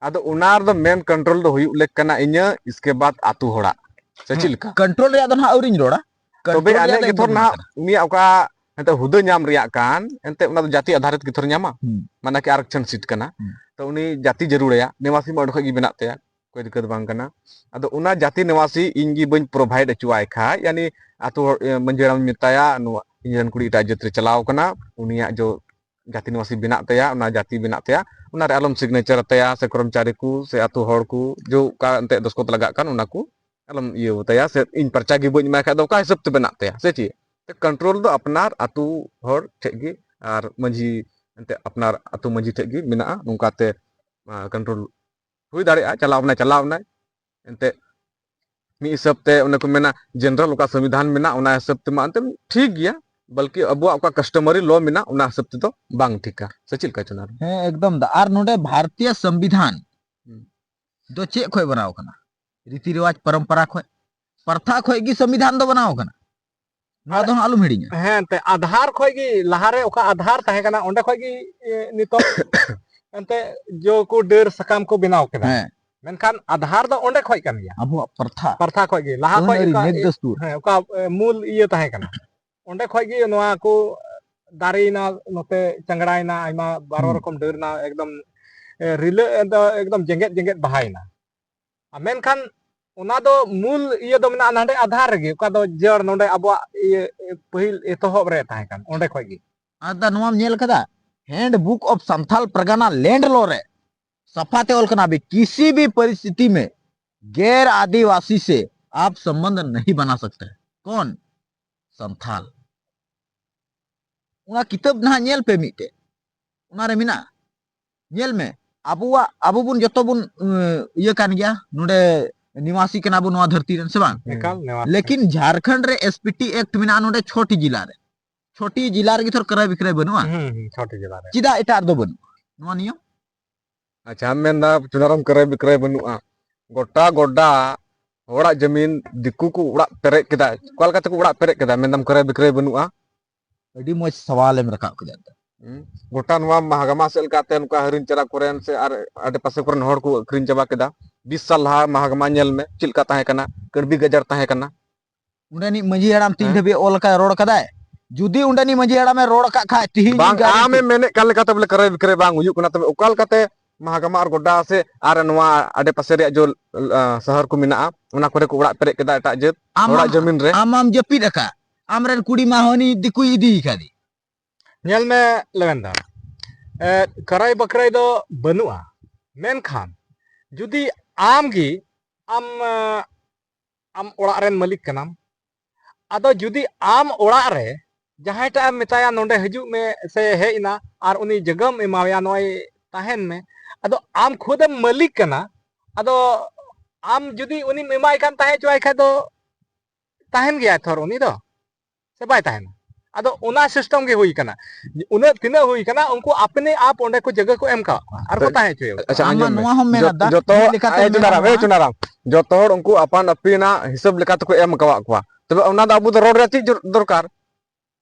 ᱟᱫᱚ ᱚᱱᱟ ᱨᱮᱫᱚ ᱢᱮᱱ control ᱫᱚ ᱦᱩᱭᱩᱜ ᱞᱮᱠ ᱠᱟᱱᱟ ᱤᱧᱟᱹᱜ, ᱤᱥᱠᱮ ᱵᱟᱫ ᱟᱛᱳ ᱦᱚᱲᱟᱜ, ᱥᱮ ᱦᱮᱸ, ᱪᱮᱫ ᱞᱮᱠᱟ? Control ᱨᱮᱭᱟᱜ ᱫᱚ ᱱᱟᱦᱟᱜ ᱟᱹᱣᱨᱤᱧ ᱨᱚᱲᱟ᱾ ᱛᱚᱵᱮ control ᱨᱮᱭᱟᱜ ᱟᱹᱱᱤᱡ ᱫᱚ ᱜᱮ ᱤᱧ ᱫᱚ ᱛᱷᱚᱨ ᱢᱮᱱᱟᱜ ᱱᱟᱦᱟᱜ ᱠᱟᱫᱟ᱾ ᱩᱱᱤᱭᱟᱜ ᱚᱠᱟ, ᱮᱱᱛᱮ ᱦᱩᱫᱟᱹ ᱧᱟᱢ ᱨᱮᱭᱟᱜ ᱠᱟᱱ, ᱮᱱᱛᱮ ᱚᱱᱟ ᱫᱚ ᱡᱟᱹᱛᱤ ᱟᱫᱷᱟᱨᱤᱛ ᱜᱮ ᱛᱷᱚᱨ ᱧᱟᱢᱟ᱾ ᱦᱩᱸ᱾ ᱢᱟᱱᱮ ᱠᱤ ᱟᱨᱚᱠᱪᱷᱚᱱ ᱥᱤᱴ ᱠᱟᱱᱟ᱾ ᱦᱩᱸ᱾ ᱛᱚ ᱩᱱᱤ ᱡᱟᱹᱛᱤ ᱡᱟᱹᱨᱩᱲᱟᱭᱟ, ᱱᱤᱣᱟᱥᱤ ᱢᱟ ᱚᱸᱰᱮ ᱠᱷᱚᱡ ᱜᱮ ᱵᱮᱱᱟᱜ ᱛᱟᱭᱟ, ᱠᱳᱭ ᱫᱤᱠᱠᱟᱛ ᱵᱟᱝ ᱠᱟᱱᱟ᱾ ᱟᱫᱚ ᱚᱱᱟ ᱡᱟᱹᱛᱤ ᱱᱤᱣᱟᱥᱤ ᱤᱧ ᱜᱮ ᱵᱟᱹᱧ ᱯᱨᱳᱵᱷᱟᱭᱤᱰ ᱦᱚᱪᱚᱣᱟᱭ ᱠᱷᱟᱡ, ᱭᱟᱱᱤ ᱟᱛᱳ ᱦᱚᱲ, ᱮ, ᱢᱟᱹᱡᱷᱤ ᱦᱟᱲᱟᱢ ᱢᱮᱛᱟᱭᱟ, ᱱᱚᱣᱟ ᱤᱧ ᱨᱮᱱ ᱠᱩᱲᱤ ᱮᱴᱟᱜ ᱡᱟᱹᱛ ᱨᱮ ᱪᱟᱞᱟᱣ ᱠᱟᱱᱟ, ᱩᱱᱤᱭᱟᱜ ᱡᱚ ᱡᱟᱹᱛᱤ ᱱᱤᱣᱟᱥᱤ ᱵᱮᱱᱟᱜ ᱛᱟᱭᱟ, ᱚᱱᱟ ᱡᱟᱹᱛᱤ ᱵᱮᱱᱟᱜ ᱛᱟᱭᱟ, ᱚᱱᱟ ᱨᱮ ᱟᱞᱚᱢ ᱥᱤᱜᱽᱱᱮᱪᱟᱨ ᱟᱛᱟᱭᱟ, ᱥᱮ ᱠᱚᱨᱢᱪᱟᱨᱤ ᱠᱚ ᱥᱮ ᱟᱛᱳ ᱦᱚᱲ ᱠᱚ ᱡᱚ ᱚᱠᱟ ᱮᱱᱛᱮ ᱫᱚᱥᱠᱚᱛ ᱞᱟᱜᱟᱜ ᱠᱟᱱ, ᱚᱱᱟ ᱠᱚ ᱟᱞᱚᱢ ᱤᱭᱟᱹ ᱟᱛᱟᱭᱟ, ᱥᱮ ᱤᱧ ᱯᱟᱨᱪᱟ ᱜᱮ ᱵᱟᱹᱧ ᱮᱢᱟᱭ ᱠᱷᱟᱡ ᱫᱚ ᱚᱠᱟ ᱦᱤᱥᱟᱹᱵ ᱛᱮ ᱵᱮᱱᱟᱜ ᱛᱟᱭᱟ ᱥᱮ ᱪᱮᱫ? ᱠᱚᱱᱴᱨᱳᱞ ᱫᱚ ᱟᱯᱱᱟᱨ ᱟᱛᱳ ᱦᱚᱲ ᱴᱷᱮᱡ ᱜᱮ ᱟᱨ ᱢᱟᱹᱡᱷᱤ, ᱮᱱᱛᱮ ᱟᱯᱱᱟᱨ ᱟᱛᱳ ᱢᱟᱹᱡᱷᱤ ᱴᱷᱮᱡ ᱜᱮ ᱢᱮᱱᱟᱜᱼᱟ᱾ ᱱᱚᱝᱠᱟᱛᱮ, ᱟ, ᱠᱚᱱᱴᱨᱳᱞ ᱦᱩᱭ ᱫᱟᱲᱮᱭᱟᱜᱼᱟ᱾ ᱪᱟᱞᱟᱣ ᱮᱱᱟᱭ, ᱪᱟᱞᱟᱣ ᱮᱱᱟᱭ, ᱮᱱᱛᱮ ᱢᱤᱫ ᱦᱤᱥᱟᱹᱵ ᱛᱮ ᱚᱱᱮ ᱠᱚ ᱢᱮᱱᱟ ᱡᱮᱱᱟᱨᱟᱞ ᱚᱠᱟ ᱥᱚᱝᱵᱤᱫᱷᱟᱱ ᱢᱮᱱᱟᱜ ᱚᱱᱟ ᱦᱤᱥᱟᱹᱵ ᱛᱮᱢᱟ ᱮᱱᱛᱮ ᱴᱷᱤᱠ ᱜᱮᱭᱟ, ᱵᱚᱞᱠᱤ ᱟᱵᱚᱣᱟᱜ ᱚᱠᱟ ᱠᱟᱥᱴᱚᱢᱟᱨᱤ ᱞᱚ ᱢᱮᱱᱟᱜ ᱚᱱᱟ ᱦᱤᱥᱟᱹᱵ ᱛᱮᱫᱚ ᱵᱟᱝ ᱴᱷᱤᱠᱟ, ᱥᱮ ᱪᱮᱫ ᱞᱮᱠᱟ ᱪᱚ ᱚᱱᱟ ᱨᱮ? ᱦᱮᱸ, ᱮᱠᱫᱚᱢ ᱫᱟ᱾ ᱟᱨ ᱱᱚᱰᱮ ᱵᱷᱟᱨᱚᱛᱤᱭᱚ ᱥᱚᱝᱵᱤᱫᱷᱟᱱ ᱦᱩᱸ᱾ ᱫᱚ ᱪᱮᱫ ᱠᱷᱚᱡ ᱵᱮᱱᱟᱣ ᱠᱟᱱᱟ? ᱨᱤᱛᱤ ᱨᱮᱣᱟᱡᱽ, ᱯᱚᱨᱚᱢᱯᱚᱨᱟ ᱠᱷᱚᱡ, ᱯᱨᱚᱛᱷᱟ ᱠᱷᱚᱡ ᱜᱮ ᱥᱚᱝᱵᱤᱫᱷᱟᱱ ᱫᱚ ᱵᱮᱱᱟᱣ ᱠᱟᱱᱟ᱾ ᱱᱚᱣᱟ ᱟᱨ ᱫᱚ ᱦᱟᱸᱜ ᱟᱞᱚᱢ ᱦᱤᱲᱤᱧᱟ᱾ ᱦᱮᱸ, ᱮᱱᱛᱮ ᱟᱫᱷᱟᱨ ᱠᱷᱚᱡ ᱜᱮ, ᱞᱟᱦᱟᱨᱮ ᱚᱠᱟ ᱟᱫᱷᱟᱨ ᱛᱟᱦᱮᱸ ᱠᱟᱱᱟ, ᱚᱸᱰᱮ ᱠᱷᱚᱡ ᱜᱮ, ᱮ, ᱱᱤᱛᱚᱜ ᱮᱱᱛᱮ ᱡᱚ ᱠᱚ ᱰᱟᱹᱨ ᱥᱟᱠᱟᱢ ᱠᱚ ᱵᱮᱱᱟᱣ ᱠᱮᱫᱟ᱾ ᱦᱮᱸ᱾ ᱢᱮᱱᱠᱷᱟᱱ ᱟᱫᱷᱟᱨ ᱫᱚ ᱚᱸᱰᱮ ᱠᱷᱚᱡ ᱠᱟᱱ ᱜᱮᱭᱟ᱾ ᱟᱵᱚᱣᱟᱜ ᱯᱨᱚᱛᱷᱟ᱾ ᱯᱨᱚᱛᱷᱟ ᱠᱷᱚᱡ ᱜᱮ, ᱞᱟᱦᱟ ᱟᱹᱱ ᱠᱷᱚᱡ ᱟᱹᱨᱤ, ᱚᱠᱟ, ᱱᱮᱠ ᱫᱚᱥᱛᱩᱨ᱾ ᱦᱮᱸ, ᱚᱠᱟ, ᱮ, ᱢᱩᱞ ᱤᱭᱟᱹ ᱛᱟᱦᱮᱸ ᱠᱟᱱᱟ, ᱚᱸᱰᱮ ᱠᱷᱚᱡ ᱜᱮ ᱱᱚᱣᱟ ᱠᱚ ᱫᱟᱨᱮᱭᱮᱱᱟ, ᱱᱚᱛᱮ ᱪᱟᱝᱲᱟᱭᱮᱱᱟ, ᱟᱭᱢᱟ ᱵᱟᱨᱚ ᱦᱩᱸ᱾ ᱨᱚᱠᱚᱢ ᱰᱟᱹᱨ ᱮᱱᱟ, ᱮᱠᱫᱚᱢ, ᱮ, ᱨᱤᱞᱟᱹ, ᱮᱠᱫᱚᱢ, ᱮᱠᱫᱚᱢ ᱡᱮᱜᱮᱫ ᱡᱮᱜᱮᱫ ᱵᱟᱦᱟᱭᱮᱱᱟ᱾ ᱟᱨ ᱢᱮᱱᱠᱷᱟᱱ ᱚᱱᱟ ᱫᱚ ᱢᱩᱞ ᱤᱭᱟᱹ ᱫᱚ ᱢᱮᱱᱟᱜᱼᱟ ᱱᱟᱰᱮ ᱟᱫᱷᱟᱨ ᱨᱮᱜᱮ, ᱚᱠᱟ ᱫᱚ ᱡᱟᱹᱲ ᱱᱚᱰᱮ ᱟᱵᱚᱣᱟᱜ ᱤᱭᱟᱹ, ᱯᱟᱹᱦᱤᱞ ᱮᱛᱚᱦᱚᱵ ᱨᱮ ᱛᱟᱦᱮᱸ ᱠᱟᱱ, ᱚᱸᱰᱮ ᱠᱷᱚᱡ ᱜᱮ᱾ ᱟᱨ ᱫᱟ ᱱᱚᱣᱟᱢ ᱧᱮᱞ ᱠᱟᱫᱟ? Handbook of Santhal Pargana Land Law ᱨᱮ ᱥᱟᱯᱷᱟ ᱛᱮ ᱚᱞ ᱠᱟᱱᱟ, ᱟᱵᱤ ᱠᱤᱥᱤ ᱵᱷᱤ ᱯᱚᱨᱤᱥᱛᱷᱤᱛᱤ ᱢᱮ ᱜᱮᱨ ᱟᱹᱫᱤᱵᱟᱹᱥᱤ ᱥᱮ ᱟᱯ ᱥᱚᱢᱵᱚᱱᱫᱷ ᱱᱟᱦᱤ ᱵᱟᱱᱟ ᱥᱟᱠᱛᱟ ᱦᱮ᱾ ᱠᱚᱱ? ᱥᱟᱱᱛᱷᱟᱞ᱾ ᱚᱱᱟ ᱠᱤᱛᱟᱹᱵ ᱱᱟᱦᱟᱜ ᱧᱮᱞ ᱯᱮ ᱢᱤᱫᱴᱮᱡ, ᱚᱱᱟᱨᱮ ᱢᱮᱱᱟᱜᱼᱟ᱾ ᱧᱮᱞ ᱢᱮ, ᱟᱵᱚᱣᱟᱜ, ᱟᱵᱚ ᱵᱚᱱ ᱡᱚᱛᱚ ᱵᱚᱱ, ᱩᱸ, ᱤᱭᱟᱹ ᱠᱟᱱ ᱜᱮᱭᱟ, ᱱᱚᱰᱮ ᱱᱤᱣᱟᱥᱤ ᱠᱟᱱᱟ ᱵᱚᱱ ᱱᱚᱣᱟ ᱫᱷᱟᱹᱨᱛᱤ ᱨᱮᱱ, ᱥᱮ ᱵᱟᱝ? ᱮᱠᱟᱞ, ᱱᱤᱣᱟᱥᱤ᱾ ᱞᱮᱠᱤᱱ ᱡᱷᱟᱨᱠᱷᱚᱸᱰ ᱨᱮ S P T Act ᱢᱮᱱᱟᱜᱼᱟ ᱱᱚᱰᱮ ᱪᱷᱚᱴᱤ ᱡᱤᱞᱟ ᱨᱮ, ᱪᱷᱚᱴᱤ ᱡᱤᱞᱟ ᱨᱮᱜᱮ ᱛᱷᱚᱨ ᱠᱨᱚᱭ ᱵᱤᱠᱨᱚᱭ ᱵᱟᱹᱱᱩᱜᱼᱟ᱾ ᱦᱩᱸ, ᱦᱩᱸ, ᱪᱷᱚᱴᱤ ᱡᱤᱞᱟ ᱨᱮ᱾ ᱪᱮᱫᱟᱜ ᱮᱴᱟᱜ ᱨᱮᱫᱚ ᱵᱟᱹᱱᱩᱜᱼᱟ ᱱᱚᱣᱟ ᱱᱤᱭᱚᱢ? ᱟᱪᱪᱷᱟ, ᱟᱢ ᱢᱮᱱᱫᱟ ᱪᱩᱱᱟᱨᱟᱢ ᱠᱨᱚᱭ ᱵᱤᱠᱨᱚᱭ ᱵᱟᱹᱱᱩᱜᱼᱟ, ᱜᱚᱴᱟ ᱜᱚᱰᱟ ᱦᱚᱲᱟᱜ ᱡᱟᱹᱢᱤᱱ ᱫᱤᱠᱩ ᱠᱚ ᱚᱲᱟᱜ ᱯᱮᱨᱮᱡ ᱠᱮᱫᱟ, ᱚᱠᱟ ᱞᱮᱠᱟ ᱛᱮᱠᱚ ᱚᱲᱟᱜ ᱯᱮᱨᱮᱡ ᱠᱮᱫᱟ? ᱢᱮᱱᱫᱟᱢ ᱠᱨᱚᱭ ᱵᱤᱠᱨᱚᱭ ᱵᱟᱹᱱᱩᱜᱼᱟ᱾ ᱟᱹᱰᱤ ᱢᱚᱡᱽ ᱥᱟᱣᱟᱞ ᱮᱢ ᱨᱟᱠᱟᱵ ᱠᱮᱫᱟ᱾ ᱦᱩᱸ? ᱜᱚᱴᱟ ᱱᱚᱣᱟ ᱢᱟᱦᱟᱜᱟᱢᱟ ᱥᱮᱫ ᱞᱮᱠᱟᱛᱮ ᱱᱚᱝᱠᱟ ᱦᱟᱹᱨᱤᱱ ᱪᱟᱨᱟ ᱠᱚᱨᱮᱱ ᱥᱮ ᱟᱨ ᱟᱰᱮ ᱯᱟᱥᱮ ᱠᱚᱨᱮᱱ ᱦᱚᱲ ᱠᱚ ᱟᱹᱠᱷᱨᱤᱧ ᱪᱟᱵᱟ ᱠᱮᱫᱟ᱾ ᱵᱤᱥ ᱥᱟᱞ ᱞᱟᱦᱟ ᱢᱟᱦᱟᱜᱟᱢᱟ ᱧᱮᱞ ᱢᱮ ᱪᱮᱫ ᱞᱮᱠᱟ ᱛᱟᱦᱮᱸ ᱠᱟᱱᱟ, ᱠᱟᱹᱲᱵᱤ ᱜᱟᱡᱟᱲ ᱛᱟᱦᱮᱸ ᱠᱟᱱᱟ᱾ ᱚᱸᱰᱮᱱᱤᱡ ᱢᱟᱹᱡᱷᱤ ᱦᱟᱲᱟᱢ ᱛᱤᱱ ᱦᱮᱸ? ᱫᱷᱟᱹᱵᱤᱡ ᱚᱞ ᱟᱠᱟᱫ, ᱨᱚᱲ ᱠᱟᱫᱟᱭ? ᱡᱩᱫᱤ ᱚᱸᱰᱮᱱᱤᱡ ᱢᱟᱹᱡᱷᱤ ᱦᱟᱲᱟᱢᱮ ᱨᱚᱲ ᱟᱠᱟᱫ ᱠᱷᱟᱡ, ᱛᱤᱦᱤᱧ ᱵᱟᱝ, ᱜᱟᱹᱰᱤ ᱟᱢᱮᱢ ᱢᱮᱱᱮᱫ ᱠᱟᱱ ᱞᱮᱠᱟᱛᱮ ᱵᱚᱞᱮ ᱠᱨᱚᱭ ᱵᱤᱠᱨᱚᱭ ᱵᱟᱝ ᱦᱩᱭᱩᱜ ᱠᱟᱱᱟ, ᱛᱚᱵᱮ ᱚᱠᱟ ᱞᱮᱠᱟᱛᱮ ᱢᱟᱦᱟᱜᱟᱢᱟ ᱟᱨ ᱜᱚᱰᱰᱟ ᱥᱮ ᱟᱨ ᱱᱚᱣᱟ ᱟᱰᱮ ᱯᱟᱥᱮ ᱨᱮᱭᱟᱜ ᱡᱚ, ᱟ, ᱥᱚᱦᱚᱨ ᱠᱚ ᱢᱮᱱᱟᱜᱼᱟ, ᱚᱱᱟ ᱠᱚᱨᱮ ᱠᱚ ᱚᱲᱟᱜ ᱯᱮᱨᱮᱡ ᱠᱮᱫᱟ ᱮᱴᱟᱜ ᱡᱟᱹᱛ ᱟᱢ ᱦᱚᱲᱟᱜ ᱟᱢ, ᱡᱟᱹᱢᱤᱱ ᱨᱮ? ᱟᱢ ᱟᱢ ᱡᱟᱹᱯᱤᱫ ᱟᱠᱟᱫ, ᱟᱢᱨᱮᱱ ᱠᱩᱲᱤ ᱢᱟ ᱦᱚᱸ ᱩᱱᱤ ᱫᱤᱠᱩᱭ ᱤᱫᱤ ᱟᱠᱟᱫᱮ᱾ ᱧᱮᱞ ᱢᱮ ᱞᱮᱣᱮᱱᱫᱟ, ᱮ, ᱠᱨᱚᱭ ᱵᱤᱠᱨᱚᱭ ᱫᱚ ᱵᱟᱹᱱᱩᱜᱼᱟ, ᱢᱮᱱᱠᱷᱟᱱ ᱡᱩᱫᱤ ᱟᱢ ᱜᱮ ᱟᱢ, ᱮ, ᱟᱢ ᱚᱲᱟᱜ ᱨᱮᱱ ᱢᱟᱹᱞᱤᱠ ᱠᱟᱱᱟᱢ, ᱟᱫᱚ ᱡᱩᱫᱤ ᱟᱢ ᱚᱲᱟᱜ ᱨᱮ ᱡᱟᱦᱟᱸᱭᱴᱟᱜ ᱮᱢ ᱢᱮᱛᱟᱭᱟ, "ᱱᱚᱰᱮ ᱦᱤᱡᱩᱜ ᱢᱮ" ᱥᱮ ᱦᱮᱡ ᱮᱱᱟ, ᱟᱨ ᱩᱱᱤ ᱡᱟᱭᱜᱟᱢ ᱮᱢᱟᱣᱟᱭᱟ, "ᱱᱚᱜᱼᱚᱭ ᱛᱟᱦᱮᱱ ᱢᱮ", ᱟᱫᱚ ᱟᱢ ᱠᱷᱩᱫᱮᱢ ᱢᱟᱹᱞᱤᱠ ᱠᱟᱱᱟ, ᱟᱫᱚ ᱟᱢ ᱡᱩᱫᱤ ᱩᱱᱤᱢ ᱮᱢᱟᱭ ᱠᱷᱟᱱ, ᱛᱟᱦᱮᱸ ᱦᱚᱪᱚᱣᱟᱭ ᱠᱷᱟᱡ ᱫᱚ ᱛᱟᱦᱮᱱ ᱜᱮᱭᱟᱭ ᱛᱷᱚᱨ ᱩᱱᱤ ᱫᱚ, ᱥᱮ ᱵᱟᱭ ᱛᱟᱦᱮᱱᱟ? ᱟᱫᱚ ᱚᱱᱟ system ᱜᱮ ᱦᱩᱭ ᱠᱟᱱᱟ᱾ ᱩᱱᱟᱹᱜ ᱛᱤᱱᱟᱹᱜ ᱦᱩᱭ ᱠᱟᱱᱟ, ᱩᱱᱠᱩ ᱟᱯᱱᱮ ᱟᱯ ᱚᱸᱰᱮ ᱠᱚ ᱡᱟᱭᱜᱟ ᱠᱚ ᱮᱢ ᱠᱟᱣᱟᱫ ᱠᱚᱣᱟ ᱟᱨ ᱠᱚ ᱛᱟᱦᱮᱸ ᱦᱚᱪᱚᱭᱮᱫ ᱠᱚᱣᱟ᱾ ᱟᱪᱪᱷᱟ, ᱟᱢ ᱢᱟ ᱟᱸᱡᱚᱢ ᱢᱮ᱾ ᱱᱚᱣᱟ ᱦᱚᱸᱢ ᱢᱮᱱ ᱡᱚ-, ᱮᱫᱟ, ᱡᱚᱛᱚ ᱢᱤᱫ ᱦᱚᱲ, ᱞᱮᱠᱟᱛᱮᱢ ᱮ, ᱢᱮᱱᱟ ᱪᱩᱱᱟᱨᱟᱢ, ᱮ, ᱱᱚᱣᱟ᱾ ᱪᱩᱱᱟᱨᱟᱢ, ᱡᱚᱛᱚ ᱦᱚᱲ ᱩᱱᱠᱩ ᱟᱯᱟᱱ ᱟᱹᱯᱤᱱᱟᱜ ᱦᱤᱥᱟᱹᱵ ᱞᱮᱠᱟ ᱛᱮᱠᱚ ᱮᱢ ᱟᱠᱟᱣᱟᱫ ᱠᱚᱣᱟ, ᱛᱚᱵᱮ ᱚᱱᱟ ᱫᱚ ᱟᱵᱚ ᱫᱚ ᱨᱚᱲ ᱨᱮᱭᱟᱜ ᱪᱮᱫ ᱡᱚ-, ᱫᱚᱨᱠᱟᱨ?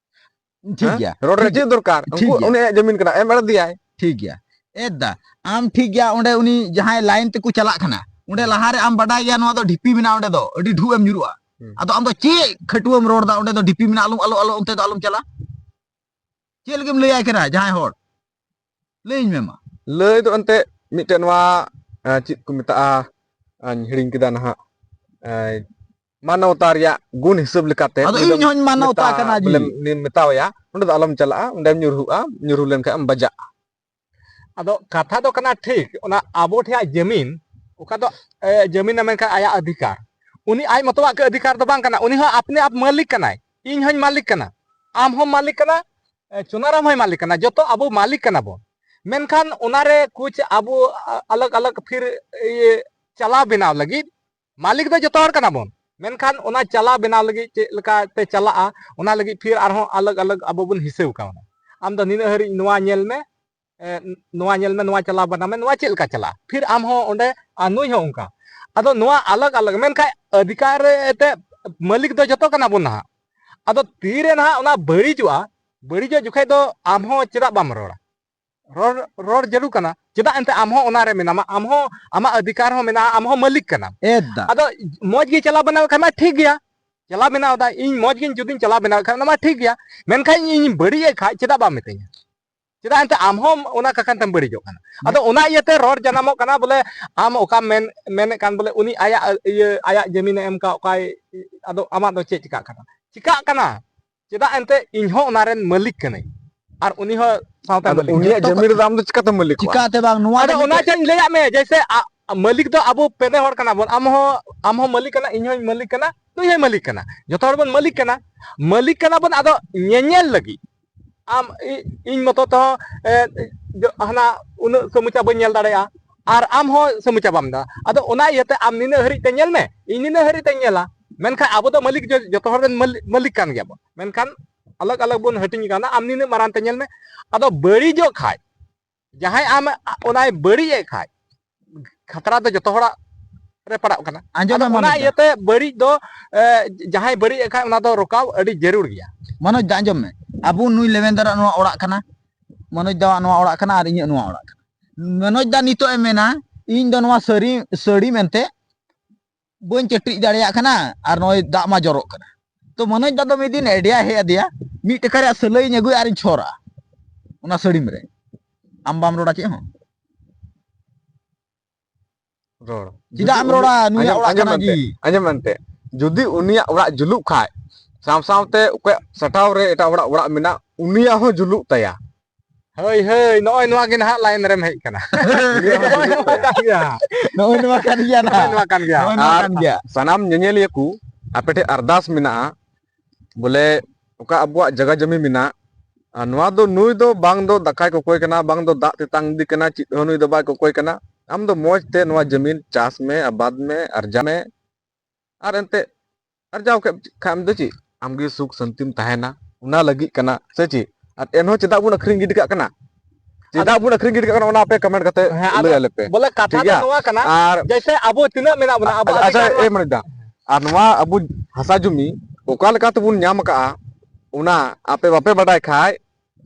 ᱴᱷᱤᱠ ᱦᱮᱸ? ᱜᱮᱭᱟ, ᱨᱚᱲ ᱨᱮ ᱴᱷᱤᱠ ᱪᱮᱫ ᱜᱮᱭᱟ, ᱫᱚᱨᱠᱟᱨ? ᱴᱷᱤᱠ ᱩᱱᱠᱩ ᱜᱮᱭᱟ᱾ ᱩᱱᱤ ᱟᱭᱟᱜ ᱡᱟᱹᱢᱤᱱ ᱠᱟᱱᱟ, ᱮᱢ ᱮᱲ ᱫᱮᱭᱟᱭ᱾ ᱴᱷᱤᱠ ᱜᱮᱭᱟ᱾ ᱮᱫ ᱫᱟ, ᱟᱢ ᱴᱷᱤᱠ ᱜᱮᱭᱟ, ᱚᱸᱰᱮ ᱩᱱᱤ ᱡᱟᱦᱟᱸᱭ line ᱛᱮᱠᱚ ᱪᱟᱞᱟᱜ ᱠᱟᱱᱟ, ᱚᱸᱰᱮ ᱦᱩᱸ᱾ ᱞᱟᱦᱟ ᱨᱮ ᱟᱢ ᱵᱟᱰᱟᱭ ᱜᱮᱭᱟ ᱱᱚᱣᱟ ᱫᱚ ᱰᱷᱤᱯᱤ ᱢᱮᱱᱟᱜᱼᱟ, ᱚᱸᱰᱮ ᱫᱚ ᱟᱹᱰᱤ ᱰᱷᱩ ᱮᱢ ᱧᱩᱨᱩᱜᱼᱟ᱾ ᱦᱩᱸ᱾ ᱟᱫᱚ ᱟᱢ ᱫᱚ ᱪᱮᱫ ᱠᱷᱟᱹᱴᱩᱣᱟᱹᱢ ᱨᱚᱲ ᱫᱟ, ᱚᱸᱰᱮ ᱫᱚ ᱰᱷᱤᱯᱤ ᱢᱮᱱᱟᱜᱼᱟ, ᱟᱞᱚ, ᱟᱞᱚ, ᱟᱞᱚ, ᱚᱱᱛᱮ ᱫᱚ ᱟᱞᱚᱢ ᱪᱟᱞᱟᱜ? ᱪᱮᱫ ᱞᱟᱹᱜᱤᱫ ᱮᱢ ᱞᱟᱹᱭᱟᱭ ᱠᱟᱱᱟ ᱡᱟᱦᱟᱸᱭ ᱦᱚᱲ? ᱞᱟᱹᱭᱟᱹᱧ ᱢᱮ ᱢᱟ᱾ ᱞᱟᱹᱭ ᱫᱚ ᱮᱱᱛᱮᱫ ᱢᱤᱫᱴᱮᱱ ᱱᱚᱣᱟ, ᱮ, ᱪᱮᱫ ᱠᱚ ᱢᱮᱛᱟᱜᱼᱟ, ᱟᱧ ᱦᱤᱲᱤᱧ ᱠᱮᱫᱟ ᱱᱟᱦᱟᱜ, ᱮ, ᱢᱟᱱᱚᱛᱟ ᱨᱮᱭᱟᱜ ᱜᱩᱱ ᱦᱤᱥᱟᱹᱵ ᱞᱮᱠᱟᱛᱮ ᱟᱫᱚ ᱩᱱᱤ ᱫᱚᱢ ᱤᱧ ᱦᱚᱧ ᱢᱟᱱᱚᱛᱟ ᱢᱮᱛᱟ-, ᱠᱟᱱᱟ ᱵᱚᱞᱮ ᱡᱤ᱾ ᱩᱱᱤᱢ ᱢᱮᱛᱟᱣᱟᱭᱟ, "ᱚᱸᱰᱮ ᱫᱚ ᱟᱞᱚᱢ ᱪᱟᱞᱟᱜᱼᱟ, ᱚᱸᱰᱮᱢ ᱧᱩᱨᱦᱩᱜᱼᱟ, ᱧᱩᱨᱦᱩ ᱞᱮᱱᱠᱷᱟᱱ ᱮᱢ ᱵᱟᱡᱟᱜᱼᱟ᱾" ᱟᱫᱚ ᱠᱟᱛᱷᱟ ᱫᱚ ᱠᱟᱱᱟ ᱴᱷᱤᱠ, ᱚᱱᱟ ᱟᱵᱚ ᱴᱷᱮᱱᱟᱜ ᱡᱟᱹᱢᱤᱱ, ᱚᱠᱟ ᱫᱚ, ᱮ, ᱡᱟᱹᱢᱤᱱ ᱮ ᱢᱮᱱᱠᱷᱟᱱ ᱟᱭᱟᱜ ᱚᱫᱷᱤᱠᱟᱨ, ᱩᱱᱤ ᱟᱡ ᱢᱚᱛᱚᱣᱟᱜ ᱜᱮ ᱚᱫᱷᱤᱠᱟᱨ ᱫᱚ ᱵᱟᱝ ᱠᱟᱱᱟ, ᱩᱱᱤ ᱦᱚᱸ ᱟᱯᱱᱮ ᱟᱯ ᱢᱟᱹᱞᱤᱠ ᱠᱟᱱᱟᱭ, ᱤᱧ ᱦᱚᱧ ᱢᱟᱹᱞᱤᱠ ᱠᱟᱱᱟ, ᱟᱢ ᱦᱚᱸᱢ ᱢᱟᱹᱞᱤᱠ ᱠᱟᱱᱟ, ᱮ, ᱪᱩᱱᱟᱨᱟᱢ ᱦᱚᱸᱭ ᱢᱟᱹᱞᱤᱠ ᱠᱟᱱᱟ, ᱡᱚᱛᱚ ᱟᱵᱚ ᱢᱟᱹᱞᱤᱠ ᱠᱟᱱᱟ ᱵᱚᱱ᱾ ᱢᱮᱱᱠᱷᱟᱱ ᱚᱱᱟᱨᱮ ᱠᱩᱪ ᱟᱵᱚ, ᱟ, ᱟᱞᱟᱜᱽ ᱟᱞᱟᱜᱽ ᱯᱷᱤᱨ ᱤᱭᱟᱹ ᱪᱟᱞᱟᱣ ᱵᱮᱱᱟᱣ ᱞᱟᱹᱜᱤᱫ ᱢᱟᱹᱞᱤᱠ ᱫᱚ ᱡᱚᱛᱚ ᱦᱚᱲ ᱠᱟᱱᱟ ᱵᱚᱱ, ᱢᱮᱱᱠᱷᱟᱱ ᱚᱱᱟ ᱪᱟᱞᱟᱣ ᱵᱮᱱᱟᱣ ᱞᱟᱹᱜᱤᱫ ᱪᱮᱫ ᱞᱮᱠᱟᱛᱮ ᱪᱟᱞᱟᱜᱼᱟ, ᱚᱱᱟ ᱞᱟᱹᱜᱤᱫ ᱯᱷᱤᱨ ᱟᱨᱦᱚᱸ ᱟᱞᱟᱜᱽ ᱟᱞᱟᱜᱽ ᱟᱵᱚ ᱵᱚᱱ ᱦᱤᱥᱟᱹᱵ ᱠᱟᱣᱱᱟ᱾ ᱟᱢ ᱫᱚ ᱱᱤᱱᱟᱹᱜ ᱦᱟᱹᱨᱤᱡ ᱱᱚᱣᱟ ᱧᱮᱞ ᱢᱮ, ᱮ, ᱱᱚᱣᱟ ᱧᱮᱞ ᱢᱮ, ᱱᱚᱣᱟ ᱪᱟᱞᱟᱣ ᱵᱟᱱᱟᱣ ᱢᱮ, ᱱᱚᱣᱟ ᱪᱮᱫ ᱞᱮᱠᱟ ᱪᱟᱞᱟᱜᱼᱟ? ᱯᱷᱤᱨ ᱟᱢ ᱦᱚᱸ ᱚᱸᱰᱮ, ᱟᱨ ᱱᱩᱭ ᱦᱚᱸ ᱚᱱᱠᱟ᱾ ᱟᱫᱚ ᱱᱚᱣᱟ ᱟᱞᱟᱜᱽ ᱟᱞᱟᱜᱽ, ᱢᱮᱱᱠᱷᱟᱱ ᱚᱫᱷᱤᱠᱟᱨ ᱨᱮ ᱮᱱᱛᱮᱫ ᱢᱟᱹᱞᱤᱠ ᱫᱚ ᱡᱚᱛᱚ ᱠᱟᱱᱟ ᱵᱚᱱ ᱱᱟᱦᱟᱜ᱾ ᱟᱫᱚ ᱛᱤᱨᱮ ᱱᱟᱦᱟᱜ ᱚᱱᱟ ᱵᱟᱹᱲᱤᱡᱚᱜᱼᱟ, ᱵᱟᱹᱲᱤᱡᱚᱜ ᱡᱚᱠᱷᱮᱡ ᱫᱚ ᱟᱢ ᱦᱚᱸ ᱪᱮᱫᱟᱜ ᱵᱟᱢ ᱨᱚᱲᱟ? ᱨᱚᱲ, ᱨᱚᱲ ᱡᱟᱹᱨᱩᱲ ᱠᱟᱱᱟ᱾ ᱪᱮᱫᱟᱜ ᱮᱱᱛᱮ ᱟᱢ ᱦᱚᱸ ᱚᱱᱟ ᱨᱮ ᱢᱮᱱᱟᱢᱟ, ᱟᱢ ᱦᱚᱸ ᱟᱢᱟᱜ ᱚᱫᱷᱤᱠᱟᱨ ᱦᱚᱸ ᱢᱮᱱᱟᱜᱼᱟ, ᱟᱢ ᱦᱚᱸ ᱢᱟᱹᱞᱤᱠ ᱠᱟᱱᱟᱢ᱾ ᱮᱫᱟ᱾ ᱟᱫᱚ ᱢᱚᱡᱽ ᱜᱮ ᱪᱟᱞᱟᱣ ᱵᱟᱱᱟᱣ ᱠᱷᱟᱱ ᱢᱟ ᱴᱷᱤᱠ ᱜᱮᱭᱟ, ᱪᱟᱞᱟᱣ ᱵᱮᱱᱟᱣ ᱮᱫᱟ, ᱤᱧ ᱢᱚᱡᱽ ᱜᱤᱧ ᱡᱩᱫᱤᱧ ᱪᱟᱞᱟᱣ ᱵᱮᱱᱟᱣ ᱮᱫ ᱠᱷᱟᱱ, ᱚᱱᱟ ᱢᱟ ᱴᱷᱤᱠ ᱜᱮᱭᱟ, ᱢᱮᱱᱠᱷᱟᱱ ᱤᱧ ᱵᱟᱹᱲᱤᱡ ᱮᱫ ᱠᱷᱟᱡ ᱪᱮᱫᱟᱜ ᱵᱟᱢ ᱢᱤᱛᱟᱹᱧᱟ? ᱪᱮᱫᱟᱜ ᱮᱱᱛᱮ ᱟᱢ ᱦᱚᱸ ᱚᱱᱟ ᱠᱟᱠᱷᱟᱱ ᱛᱮᱢ ᱵᱟᱹᱲᱤᱡᱚᱜ ᱠᱟᱱᱟ? ᱟᱫᱚ ᱚᱱᱟ ᱤᱭᱟᱹᱛᱮ ᱨᱚᱲ ᱡᱟᱱᱟᱢᱚᱜ ᱠᱟᱱᱟ ᱵᱚᱞᱮ, ᱟᱢ ᱚᱠᱟᱢ ᱢᱮᱱ, ᱢᱮᱱᱮᱫ ᱠᱟᱱ ᱵᱚᱞᱮ ᱩᱱᱤ ᱟᱭᱟᱜ ᱤᱭᱟᱹ, ᱟᱭᱟᱜ ᱡᱟᱹᱢᱤᱱᱮ ᱮᱢ ᱠᱟᱜ ᱚᱠᱟᱭ, ᱟᱫᱚ ᱟᱢᱟᱜ ᱫᱚ ᱪᱮᱫ ᱪᱤᱠᱟᱜ ᱠᱟᱱᱟ? ᱪᱤᱠᱟᱜ ᱠᱟᱱᱟ, ᱪᱮᱫᱟᱜ ᱮᱱᱛᱮ ᱤᱧ ᱦᱚᱸ ᱚᱱᱟ ᱨᱮᱱ ᱢᱟᱹᱞᱤᱠ ᱠᱟᱹᱱᱟᱹᱧ, ᱟᱨ ᱩᱱᱤ ᱦᱚᱸ ᱥᱟᱶᱛᱮ ᱟᱫᱚ ᱢᱟᱹᱞᱤᱠ ᱩᱱᱤᱭᱟᱜ ᱠᱟᱱᱟᱭ᱾ ᱡᱟᱹᱢᱤᱱ ᱨᱮᱫᱚ ᱟᱢ ᱫᱚ ᱪᱤᱠᱟᱛᱮᱢ ᱢᱟᱹᱞᱤᱠᱚᱜᱼᱟ? ᱪᱤᱠᱟᱛᱮ ᱵᱟᱝ, ᱱᱚᱣᱟ ᱟᱫᱚ ᱫᱚ ᱚᱱᱟ ᱢᱤᱫᱴᱮᱡ ᱪᱟᱧ ᱞᱟᱹᱭᱟᱫ ᱢᱮᱭᱟ, ᱡᱮᱭᱥᱮ ᱟ-, ᱢᱟᱹᱞᱤᱠ ᱫᱚ ᱟᱵᱚ ᱯᱮ ᱦᱚᱲ ᱠᱟᱱᱟ ᱵᱚᱱ, ᱟᱢ ᱦᱚᱸ, ᱟᱢ ᱦᱚᱸ ᱢᱟᱹᱞᱤᱠ ᱠᱟᱱᱟ, ᱤᱧ ᱦᱚᱸᱧ ᱢᱟᱹᱞᱤᱠ ᱠᱟᱱᱟ, ᱱᱩᱭ ᱦᱚᱸᱭ ᱢᱟᱹᱞᱤᱠ ᱠᱟᱱᱟ, ᱡᱚᱛᱚ ᱦᱚᱲ ᱵᱚᱱ ᱢᱟᱹᱞᱤᱠ ᱠᱟᱱᱟ᱾ ᱢᱟᱹᱞᱤᱠ ᱠᱟᱱᱟ ᱵᱚᱱ, ᱟᱫᱚ ᱧᱮᱧᱮᱞ ᱞᱟᱹᱜᱤᱫ ᱟᱢ, ᱤ-, ᱤᱧ ᱢᱚᱛᱚ ᱛᱮᱦᱚᱸ, ᱮ, ᱡᱚ-, ᱦᱟᱱᱟ ᱩᱱᱟᱹᱜ ᱥᱟᱹᱢᱩᱪᱟ ᱵᱟᱹᱧ ᱧᱮᱞ ᱫᱟᱲᱮᱭᱟᱜᱼᱟ, ᱟᱨ ᱟᱢ ᱦᱚᱸ ᱥᱟᱹᱢᱩᱪᱟ ᱵᱟᱢ ᱧᱮᱞᱟ᱾ ᱟᱫᱚ ᱚᱱᱟ ᱤᱭᱟᱹᱛᱮ ᱟᱢ ᱱᱤᱱᱟᱹᱜ ᱦᱟᱹᱨᱤᱡ ᱛᱮ ᱧᱮᱞ ᱢᱮ, ᱤᱧ ᱱᱤᱱᱟᱹᱜ ᱦᱟᱹᱨᱤᱡ ᱛᱮᱧ ᱧᱮᱞᱟ, ᱢᱮᱱᱠᱷᱟᱱ ᱟᱵᱚ ᱫᱚ ᱢᱟᱹᱞᱤᱠ ᱡᱚ-, ᱡᱚᱛᱚ ᱦᱚᱲ ᱨᱮᱱ ᱢᱟᱹᱞᱤ-, ᱢᱟᱹᱞᱤᱠ ᱠᱟᱱ ᱜᱮᱭᱟ ᱵᱚᱱ, ᱢᱮᱱᱠᱷᱟᱱ ᱟᱞᱟᱜᱽ ᱟᱞᱟᱜᱽ ᱵᱚᱱ ᱦᱟᱹᱴᱤᱧ ᱠᱟᱱᱟ᱾ ᱟᱢ ᱱᱤᱱᱟᱹᱜ ᱢᱟᱨᱟᱝ ᱛᱮ ᱧᱮᱞ ᱢᱮ, ᱟᱫᱚ ᱵᱟᱹᱲᱤᱡᱚᱜ ᱠᱷᱟᱡ, ᱡᱟᱦᱟᱸᱭ ᱟᱢ ᱚᱱᱟᱭ ᱵᱟᱹᱲᱤᱡ ᱮᱫ ᱠᱷᱟᱡ, ᱠᱷᱟᱛᱨᱟ ᱫᱚ ᱡᱚᱛᱚ ᱦᱚᱲᱟᱜ ᱨᱮ ᱯᱟᱲᱟᱜ ᱠᱟᱱᱟ᱾ ᱟᱸᱡᱚᱢ ᱟᱫᱚ ᱢᱮ ᱚᱱᱟ ᱢᱟᱹᱱᱤᱠ ᱫᱟ᱾ ᱤᱭᱟᱹᱛᱮ ᱵᱟᱹᱲᱤᱡ ᱫᱚ, ᱮ, ᱡᱟᱦᱟᱸᱭ ᱵᱟᱹᱲᱤᱡ ᱮᱫ ᱠᱷᱟᱡ, ᱚᱱᱟ ᱫᱚ ᱨᱚᱠᱟᱣ ᱟᱹᱰᱤ ᱡᱟᱹᱨᱩᱲ ᱜᱮᱭᱟ᱾ ᱢᱚᱱᱳᱡᱽ ᱫᱟ, ᱟᱸᱡᱚᱢ ᱢᱮ, ᱟᱵᱚ ᱱᱩᱭ ᱞᱮᱵᱮᱱᱫᱟᱨᱟᱜ ᱱᱚᱣᱟ ᱚᱲᱟᱜ ᱠᱟᱱᱟ, ᱢᱚᱱᱳᱡᱽ ᱫᱟᱣᱟᱜ ᱱᱚᱣᱟ ᱚᱲᱟᱜ ᱠᱟᱱᱟ, ᱟᱨ ᱤᱧᱟᱹᱜ ᱱᱚᱣᱟ ᱚᱲᱟᱜ ᱠᱟᱱᱟ᱾ ᱢᱚᱱᱳᱡᱽ ᱫᱟ ᱱᱤᱛᱚᱜ ᱮ ᱢᱮᱱᱟ, "ᱤᱧ ᱫᱚ ᱱᱚᱣᱟ ᱥᱟᱹᱨᱤ, ᱥᱟᱹᱲᱤ ᱢᱮᱱᱛᱮ ᱵᱟᱹᱧ ᱪᱟᱹᱴᱤᱡ ᱫᱟᱲᱮᱭᱟᱜ ᱠᱟᱱᱟ, ᱟᱨ ᱱᱚᱜᱼᱚᱭ ᱫᱟᱜ ᱢᱟ ᱡᱚᱨᱚᱜ ᱠᱟᱱᱟ᱾" ᱛᱚ ᱢᱚᱱᱳᱡᱽ ᱫᱟ ᱫᱚ ᱢᱤᱫ ᱫᱤᱱ idea ᱦᱮᱡ ᱟᱫᱮᱭᱟ, ᱢᱤᱫ ᱴᱟᱠᱟ ᱨᱮᱭᱟᱜ ᱥᱟᱹᱞᱟᱹᱭ ᱤᱧ ᱟᱹᱜᱩᱭᱟ ᱟᱨᱤᱧ ᱪᱷᱚᱨᱟ ᱚᱱᱟ ᱥᱟᱹᱲᱤᱢ ᱨᱮ᱾ ᱟᱢ ᱵᱟᱢ ᱨᱚᱲᱟ ᱪᱮᱫ ᱦᱚᱸ᱾ ᱨᱚᱲ᱾ ᱪᱮᱫᱟᱜ ᱡᱩᱫᱤ ᱮᱢ ᱩᱱᱤ-, ᱨᱚᱲᱟ? ᱱᱩᱭᱟᱜ ᱟᱸᱡᱚᱢ, ᱚᱲᱟᱜ ᱟᱸᱡᱚᱢ ᱠᱟᱱᱟ ᱮᱱᱛᱮ, ᱡᱤ᱾ ᱟᱸᱡᱚᱢ ᱮᱱᱛᱮ᱾ ᱡᱩᱫᱤ ᱩᱱᱤᱭᱟᱜ ᱚᱲᱟᱜ ᱡᱩᱞᱩᱜ ᱠᱷᱟᱡ, ᱥᱟᱶ ᱥᱟᱶᱛᱮ ᱚᱠᱚᱭᱟᱜ ᱥᱟᱴᱟᱣ ᱨᱮ ᱮᱴᱟᱜ ᱦᱚᱲᱟᱜ ᱚᱲᱟᱜ ᱢᱮᱱᱟᱜ, ᱩᱱᱤᱭᱟᱜ ᱦᱚᱸ ᱡᱩᱞᱩᱜ ᱛᱟᱭᱟ᱾ ᱦᱳᱭ, ᱦᱳᱭ, ᱱᱚᱜᱼᱚᱭ ᱱᱚᱣᱟ ᱜᱮ ᱱᱟᱦᱟᱜ line ᱨᱮᱢ ᱦᱮᱡ ᱠᱟᱱᱟ᱾ ᱩᱱᱤᱭᱟᱜ ᱦᱚᱸ ᱱᱚᱜᱼᱚᱭ ᱡᱩᱞᱩᱜ ᱱᱚᱣᱟ ᱛᱟᱭᱟ᱾ ᱠᱟᱱ ᱜᱮᱭᱟ᱾ ᱱᱚᱜᱼᱚᱭ ᱱᱚᱣᱟ ᱠᱟᱱ ᱜᱮᱭᱟ ᱱᱚᱜᱼᱚᱭ ᱱᱟᱦᱟᱜ᱾ ᱱᱚᱣᱟ ᱠᱟᱱ ᱜᱮᱭᱟ᱾ ᱱᱚᱜᱼᱚᱭ ᱱᱚᱣᱟ ᱟᱨ ᱠᱟᱱ ᱜᱮᱭᱟ᱾ ᱥᱟᱱᱟᱢ ᱧᱮᱧᱮᱞᱤᱭᱟᱹ ᱠᱚ ᱟᱯᱮ ᱴᱷᱮᱱ ᱟᱨᱫᱟᱥ ᱢᱮᱱᱟᱜᱼᱟ, ᱵᱚᱞᱮ ᱚᱠᱟ ᱟᱵᱚᱣᱟᱜ ᱡᱟᱭᱜᱟ ᱡᱚᱢᱤ ᱢᱮᱱᱟᱜ, ᱟᱨ ᱱᱚᱣᱟ ᱫᱚ ᱱᱩᱭ ᱫᱚ ᱵᱟᱝ ᱫᱚ ᱫᱟᱠᱟᱭ ᱠᱚᱠᱚᱭ ᱠᱟᱱᱟ, ᱵᱟᱝ ᱫᱚ ᱫᱟᱜ ᱛᱮᱛᱟᱝ ᱤᱫᱤ ᱠᱟᱱᱟ, ᱪᱮᱫ ᱦᱚᱸ ᱱᱩᱭ ᱫᱚ ᱵᱟᱭ ᱠᱚᱠᱚᱭ ᱠᱟᱱᱟ᱾ ᱟᱢ ᱫᱚ ᱢᱚᱡᱽ ᱛᱮ ᱱᱚᱣᱟ ᱡᱚᱢᱤᱱ ᱪᱟᱥ ᱢᱮ, ᱟᱵᱟᱫ ᱢᱮ, ᱟᱨᱡᱟᱣ ᱢᱮ, ᱟᱨ ᱮᱱᱛᱮ ᱟᱨᱡᱟᱣ ᱠᱮᱫ ᱠᱷᱟᱱ ᱫᱚ ᱪᱮᱫ? ᱟᱢᱜᱮ ᱥᱩᱠ ᱥᱟᱱᱛᱤᱢ ᱛᱟᱦᱮᱱᱟ, ᱚᱱᱟ ᱞᱟᱹᱜᱤᱫ ᱠᱟᱱᱟ ᱥᱮ ᱪᱮᱫ? ᱟᱨ ᱮᱱᱦᱚᱸ ᱪᱮᱫᱟᱜ ᱵᱚᱱ ᱟᱹᱠᱷᱨᱤᱧ ᱜᱤᱰᱤ ᱠᱟᱜ ᱠᱟᱱᱟ? ᱪᱮᱫᱟᱜ ᱟᱫᱚ ᱵᱚᱱ ᱟᱹᱠᱷᱨᱤᱧ ᱜᱤᱰᱤ ᱠᱟᱜ ᱠᱟᱱᱟ? ᱚᱱᱟ ᱟᱯᱮ comment ᱠᱟᱛᱮ ᱦᱮᱸ, ᱟᱫᱚ ᱞᱟᱹᱭ ᱟᱞᱮ ᱯᱮ᱾ ᱵᱚᱞᱮ ᱠᱟᱛᱷᱟ ᱴᱷᱤᱠ ᱫᱚ ᱜᱮᱭᱟ? ᱱᱚᱣᱟ ᱠᱟᱱᱟ, ᱟᱨ ᱡᱮᱭᱥᱮ ᱟᱵᱚ ᱛᱤᱱᱟᱹᱜ ᱢᱮᱱᱟᱜ ᱵᱚᱱᱟ, ᱟᱵᱚ ᱟᱪᱪᱷᱟ, ᱟᱹᱰᱤ ᱟᱪᱪᱷᱟ, ᱜᱟᱱ ᱮ ᱢᱟᱹᱱᱤᱠ ᱫᱟ, ᱟᱨ ᱱᱚᱣᱟ ᱟᱵᱚ ᱦᱟᱥᱟ ᱡᱩᱢᱤ ᱚᱠᱟ ᱞᱮᱠᱟ ᱛᱮᱵᱚᱱ ᱧᱟᱢ ᱟᱠᱟᱜᱼᱟ, ᱚᱱᱟ ᱟᱯᱮ ᱵᱟᱯᱮ ᱵᱟᱰᱟᱭ ᱠᱷᱟᱡ,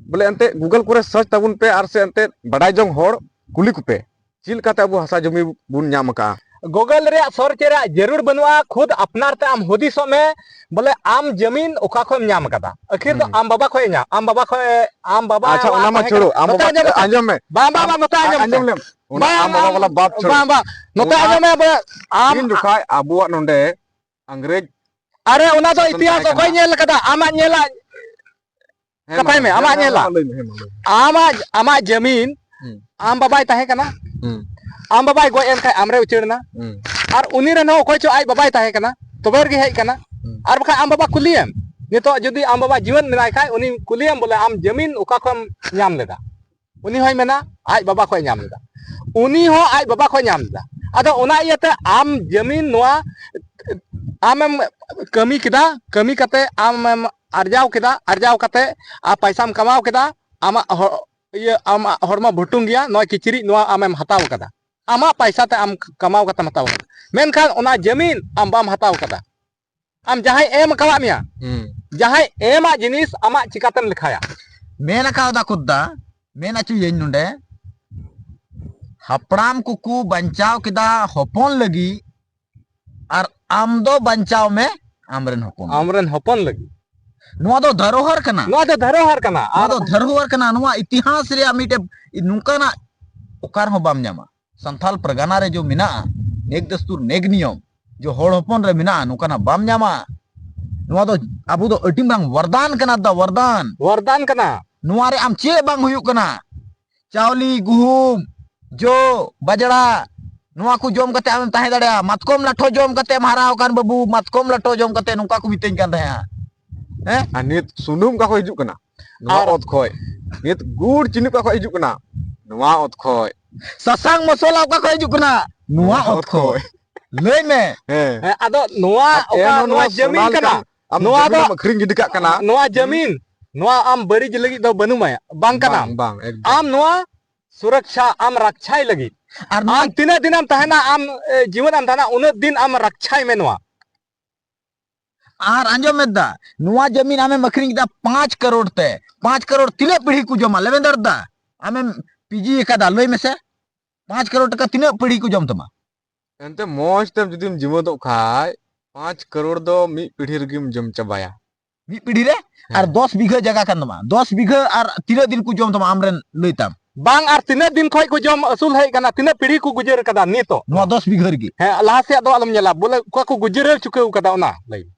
ᱵᱚᱞᱮ ᱮᱱᱛᱮ Google ᱠᱚᱨᱮ search ᱛᱟᱵᱚᱱ ᱯᱮ, ᱟᱨ ᱥᱮ ᱮᱱᱛᱮ ᱵᱟᱰᱟᱭ ᱡᱚᱝ ᱦᱚᱲ ᱠᱩᱞᱤ ᱠᱚᱯᱮ, ᱪᱮᱫ ᱞᱮᱠᱟᱛᱮ ᱟᱵᱚ ᱦᱟᱥᱟ ᱡᱩᱢᱤ ᱵᱚᱱ ᱧᱟᱢ ᱟᱠᱟᱜᱼᱟ᱾ Google ᱨᱮᱭᱟᱜ search ᱨᱮᱭᱟᱜ ᱡᱟᱹᱨᱩᱲ ᱵᱟᱹᱱᱩᱜᱼᱟ, ᱠᱷᱩᱫ ᱟᱯᱱᱟᱨ ᱛᱮ ᱟᱢ ᱦᱩᱫᱤᱥᱚᱜ ᱢᱮ ᱵᱚᱞᱮ ᱟᱢ ᱡᱟᱢᱤᱱ ᱚᱠᱟ ᱠᱷᱚᱱ ᱮᱢ ᱧᱟᱢ ᱟᱠᱟᱫᱟ᱾ ᱟᱹᱠᱷᱤᱨ ᱫᱚ ᱦᱩᱸ᱾ ᱟᱢ ᱵᱟᱵᱟ ᱠᱷᱚᱱ ᱮ ᱧᱟᱢ, ᱟᱢ ᱵᱟᱵᱟ ᱠᱷᱚᱱ, ᱟᱢ ᱵᱟᱵᱟ ᱟᱪᱪᱷᱟ, ᱚᱲᱟᱜ ᱚᱱᱟ ᱢᱟ ᱛᱟᱦᱮᱸ ᱪᱷᱟᱹᱲᱚ, ᱠᱟᱱᱟ᱾ ᱟᱢ ᱱᱚᱛᱮ ᱵᱟᱵᱟ, ᱟᱸᱡᱚᱢ ᱢᱮ᱾ ᱟᱸᱡᱚᱢ ᱢᱮ᱾ ᱵᱟᱝ, ᱵᱟᱝ, ᱟᱢ ᱵᱟᱝ, ᱱᱚᱛᱮ ᱟᱸᱡᱚᱢ ᱢᱮ᱾ ᱟᱸᱡᱚᱢ ᱞᱮᱢ᱾ ᱚᱱᱟ ᱵᱟᱝ, ᱟᱢ ᱵᱟᱵᱟ ᱵᱟᱝ, ᱵᱟᱞᱟ ᱵᱟᱫ ᱪᱷᱟᱹᱲᱚ᱾ ᱵᱟᱝ, ᱵᱟᱝ, ᱱᱚᱛᱮ ᱚᱱᱟ ᱟᱸᱡᱚᱢ ᱢᱮ, ᱵᱚᱞᱮ ᱟᱢ ᱛᱤᱱ ᱡᱚᱠᱷᱟᱡ ᱟᱵᱚᱣᱟᱜ ᱱᱚᱰᱮ ᱟᱝᱨᱮᱡᱽ ᱟᱨᱮ, ᱚᱱᱟ ᱫᱚ ᱥᱟᱥᱚᱱ ᱤᱛᱤᱦᱟᱥ ᱛᱟᱦᱮᱸ ᱚᱠᱚᱭ ᱠᱟᱱᱟ᱾ ᱧᱮᱞ ᱟᱠᱟᱫᱟ? ᱟᱢᱟᱜ ᱧᱮᱞᱟ᱾ ᱦᱮᱸ ᱢᱟ, ᱠᱟᱛᱷᱟᱭ ᱢᱮ, ᱦᱮᱸ, ᱟᱢᱟᱜ ᱦᱮᱸ, ᱧᱮᱞᱟ᱾ ᱢᱟ ᱞᱟᱹᱭ ᱢᱮ, ᱦᱮᱸ ᱢᱟ ᱞᱟᱹᱭ ᱢᱮ᱾ ᱟᱢᱟᱜ, ᱟᱢᱟᱜ ᱡᱟᱢᱤᱱ, ᱦᱩᱸ᱾ ᱟᱢ ᱵᱟᱵᱟᱭ ᱛᱟᱦᱮᱸ ᱠᱟᱱᱟ᱾ ᱦᱩᱸ᱾ ᱟᱢ ᱵᱟᱵᱟᱭ ᱜᱚᱡ ᱮᱱ ᱠᱷᱟᱡ ᱟᱢᱨᱮ ᱩᱪᱟᱹᱲ ᱮᱱᱟ᱾ ᱦᱩᱸ᱾ ᱟᱨ ᱩᱱᱤ ᱨᱮᱱ ᱦᱚᱸ ᱚᱠᱚᱭ ᱪᱚ ᱟᱡ ᱵᱟᱵᱟᱭ ᱛᱟᱦᱮᱸ ᱠᱟᱱᱟ, ᱛᱚᱵᱮ ᱨᱮᱜᱮ ᱦᱮᱡ ᱠᱟᱱᱟ᱾ ᱦᱩᱸ᱾ ᱟᱨ ᱵᱟᱠᱷᱟᱡ ᱟᱢ ᱵᱟᱵᱟ ᱠᱩᱞᱤᱭᱮᱢ, ᱱᱤᱛᱚᱜ ᱡᱩᱫᱤ ᱟᱢ ᱵᱟᱵᱟ ᱡᱤᱣᱮᱫ ᱢᱮᱱᱟᱭ ᱠᱷᱟᱡ ᱩᱱᱤ ᱠᱩᱞᱤᱭᱮᱢ ᱵᱚᱞᱮ ᱟᱢ ᱡᱟᱢᱤᱱ ᱚᱠᱟ ᱠᱷᱚᱱ ᱧᱟᱢ ᱞᱮᱫᱟ? ᱩᱱᱤ ᱦᱚᱸᱭ ᱢᱮᱱᱟ ᱟᱡ ᱵᱟᱵᱟ ᱠᱷᱚᱡ ᱧᱟᱢ ᱞᱮᱫᱟ᱾ ᱩᱱᱤ ᱦᱚᱸ ᱟᱡ ᱵᱟᱵᱟ ᱠᱷᱚᱡ ᱧᱟᱢ ᱞᱮᱫᱟ᱾ ᱟᱫᱚ ᱚᱱᱟ ᱤᱭᱟᱹᱛᱮ ᱟᱢ ᱡᱟᱢᱤᱱ ᱱᱚᱣᱟ ᱟᱢᱮᱢ ᱠᱟᱹᱢᱤ ᱠᱮᱫᱟ, ᱠᱟᱹᱢᱤ ᱠᱟᱛᱮ ᱟᱢᱮᱢ ᱟᱨᱡᱟᱣ ᱠᱮᱫᱟ, ᱟᱨᱡᱟᱣ ᱠᱟᱛᱮ ᱟᱨ ᱯᱟᱭᱥᱟᱢ ᱠᱟᱢᱟᱣ ᱠᱮᱫᱟ, ᱟᱢᱟᱜ ᱦᱚ-, ᱤᱭᱟᱹ, ᱟᱢᱟᱜ ᱦᱚᱲᱢᱚ ᱵᱷᱩᱴᱩᱝ ᱜᱮᱭᱟ, ᱱᱚᱣᱟ ᱠᱤᱪᱨᱤᱡ ᱱᱚᱣᱟ ᱟᱢᱮᱢ ᱦᱟᱛᱟᱣ ᱠᱟᱫᱟ, ᱟᱢᱟᱜ ᱯᱟᱭᱥᱟ ᱛᱮ ᱟᱢ ᱠᱟᱢᱟᱣ ᱠᱟᱛᱮᱢ ᱦᱟᱛᱟᱣ ᱠᱟᱫᱟ, ᱢᱮᱱᱠᱷᱟᱱ ᱚᱱᱟ ᱡᱟᱢᱤᱱ ᱟᱢ ᱵᱟᱢ ᱦᱟᱛᱟᱣ ᱠᱟᱫᱟ᱾ ᱟᱢ ᱡᱟᱦᱟᱸᱭ ᱮᱢ ᱟᱠᱟᱣᱟᱫ ᱢᱮᱭᱟ, ᱦᱩᱸ᱾ ᱡᱟᱦᱟᱸᱭ ᱮᱢᱟᱜ ᱡᱤᱱᱤᱥ ᱟᱢᱟᱜ ᱪᱤᱠᱟᱛᱮᱢ ᱞᱮᱠᱷᱟᱭᱟ? ᱢᱮᱱ ᱟᱠᱟᱣᱫᱟ ᱠᱷᱩᱫᱟ, ᱢᱮᱱ ᱟᱪᱩᱭᱟᱹᱧ ᱱᱚᱰᱮ, ᱦᱟᱯᱲᱟᱢ ᱠᱚᱠᱚ ᱵᱟᱧᱪᱟᱣ ᱠᱮᱫᱟ ᱦᱚᱯᱚᱱ ᱞᱟᱹᱜᱤᱫ, ᱟᱨ ᱟᱢ ᱫᱚ ᱵᱟᱧᱪᱟᱣ ᱢᱮ ᱟᱢᱨᱮᱱ ᱦᱚᱯᱚᱱ ᱞᱟᱹᱜᱤᱫ᱾ ᱟᱢᱨᱮᱱ ᱦᱚᱯᱚᱱ ᱞᱟᱹᱜᱤᱫ᱾ ᱱᱚᱣᱟ ᱫᱚ ᱫᱷᱟᱨᱚᱦᱟᱨ ᱠᱟᱱᱟ᱾ ᱱᱚᱣᱟ ᱫᱚ ᱫᱷᱟᱨᱚᱦᱟᱨ ᱠᱟᱱᱟ᱾ ᱱᱚᱣᱟ ᱟᱨ ᱫᱚ ᱫᱷᱟᱨᱚᱦᱟᱨ ᱠᱟᱱᱟ᱾ ᱱᱚᱣᱟ ᱤᱛᱤᱦᱟᱥ ᱨᱮᱭᱟᱜ ᱢᱤᱫᱴᱮᱱ ᱱᱚᱝᱠᱟᱱᱟᱜ ᱚᱠᱟ ᱨᱮᱦᱚᱸ ᱵᱟᱢ ᱧᱟᱢᱟ᱾ ᱥᱟᱱᱛᱟᱞ ᱯᱟᱨᱜᱟᱱᱟ ᱨᱮ ᱡᱚ ᱢᱮᱱᱟᱜᱼᱟ, ᱱᱮᱠ ᱫᱟᱥᱛᱩᱨ, ᱱᱮᱠ ᱱᱤᱭᱚᱢ, ᱡᱚ ᱦᱚᱲ ᱦᱚᱯᱚᱱ ᱨᱮ ᱢᱮᱱᱟᱜᱼᱟ, ᱱᱚᱝᱠᱟᱱᱟᱜ ᱵᱟᱢ ᱧᱟᱢᱟ᱾ ᱱᱚᱣᱟ ᱫᱚ ᱟᱵᱚ ᱫᱚ ᱟᱹᱰᱤ ᱢᱟᱨᱟᱝ ᱵᱚᱨᱫᱟᱱ ᱠᱟᱱᱟ, ᱫᱟ ᱵᱚᱨᱫᱟᱱ᱾ ᱵᱚᱨᱫᱟᱱ ᱠᱟᱱᱟ᱾ ᱱᱚᱣᱟ ᱨᱮ ᱟᱢ ᱪᱮᱫ ᱵᱟᱝ ᱦᱩᱭᱩᱜ ᱠᱟᱱᱟ? ᱪᱟᱣᱞᱤ, ᱜᱩᱦᱩᱢ, ᱡᱚ, ᱵᱟᱡᱽᱲᱟ, ᱱᱚᱣᱟ ᱠᱚ ᱡᱚᱢ ᱠᱟᱛᱮ ᱟᱢᱮᱢ ᱛᱟᱦᱮᱸ ᱫᱟᱲᱮᱭᱟᱜᱼᱟ? ᱢᱟᱛᱠᱚᱢ ᱞᱟᱴᱷᱚ ᱡᱚᱢ ᱠᱟᱛᱮ ᱮᱢ ᱦᱟᱨᱟ ᱟᱠᱟᱱ ᱵᱟᱹᱵᱩ, ᱢᱟᱛᱠᱚᱢ ᱞᱟᱴᱷᱚ ᱡᱚᱢ ᱠᱟᱛᱮ ᱱᱚᱝᱠᱟ ᱠᱚ ᱢᱤᱛᱟᱹᱧ ᱠᱟᱱ ᱛᱟᱦᱮᱸᱜᱼᱟ᱾ ᱦᱮᱸ? ᱟᱨ ᱱᱤᱛ ᱥᱩᱱᱩᱢ ᱚᱠᱟ ᱠᱷᱚᱡ ᱦᱤᱡᱩᱜ ᱠᱟᱱᱟ? ᱱᱚᱣᱟ ᱟᱨ ᱚᱛ ᱠᱷᱚᱡ᱾ ᱱᱤᱛ ᱜᱩᱲ ᱪᱤᱱᱤ ᱚᱠᱟ ᱠᱷᱚᱡ ᱦᱤᱡᱩᱜ ᱠᱟᱱᱟ? ᱱᱚᱣᱟ ᱚᱛ ᱠᱷᱚᱡ᱾ ᱥᱟᱥᱟᱝ ᱢᱚᱥᱞᱟ ᱚᱠᱟ ᱠᱷᱚᱡ ᱦᱤᱡᱩᱜ ᱠᱟᱱᱟ? ᱱᱚᱣᱟ ᱱᱚᱣᱟ ᱚᱛ ᱚᱛ ᱠᱷᱚᱡ᱾ ᱠᱷᱚᱡ᱾ ᱞᱟᱹᱭ ᱢᱮ᱾ ᱦᱮᱸ᱾ ᱦᱮᱸ, ᱟᱫᱚ ᱱᱚᱣᱟ ᱟᱨ ᱚᱠᱟ, ᱮᱱᱦᱚᱸ ᱱᱚᱣᱟ ᱱᱚᱣᱟ ᱡᱟᱹᱢᱤᱱ ᱥᱚᱱᱟ ᱠᱟᱱᱟ᱾ ᱞᱮᱠᱟᱱ ᱟᱢ ᱱᱚᱣᱟ ᱡᱟᱹᱢᱤᱱ ᱫᱚ ᱮᱢ ᱟᱹᱠᱷᱨᱤᱧ ᱜᱤᱰᱤ ᱠᱟᱜ ᱠᱟᱱᱟ᱾ ᱱᱚᱣᱟ ᱦᱩᱸ᱾ ᱡᱟᱹᱢᱤᱱ, ᱱᱚᱣᱟ ᱟᱢ ᱵᱟᱹᱲᱤᱡ ᱞᱟᱹᱜᱤᱫ ᱫᱚ ᱵᱟᱹᱱᱩᱢᱟ, ᱵᱟᱝ ᱠᱟᱱᱟᱢ᱾ ᱵᱟᱝ, ᱵᱟᱝ, ᱮᱠᱫᱚᱢ᱾ ᱟᱢ ᱱᱚᱣᱟ ᱥᱩᱨᱚᱠᱪᱷᱟ, ᱟᱢ ᱨᱟᱠᱪᱷᱟᱭ ᱞᱟᱹᱜᱤᱫ᱾ ᱟᱨ ᱱᱚᱣᱟ ᱟᱢ ᱛᱤᱱᱟᱹᱜ ᱫᱤᱱᱮᱢ ᱛᱟᱦᱮᱱᱟ, ᱟᱢ, ᱮ, ᱡᱤᱣᱮᱫ ᱮᱢ ᱛᱟᱦᱮᱱᱟ, ᱩᱱᱟᱹᱜ ᱫᱤᱱ ᱟᱢ ᱨᱟᱠᱪᱷᱟᱭ ᱢᱮ ᱱᱚᱣᱟ᱾ ᱟᱨ ᱟᱸᱡᱚᱢ ᱢᱮ ᱫᱟ, ᱱᱚᱣᱟ ᱡᱟᱹᱢᱤᱱ ᱟᱢᱮᱢ ᱟᱹᱠᱷᱨᱤᱧ ᱠᱮᱫᱟ ᱯᱟᱸᱪ ᱠᱟᱨᱳᱲ ᱛᱮ᱾ ᱯᱟᱸᱪ ᱠᱟᱨᱳᱲ ᱛᱤᱱᱟᱹᱜ ᱯᱤᱲᱦᱤ ᱠᱚ ᱡᱚᱢᱟ? ᱞᱮᱵᱮᱱᱫᱚᱨ ᱫᱟ, ᱟᱢᱮᱢ ᱯᱤᱡᱤ ᱟᱠᱟᱫᱟ, ᱞᱟᱹᱭ ᱢᱮᱥᱮ᱾ ᱯᱟᱸᱪ ᱠᱟᱨᱳᱲ ᱴᱟᱠᱟ ᱛᱤᱱᱟᱹᱜ ᱯᱤᱲᱦᱤ ᱠᱚ ᱡᱚᱢ ᱛᱟᱢᱟ? ᱮᱱᱛᱮ ᱢᱚᱸᱡᱽ ᱛᱮᱢ ᱡᱩᱫᱤᱢ ᱡᱤᱢᱟᱹᱫᱚᱜ ᱠᱷᱟᱡ, ᱯᱟᱸᱪ ᱠᱟᱨᱳᱲ ᱫᱚ ᱢᱤᱫ ᱯᱤᱲᱦᱤ ᱨᱮᱜᱮᱢ ᱡᱚᱢ ᱪᱟᱵᱟᱭᱟ᱾ ᱢᱤᱫ ᱯᱤᱲᱦᱤ ᱨᱮ? ᱟᱨ ᱦᱮᱸ᱾ ᱫᱚᱥ ᱵᱤᱜᱷᱟᱹ ᱡᱟᱭᱜᱟ ᱠᱟᱱ ᱛᱟᱢᱟ, ᱫᱚᱥ ᱵᱤᱜᱷᱟᱹ ᱟᱨ ᱛᱤᱱᱟᱹᱜ ᱫᱤᱱ ᱠᱚ ᱡᱚᱢ ᱛᱟᱢᱟ ᱟᱢᱨᱮᱱ ᱞᱟᱹᱭ ᱛᱟᱢ? ᱵᱟᱝ, ᱟᱨ ᱛᱤᱱᱟᱹᱜ ᱫᱤᱱ ᱠᱷᱚᱡ ᱠᱚ ᱡᱚᱢ ᱟᱹᱥᱩᱞ ᱦᱮᱡ ᱠᱟᱱᱟ, ᱛᱤᱱᱟᱹᱜ ᱯᱤᱲᱦᱤ ᱠᱚ ᱜᱩᱡᱟᱹᱨ ᱠᱟᱫᱟ ᱱᱤᱛᱚᱜ? ᱱᱚᱣᱟ ᱫᱚᱥ ᱵᱤᱜᱷᱟᱹ ᱨᱮᱜᱮ᱾ ᱦᱮᱸ, ᱞᱟᱦᱟ ᱥᱮᱭᱟᱜ ᱫᱚ ᱟᱞᱚᱢ ᱧᱮᱞᱟ, ᱵᱚᱞᱮ ᱚᱠᱟ ᱠᱚ ᱜᱩᱡᱟᱹᱨᱟᱹᱣ ᱪᱩᱠᱟᱹᱣ ᱠᱟᱫᱟ ᱚᱱᱟ ᱞᱟᱹᱭ ᱢᱮ᱾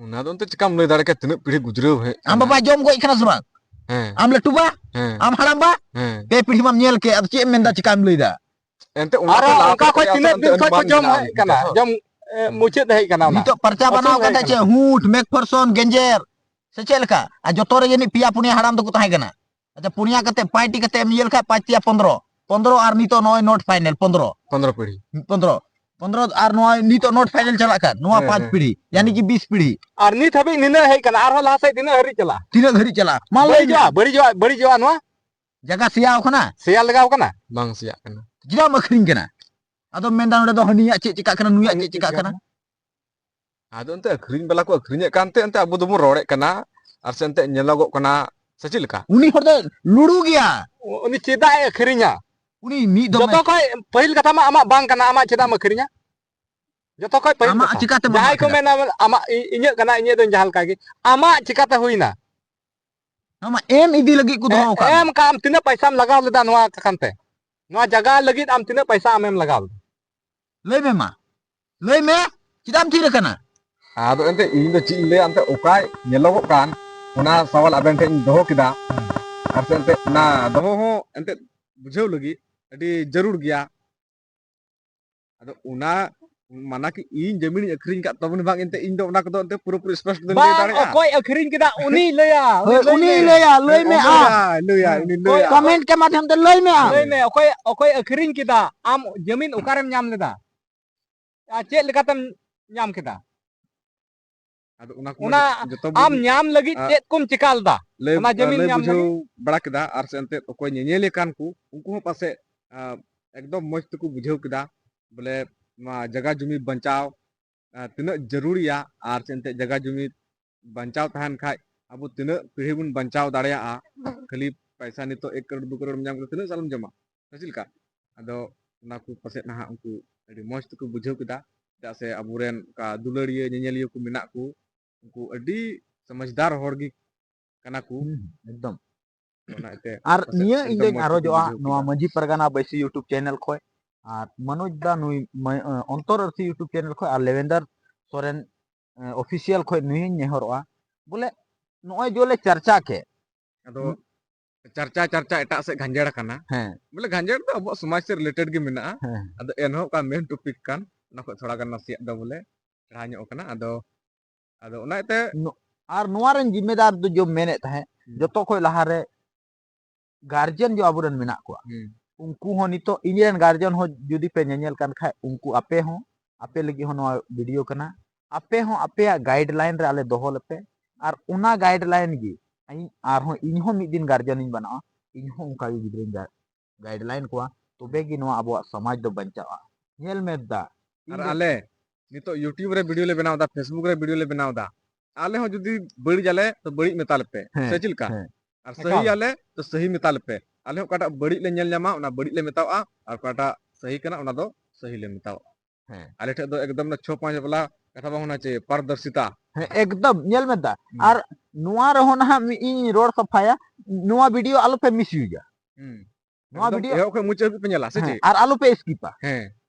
ᱚᱱᱟ ᱫᱚ ᱮᱱᱛᱮ ᱪᱤᱠᱟᱢ ᱞᱟᱹᱭ ᱫᱟᱲᱮ ᱠᱮᱭᱟ ᱛᱤᱱᱟᱹᱜ ᱯᱤᱲᱦᱤ ᱜᱩᱡᱨᱟᱹᱣ ᱦᱮᱡ ᱟᱢ ᱠᱟᱱᱟ? ᱵᱟᱵᱟᱭ ᱡᱚᱢ ᱜᱚᱡ ᱠᱟᱱᱟ ᱥᱮ ᱵᱟᱝ? ᱦᱮᱸ᱾ ᱟᱢ ᱞᱟᱹᱴᱩ ᱵᱟ? ᱦᱮᱸ᱾ ᱟᱢ ᱦᱟᱲᱟᱢ ᱵᱟ? ᱦᱮᱸ᱾ ᱯᱮ ᱯᱤᱲᱦᱤ ᱢᱟᱢ ᱧᱮᱞ ᱠᱮᱫ, ᱟᱫᱚ ᱪᱮᱫ ᱮᱢ ᱢᱮᱱᱫᱟ ᱪᱤᱠᱟᱢ ᱞᱟᱹᱭᱫᱟ? ᱮᱱᱛᱮ ᱚᱱᱟ ᱟᱨᱚ ᱠᱚ ᱞᱟᱦᱟ ᱚᱱᱠᱟ ᱠᱷᱚᱡ ᱠᱟᱛᱮ ᱛᱤᱱᱟᱹᱜ ᱟᱫᱚ ᱫᱤᱱ ᱠᱷᱚᱡ ᱠᱚ ᱮᱱᱛᱮ ᱡᱚᱢ ᱵᱟᱝ ᱦᱮᱡ ᱠᱟᱱᱟ, ᱵᱩᱡᱷᱟᱹᱣ᱾ ᱡᱚᱢ ᱮ, ᱢᱩᱪᱟᱹᱫ ᱦᱮᱡ ᱠᱟᱱᱟ ᱚᱱᱟ᱾ ᱱᱤᱛᱚᱜ ᱯᱟᱨᱪᱟ ᱟᱹᱥᱩᱞ ᱵᱮᱱᱟᱣ ᱦᱮᱡ ᱠᱟᱛᱮ ᱠᱟᱱᱟ᱾ ᱪᱮᱫ ᱦᱩᱸᱴ, ᱢᱮᱠ ᱯᱷᱚᱨᱥᱚᱱ, ᱜᱮᱧᱡᱮᱨ ᱥᱮ ᱪᱮᱫ ᱞᱮᱠᱟ? ᱟᱨ ᱡᱚᱛᱚ ᱨᱮ ᱡᱟᱹᱱᱤᱡ ᱯᱮᱭᱟ ᱯᱩᱱᱭᱟ ᱦᱟᱲᱟᱢ ᱫᱚᱠᱚ ᱛᱟᱦᱮᱸ ᱠᱟᱱᱟ᱾ ᱟᱪᱪᱷᱟ, ᱯᱩᱱᱭᱟ ᱠᱟᱛᱮ ᱯᱟᱸᱪᱴᱤ ᱠᱟᱛᱮ ᱮᱢ ᱤᱭᱟᱹ ᱞᱮᱠᱷᱟᱡ ᱯᱟᱸᱪ ᱛᱤᱭᱟ ᱯᱚᱱᱫᱽᱨᱚ, ᱯᱚᱱᱫᱽᱨᱚ ᱟᱨ ᱱᱤᱛᱚᱜ ᱱᱚᱜᱼᱚᱭ ᱱᱚᱴ ᱯᱷᱟᱭᱱᱮᱞ ᱯᱚᱱᱫᱽᱨᱚ, ᱯᱚᱱᱫᱽᱨᱚ ᱯᱤᱲᱦᱤ᱾ ᱯᱚᱱᱫᱽᱨᱚ, ᱯᱚᱱᱫᱽᱨᱚ ᱟᱨ ᱱᱚᱜᱼᱚᱭ ᱱᱤᱛᱚᱜ ᱱᱚᱴ ᱯᱷᱟᱭᱱᱮᱞ ᱪᱟᱞᱟᱜ ᱠᱟᱱ ᱱᱚᱣᱟ ᱦᱮᱸ, ᱯᱟᱸᱪ ᱦᱮᱸ, ᱯᱤᱲᱦᱤ, ᱭᱟᱱᱤ ᱠᱤ ᱵᱤᱥ ᱯᱤᱲᱦᱤ᱾ ᱟᱨ ᱱᱤᱛ ᱦᱟᱹᱵᱤᱡ ᱱᱤᱱᱟᱹᱜ ᱦᱮᱡ ᱠᱟᱱᱟ, ᱟᱨᱦᱚᱸ ᱞᱟᱦᱟ ᱥᱮᱫ ᱛᱤᱱᱟᱹᱜ ᱦᱟᱹᱨᱤᱡ ᱪᱟᱞᱟᱜᱼᱟ? ᱛᱤᱱᱟᱹᱜ ᱫᱷᱟᱹᱨᱤᱡ ᱪᱟᱞᱟᱜᱼᱟ? ᱢᱟ ᱞᱟᱹᱭ ᱢᱮ᱾ ᱵᱟᱹᱲᱤᱡᱚᱜᱼᱟ, ᱵᱟᱹᱲᱤᱡᱚᱜᱼᱟ, ᱵᱟᱹᱲᱤᱡᱚᱜᱼᱟ ᱱᱚᱣᱟ᱾ ᱡᱟᱭᱜᱟ ᱥᱮᱭᱟᱣ ᱠᱟᱱᱟ, ᱥᱮᱭᱟ ᱞᱟᱜᱟᱣ ᱠᱟᱱᱟ᱾ ᱵᱟᱝ ᱥᱮᱭᱟᱜ ᱠᱟᱱᱟ᱾ ᱪᱮᱫᱟᱜ ᱮᱢ ᱟᱹᱠᱷᱨᱤᱧ ᱠᱟᱱᱟ? ᱟᱫᱚᱢ ᱢᱮᱱᱫᱟ ᱱᱚᱰᱮ ᱫᱚ ᱦᱟᱹᱱᱤᱭᱟᱜ ᱪᱮᱫ ᱪᱤᱠᱟᱜ ᱠᱟᱱᱟ, ᱱᱩᱭᱟᱜ ᱪᱮᱫ ᱪᱤᱠᱟᱜ ᱠᱟᱱᱟ? ᱟᱫᱚ ᱮᱱᱛᱮ ᱟᱹᱠᱷᱨᱤᱧ ᱵᱟᱞᱟ ᱠᱚ ᱟᱹᱠᱷᱨᱤᱧᱮᱫ ᱠᱟᱱᱛᱮ ᱮᱱᱛᱮ ᱟᱵᱚ ᱫᱚᱵᱚᱱ ᱨᱚᱲᱮᱫ ᱠᱟᱱᱟ, ᱟᱨ ᱥᱮ ᱮᱱᱛᱮ ᱧᱮᱞᱚᱜᱚᱜ ᱠᱟᱱᱟ, ᱥᱮ ᱪᱮᱫ ᱞᱮᱠᱟ? ᱩᱱᱤ ᱦᱚᱲ ᱫᱚ ᱞᱩᱲᱩ ᱜᱮᱭᱟ᱾ ᱩᱱᱤ ᱪᱮᱫᱟᱜ ᱮ ᱟᱹᱠᱷᱨᱤᱧᱟ? ᱩᱱᱤ ᱢᱤᱫ ᱫᱚᱢ ᱡᱚᱛᱚ ᱠᱷᱚᱡ ᱯᱟᱹᱦᱤᱞ ᱠᱟᱛᱷᱟ ᱢᱟ ᱟᱢᱟᱜ ᱵᱟᱝ ᱠᱟᱱᱟ, ᱟᱢᱟᱜ ᱪᱮᱫᱟᱜ ᱮᱢ ᱟᱹᱠᱷᱨᱤᱧᱟ? ᱡᱚᱛᱚ ᱠᱷᱚᱡ ᱯᱟᱹᱦᱤᱞ ᱟᱢᱟᱜ ᱠᱟᱛᱷᱟ᱾ ᱪᱤᱠᱟᱛᱮ ᱵᱟᱢ ᱡᱟᱦᱟᱸᱭ ᱠᱚ ᱟᱹᱠᱷᱨᱤᱧᱟ? ᱢᱮᱱᱟ ᱟᱢᱟᱜ ᱤ- ᱤᱧᱟᱹᱜ ᱠᱟᱱᱟ, ᱤᱧᱟᱹᱜ ᱫᱚᱧ ᱡᱟᱦᱟᱸ ᱞᱮᱠᱟ ᱜᱮ, ᱟᱢᱟᱜ ᱪᱤᱠᱟᱛᱮ ᱦᱩᱭᱱᱟ? ᱟᱢᱟᱜ ᱮᱢ ᱤᱫᱤ ᱞᱟᱹᱜᱤᱫ ᱠᱚ ᱫᱚᱦᱚ ᱟᱠᱟᱫ ᱮᱢ ᱢᱮ᱾ ᱠᱟᱜ ᱟᱢ, ᱛᱤᱱᱟᱹᱜ ᱯᱟᱭᱥᱟᱢ ᱞᱟᱜᱟᱣ ᱞᱮᱫᱟ ᱱᱚᱣᱟ ᱠᱟᱱᱛᱮ? ᱱᱚᱣᱟ ᱡᱟᱭᱜᱟ ᱞᱟᱹᱜᱤᱫ ᱟᱢ ᱛᱤᱱᱟᱹᱜ ᱯᱟᱭᱥᱟ ᱟᱢᱮᱢ ᱞᱟᱜᱟᱣ ᱞᱮᱫᱟ? ᱞᱟᱹᱭ ᱢᱮ ᱢᱟ, ᱞᱟᱹᱭ ᱢᱮ, ᱪᱮᱫᱟᱜ ᱮᱢ ᱛᱷᱤᱨ ᱟᱠᱟᱱᱟ? ᱟᱫᱚ ᱮᱱᱛᱮ ᱤᱧ ᱫᱚ ᱪᱮᱫ ᱤᱧ ᱞᱟᱹᱭᱟ, ᱮᱱᱛᱮ ᱚᱠᱟᱭ ᱧᱮᱞᱚᱜᱚᱜ ᱠᱟᱱ, ᱚᱱᱟ ᱥᱟᱣᱟᱞ ᱟᱵᱮᱱ ᱴᱷᱮᱱ ᱤᱧ ᱫᱚᱦᱚ ᱠᱮᱫᱟ᱾ ᱟᱨ ᱥᱮ ᱮᱱᱛᱮ ᱚᱱᱟ ᱫᱚᱦᱚ ᱦᱚᱸ ᱮᱱᱛᱮ ᱵᱩᱡᱷᱟᱹᱣ ᱞᱟᱹᱜᱤᱫ ᱟᱹᱰᱤ ᱡᱟᱹᱨᱩᱲ ᱜᱮᱭᱟ᱾ ᱟᱫᱚ ᱚᱱᱟ ᱢᱟᱱᱟ ᱠᱤ ᱤᱧ ᱡᱟᱹᱢᱤᱱᱤᱧ ᱟᱹᱠᱷᱨᱤᱧ ᱠᱟᱫ ᱛᱟᱵᱚᱱ ᱵᱟᱝ, ᱮᱱᱛᱮ ᱤᱧ ᱫᱚ ᱚᱱᱟ ᱠᱚᱫᱚ ᱮᱱᱛᱮ ᱯᱩᱨᱟᱹᱯᱩᱨᱤ ᱥᱯᱚᱥᱴ ᱫᱚᱧ ᱞᱟᱹᱭ ᱵᱟᱝ, ᱫᱟᱲᱮᱭᱟᱜᱼᱟ᱾ ᱚᱠᱚᱭ ᱟᱹᱠᱷᱨᱤᱧ ᱠᱮᱫᱟ ᱩᱱᱤ ᱞᱟᱹᱭᱟ, ᱦᱳᱭ, ᱩᱱᱤ ᱢᱮ᱾ ᱞᱟᱹᱭᱟ, ᱞᱟᱹᱭ ᱢᱮ ᱦᱮᱸ, ᱟᱢ᱾ ᱞᱟᱹᱭᱟ, ᱞᱟᱹᱭᱟ, ᱩᱱᱤ ᱚᱠᱚᱭ ᱞᱟᱹᱭᱟ᱾ ᱠᱚᱢᱮᱱᱴ ᱠᱮ ᱢᱟᱫᱷᱭᱚᱢ ᱛᱮ ᱞᱟᱹᱭ ᱢᱮ ᱟᱢ᱾ ᱞᱟᱹᱭ ᱢᱮ, ᱚᱠᱚᱭ, ᱚᱠᱚᱭ ᱟᱹᱠᱷᱨᱤᱧ ᱠᱮᱫᱟ? ᱟᱢ ᱡᱟᱹᱢᱤᱱ ᱚᱠᱟᱨᱮᱢ ᱧᱟᱢ ᱞᱮᱫᱟ? ᱟᱨ ᱪᱮᱫ ᱞᱮᱠᱟᱛᱮᱢ ᱧᱟᱢ ᱠᱮᱫᱟ? ᱟᱫᱚ ᱚᱱᱟ ᱠᱚ ᱚᱱᱟ ᱡᱚᱛᱚ ᱟᱢ ᱵᱚᱱ, ᱧᱟᱢ ᱞᱟᱹᱜᱤᱫ ᱟ, ᱪᱮᱫ ᱠᱚᱢ ᱪᱮᱠᱟ ᱞᱮᱫᱟ? ᱞᱟᱹᱭ, ᱚᱱᱟ ᱡᱟᱹᱢᱤᱱ ᱞᱟᱹᱭ ᱧᱟᱢ ᱵᱩᱡᱷᱟᱹᱣ ᱞᱟᱹᱜᱤᱫ? ᱵᱟᱲᱟ ᱠᱮᱫᱟ᱾ ᱟᱨ ᱥᱮ ᱮᱱᱛᱮᱫ ᱚᱠᱚᱭ ᱧᱮᱧᱮᱞᱮ ᱠᱟᱱ ᱠᱚ, ᱩᱱᱠᱩ ᱦᱚᱸ ᱯᱟᱥᱮᱡ, ᱟ, ᱮᱠᱫᱚᱢ ᱢᱚᱡᱽ ᱛᱮᱠᱚ ᱵᱩᱡᱷᱟᱹᱣ ᱠᱮᱫᱟ, ᱵᱚᱞᱮ ᱱᱚᱣᱟ ᱡᱟᱭᱜᱟ ᱡᱩᱢᱤ ᱵᱟᱧᱪᱟᱣ, ᱟ, ᱛᱤᱱᱟᱹᱜ ᱡᱟᱹᱨᱩᱲᱤᱭᱟ, ᱟᱨ ᱥᱮ ᱮᱱᱛᱮᱫ ᱡᱟᱭᱜᱟ ᱡᱩᱢᱤ ᱵᱟᱧᱪᱟᱣ ᱛᱟᱦᱮᱱ ᱠᱷᱟᱡ ᱟᱵᱚ ᱛᱤᱱᱟᱹᱜ ᱯᱤᱲᱦᱤ ᱵᱚᱱ ᱵᱟᱧᱪᱟᱣ ᱫᱟᱲᱮᱭᱟᱜᱼᱟ᱾ ᱠᱷᱟᱹᱞᱤ ᱯᱟᱭᱥᱟ ᱱᱤᱛᱚᱜ ᱮᱠ ᱠᱟᱨᱳᱲ ᱫᱩ ᱠᱟᱨᱳᱲ ᱮᱢ ᱧᱟᱢ ᱠᱮᱫᱟ, ᱛᱤᱱᱟᱹᱜ ᱥᱟᱞᱮᱢ ᱡᱚᱢᱟ? ᱥᱮ ᱪᱮᱫ ᱞᱮᱠᱟ? ᱟᱫᱚ ᱚᱱᱟ ᱠᱚ ᱯᱟᱥᱮᱡ ᱱᱟᱦᱟᱜ ᱩᱱᱠᱩ ᱟᱹᱰᱤ ᱢᱚᱸᱡᱽ ᱛᱮᱠᱚ ᱵᱩᱡᱷᱟᱹᱣ ᱠᱮᱫᱟ᱾ ᱪᱮᱫᱟᱜ ᱥᱮ ᱟᱵᱚᱨᱮᱱ ᱚᱱᱠᱟ ᱫᱩᱞᱟᱹᱲᱤᱭᱟᱹ ᱧᱮᱧᱮᱞᱤᱭᱟᱹ ᱠᱚ ᱢᱮᱱᱟᱜ ᱠᱚ, ᱩᱱᱠᱩ ᱟᱹᱰᱤ ᱥᱚᱢᱟᱡᱽᱫᱟᱨ ᱦᱚᱲ ᱜᱮ ᱠᱟᱱᱟ ᱠᱚ᱾ ᱦᱩᱸ, ᱮᱠᱫᱚᱢ᱾ ᱚᱱᱟ ᱤᱭᱟᱹᱛᱮ ᱟᱨ ᱯᱟᱥᱮᱡ ᱱᱤᱭᱟᱹ ᱮᱠᱫᱚᱢ ᱤᱧ ᱫᱚᱧ ᱢᱚᱡᱽ ᱟᱨᱚ ᱛᱮᱠᱚ ᱡᱚᱜᱼᱟ ᱵᱩᱡᱷᱟᱹᱣ ᱱᱚᱣᱟ ᱠᱮᱫᱟ᱾ ᱢᱟᱹᱡᱷᱤ ᱯᱟᱨᱜᱟᱱᱟ ᱵᱟᱹᱭᱥᱤ YouTube channel ᱠᱷᱚᱱ, ᱟᱨ ᱢᱟᱱᱳᱡᱽ ᱫᱟ ᱱᱩᱭ ᱢᱟᱹ-, ᱟᱸ, ᱚᱱᱛᱚᱨ ᱟᱹᱨᱥᱤ YouTube channel ᱠᱷᱚᱱ, ᱟᱨ ᱞᱮᱵᱮᱱᱫᱟᱨ ᱥᱚᱨᱮᱱ, ᱟᱸ, official ᱠᱷᱚᱱ ᱱᱩᱭ ᱦᱚᱸᱧ ᱱᱮᱦᱚᱨᱚᱜᱼᱟ᱾ ᱵᱚᱞᱮ ᱱᱚᱜᱼᱚᱭ ᱡᱮ ᱞᱮ ᱪᱟᱨᱪᱟ ᱠᱮᱫ᱾ ᱟᱫᱚ ᱪᱟᱨᱪᱟ ᱪᱟᱨᱪᱟ ᱮᱴᱟᱜ ᱥᱮᱫ ᱜᱷᱟᱸᱡᱮᱲ ᱟᱠᱟᱱᱟ᱾ ᱦᱮᱸ, ᱵᱚᱞᱮ ᱜᱷᱟᱸᱡᱮᱲ ᱫᱚ ᱟᱵᱚᱣᱟᱜ ᱥᱚᱢᱟᱡᱽ ᱥᱮᱫ related ᱜᱮ ᱢᱮᱱᱟᱜᱼᱟ᱾ ᱦᱮᱸ, ᱟᱫᱚ ᱮᱱᱦᱚᱸ ᱚᱠᱟ main topic ᱠᱟᱱ, ᱚᱱᱟ ᱠᱷᱚᱱ ᱛᱷᱚᱲᱟ ᱜᱟᱱ ᱱᱟᱥᱮᱭᱟᱜ ᱫᱚ ᱵᱚᱞᱮ ᱪᱮᱲᱦᱟ ᱧᱚᱜ ᱟᱠᱟᱱᱟ᱾ ᱟᱫᱚ, ᱟᱫᱚ ᱚᱱᱟ ᱤᱭᱟᱹᱛᱮ ᱱᱚ-, ᱟᱨ ᱱᱚᱣᱟ ᱨᱮᱱ ᱡᱤᱢᱢᱮᱫᱟᱨ ᱫᱚ ᱡᱚᱢ ᱢᱮᱱᱮᱫ ᱛᱟᱦᱮᱸᱫ, ᱦᱩᱸ᱾ ᱡᱚᱛᱚ ᱠᱷᱚᱡ ᱞᱟᱦᱟᱨᱮ guardian ᱡᱚ ᱟᱵᱚᱨᱮᱱ ᱢᱮᱱᱟᱜ ᱠᱚᱣᱟ, ᱦᱩᱸ᱾ ᱩᱱᱠᱩ ᱦᱚᱸ ᱱᱤᱛᱚᱜ ᱤᱧ ᱨᱮᱱ guardian ᱦᱚᱸ ᱡᱩᱫᱤ ᱯᱮ ᱧᱮᱧᱮᱞ ᱠᱟᱱ ᱠᱷᱟᱡ, ᱩᱱᱠᱩ ᱟᱯᱮ ᱦᱚᱸ, ᱟᱯᱮ ᱞᱟᱹᱜᱤᱫ ᱦᱚᱸ ᱱᱚᱣᱟ video ᱠᱟᱱᱟ᱾ ᱟᱯᱮ ᱦᱚᱸ ᱟᱯᱮᱭᱟᱜ guideline ᱨᱮ ᱟᱞᱮ ᱫᱚᱦᱚ ᱞᱮᱯᱮ, ᱟᱨ ᱚᱱᱟ guideline ᱜᱮ ᱤᱧ ᱟᱨᱦᱚᱸ, ᱤᱧ ᱦᱚᱸ ᱢᱤᱫ ᱫᱤᱱ guardian ᱤᱧ ᱵᱮᱱᱟᱜᱼᱟ, ᱤᱧ ᱦᱚᱸ ᱚᱱᱠᱟ ᱜᱮ ᱜᱤᱫᱽᱨᱟᱹᱧ guide-, guideline ᱠᱚᱣᱟ, ᱛᱚᱵᱮ ᱜᱮ ᱱᱚᱣᱟ ᱟᱵᱚᱣᱟᱜ ᱥᱚᱢᱟᱡᱽ ᱫᱚ ᱵᱟᱧᱪᱟᱜᱼᱟ᱾ ᱧᱮᱞ ᱢᱮ ᱫᱟ, ᱟᱨ ᱤᱧ ᱫᱚ ᱟᱞᱮ ᱱᱤᱛᱚᱜ YouTube ᱨᱮ video ᱞᱮ ᱵᱮᱱᱟᱣ ᱮᱫᱟ, Facebook ᱨᱮ video ᱞᱮ ᱵᱮᱱᱟᱣ ᱮᱫᱟ, ᱟᱞᱮ ᱦᱚᱸ ᱡᱩᱫᱤ ᱵᱟᱹᱲᱤᱡ ᱟᱞᱮ ᱛᱚ ᱵᱟᱹᱲᱤᱡ ᱢᱮᱛᱟ ᱞᱮᱯᱮ, ᱦᱮᱸ, ᱥᱮ ᱪᱮᱫ ᱞᱮᱠᱟ? ᱦᱮᱸ᱾ ᱟᱨ ᱮᱠᱟᱞ᱾ ᱥᱟᱹᱦᱤ ᱟᱞᱮ ᱛᱚ ᱥᱟᱹᱦᱤ ᱢᱮᱛᱟ ᱞᱮᱯᱮ᱾ ᱟᱞᱮ ᱦᱚᱸ ᱚᱠᱟᱴᱟᱜ ᱵᱟᱹᱲᱤᱡ ᱞᱮ ᱧᱮᱞ ᱧᱟᱢᱟ ᱚᱱᱟ ᱵᱟᱹᱲᱤᱡ ᱞᱮ ᱢᱮᱛᱟᱣᱟᱜᱼᱟ, ᱟᱨ ᱚᱠᱟᱴᱟᱜ ᱥᱟᱹᱦᱤ ᱠᱟᱱᱟ ᱚᱱᱟ ᱫᱚ ᱥᱟᱹᱦᱤ ᱞᱮ ᱢᱮᱛᱟᱣᱟᱜᱼᱟ᱾ ᱦᱮᱸ᱾ ᱟᱞᱮ ᱴᱷᱮᱡ ᱫᱚ ᱮᱠᱫᱚᱢ ᱪᱷᱚ ᱯᱟᱸᱪ ᱵᱟᱞᱟ ᱠᱟᱛᱷᱟ ᱵᱟᱝ ᱦᱳᱱᱟ ᱪᱟᱦᱤᱭᱮ, ᱯᱟᱨᱫᱚᱨᱥᱤᱛᱟ᱾ ᱦᱮᱸ, ᱮᱠᱫᱚᱢ ᱧᱮᱞ ᱢᱮ ᱫᱟ᱾ ᱦᱩᱸ᱾ ᱟᱨ ᱱᱚᱣᱟ ᱨᱮᱦᱚᱸ ᱱᱟᱦᱟᱜ ᱢᱤ-, ᱤᱧ ᱨᱚᱲ ᱥᱟᱯᱷᱟᱭᱟ, ᱱᱚᱣᱟ video ᱟᱞᱚᱯᱮ misuse-ᱟ᱾ ᱦᱩᱸ᱾ ᱱᱚᱣᱟ ᱮᱠᱫᱚᱢ video ᱮᱦᱚᱵ ᱠᱷᱚᱱ ᱢᱩᱪᱟᱹᱫ ᱦᱟᱹᱵᱤᱡ ᱯᱮ ᱧᱮᱞᱟ, ᱥᱮ ᱦᱮᱸ, ᱪᱮᱫ? ᱟᱨ ᱟᱞᱚᱯᱮ skip-ᱟ᱾ ᱦᱮᱸ᱾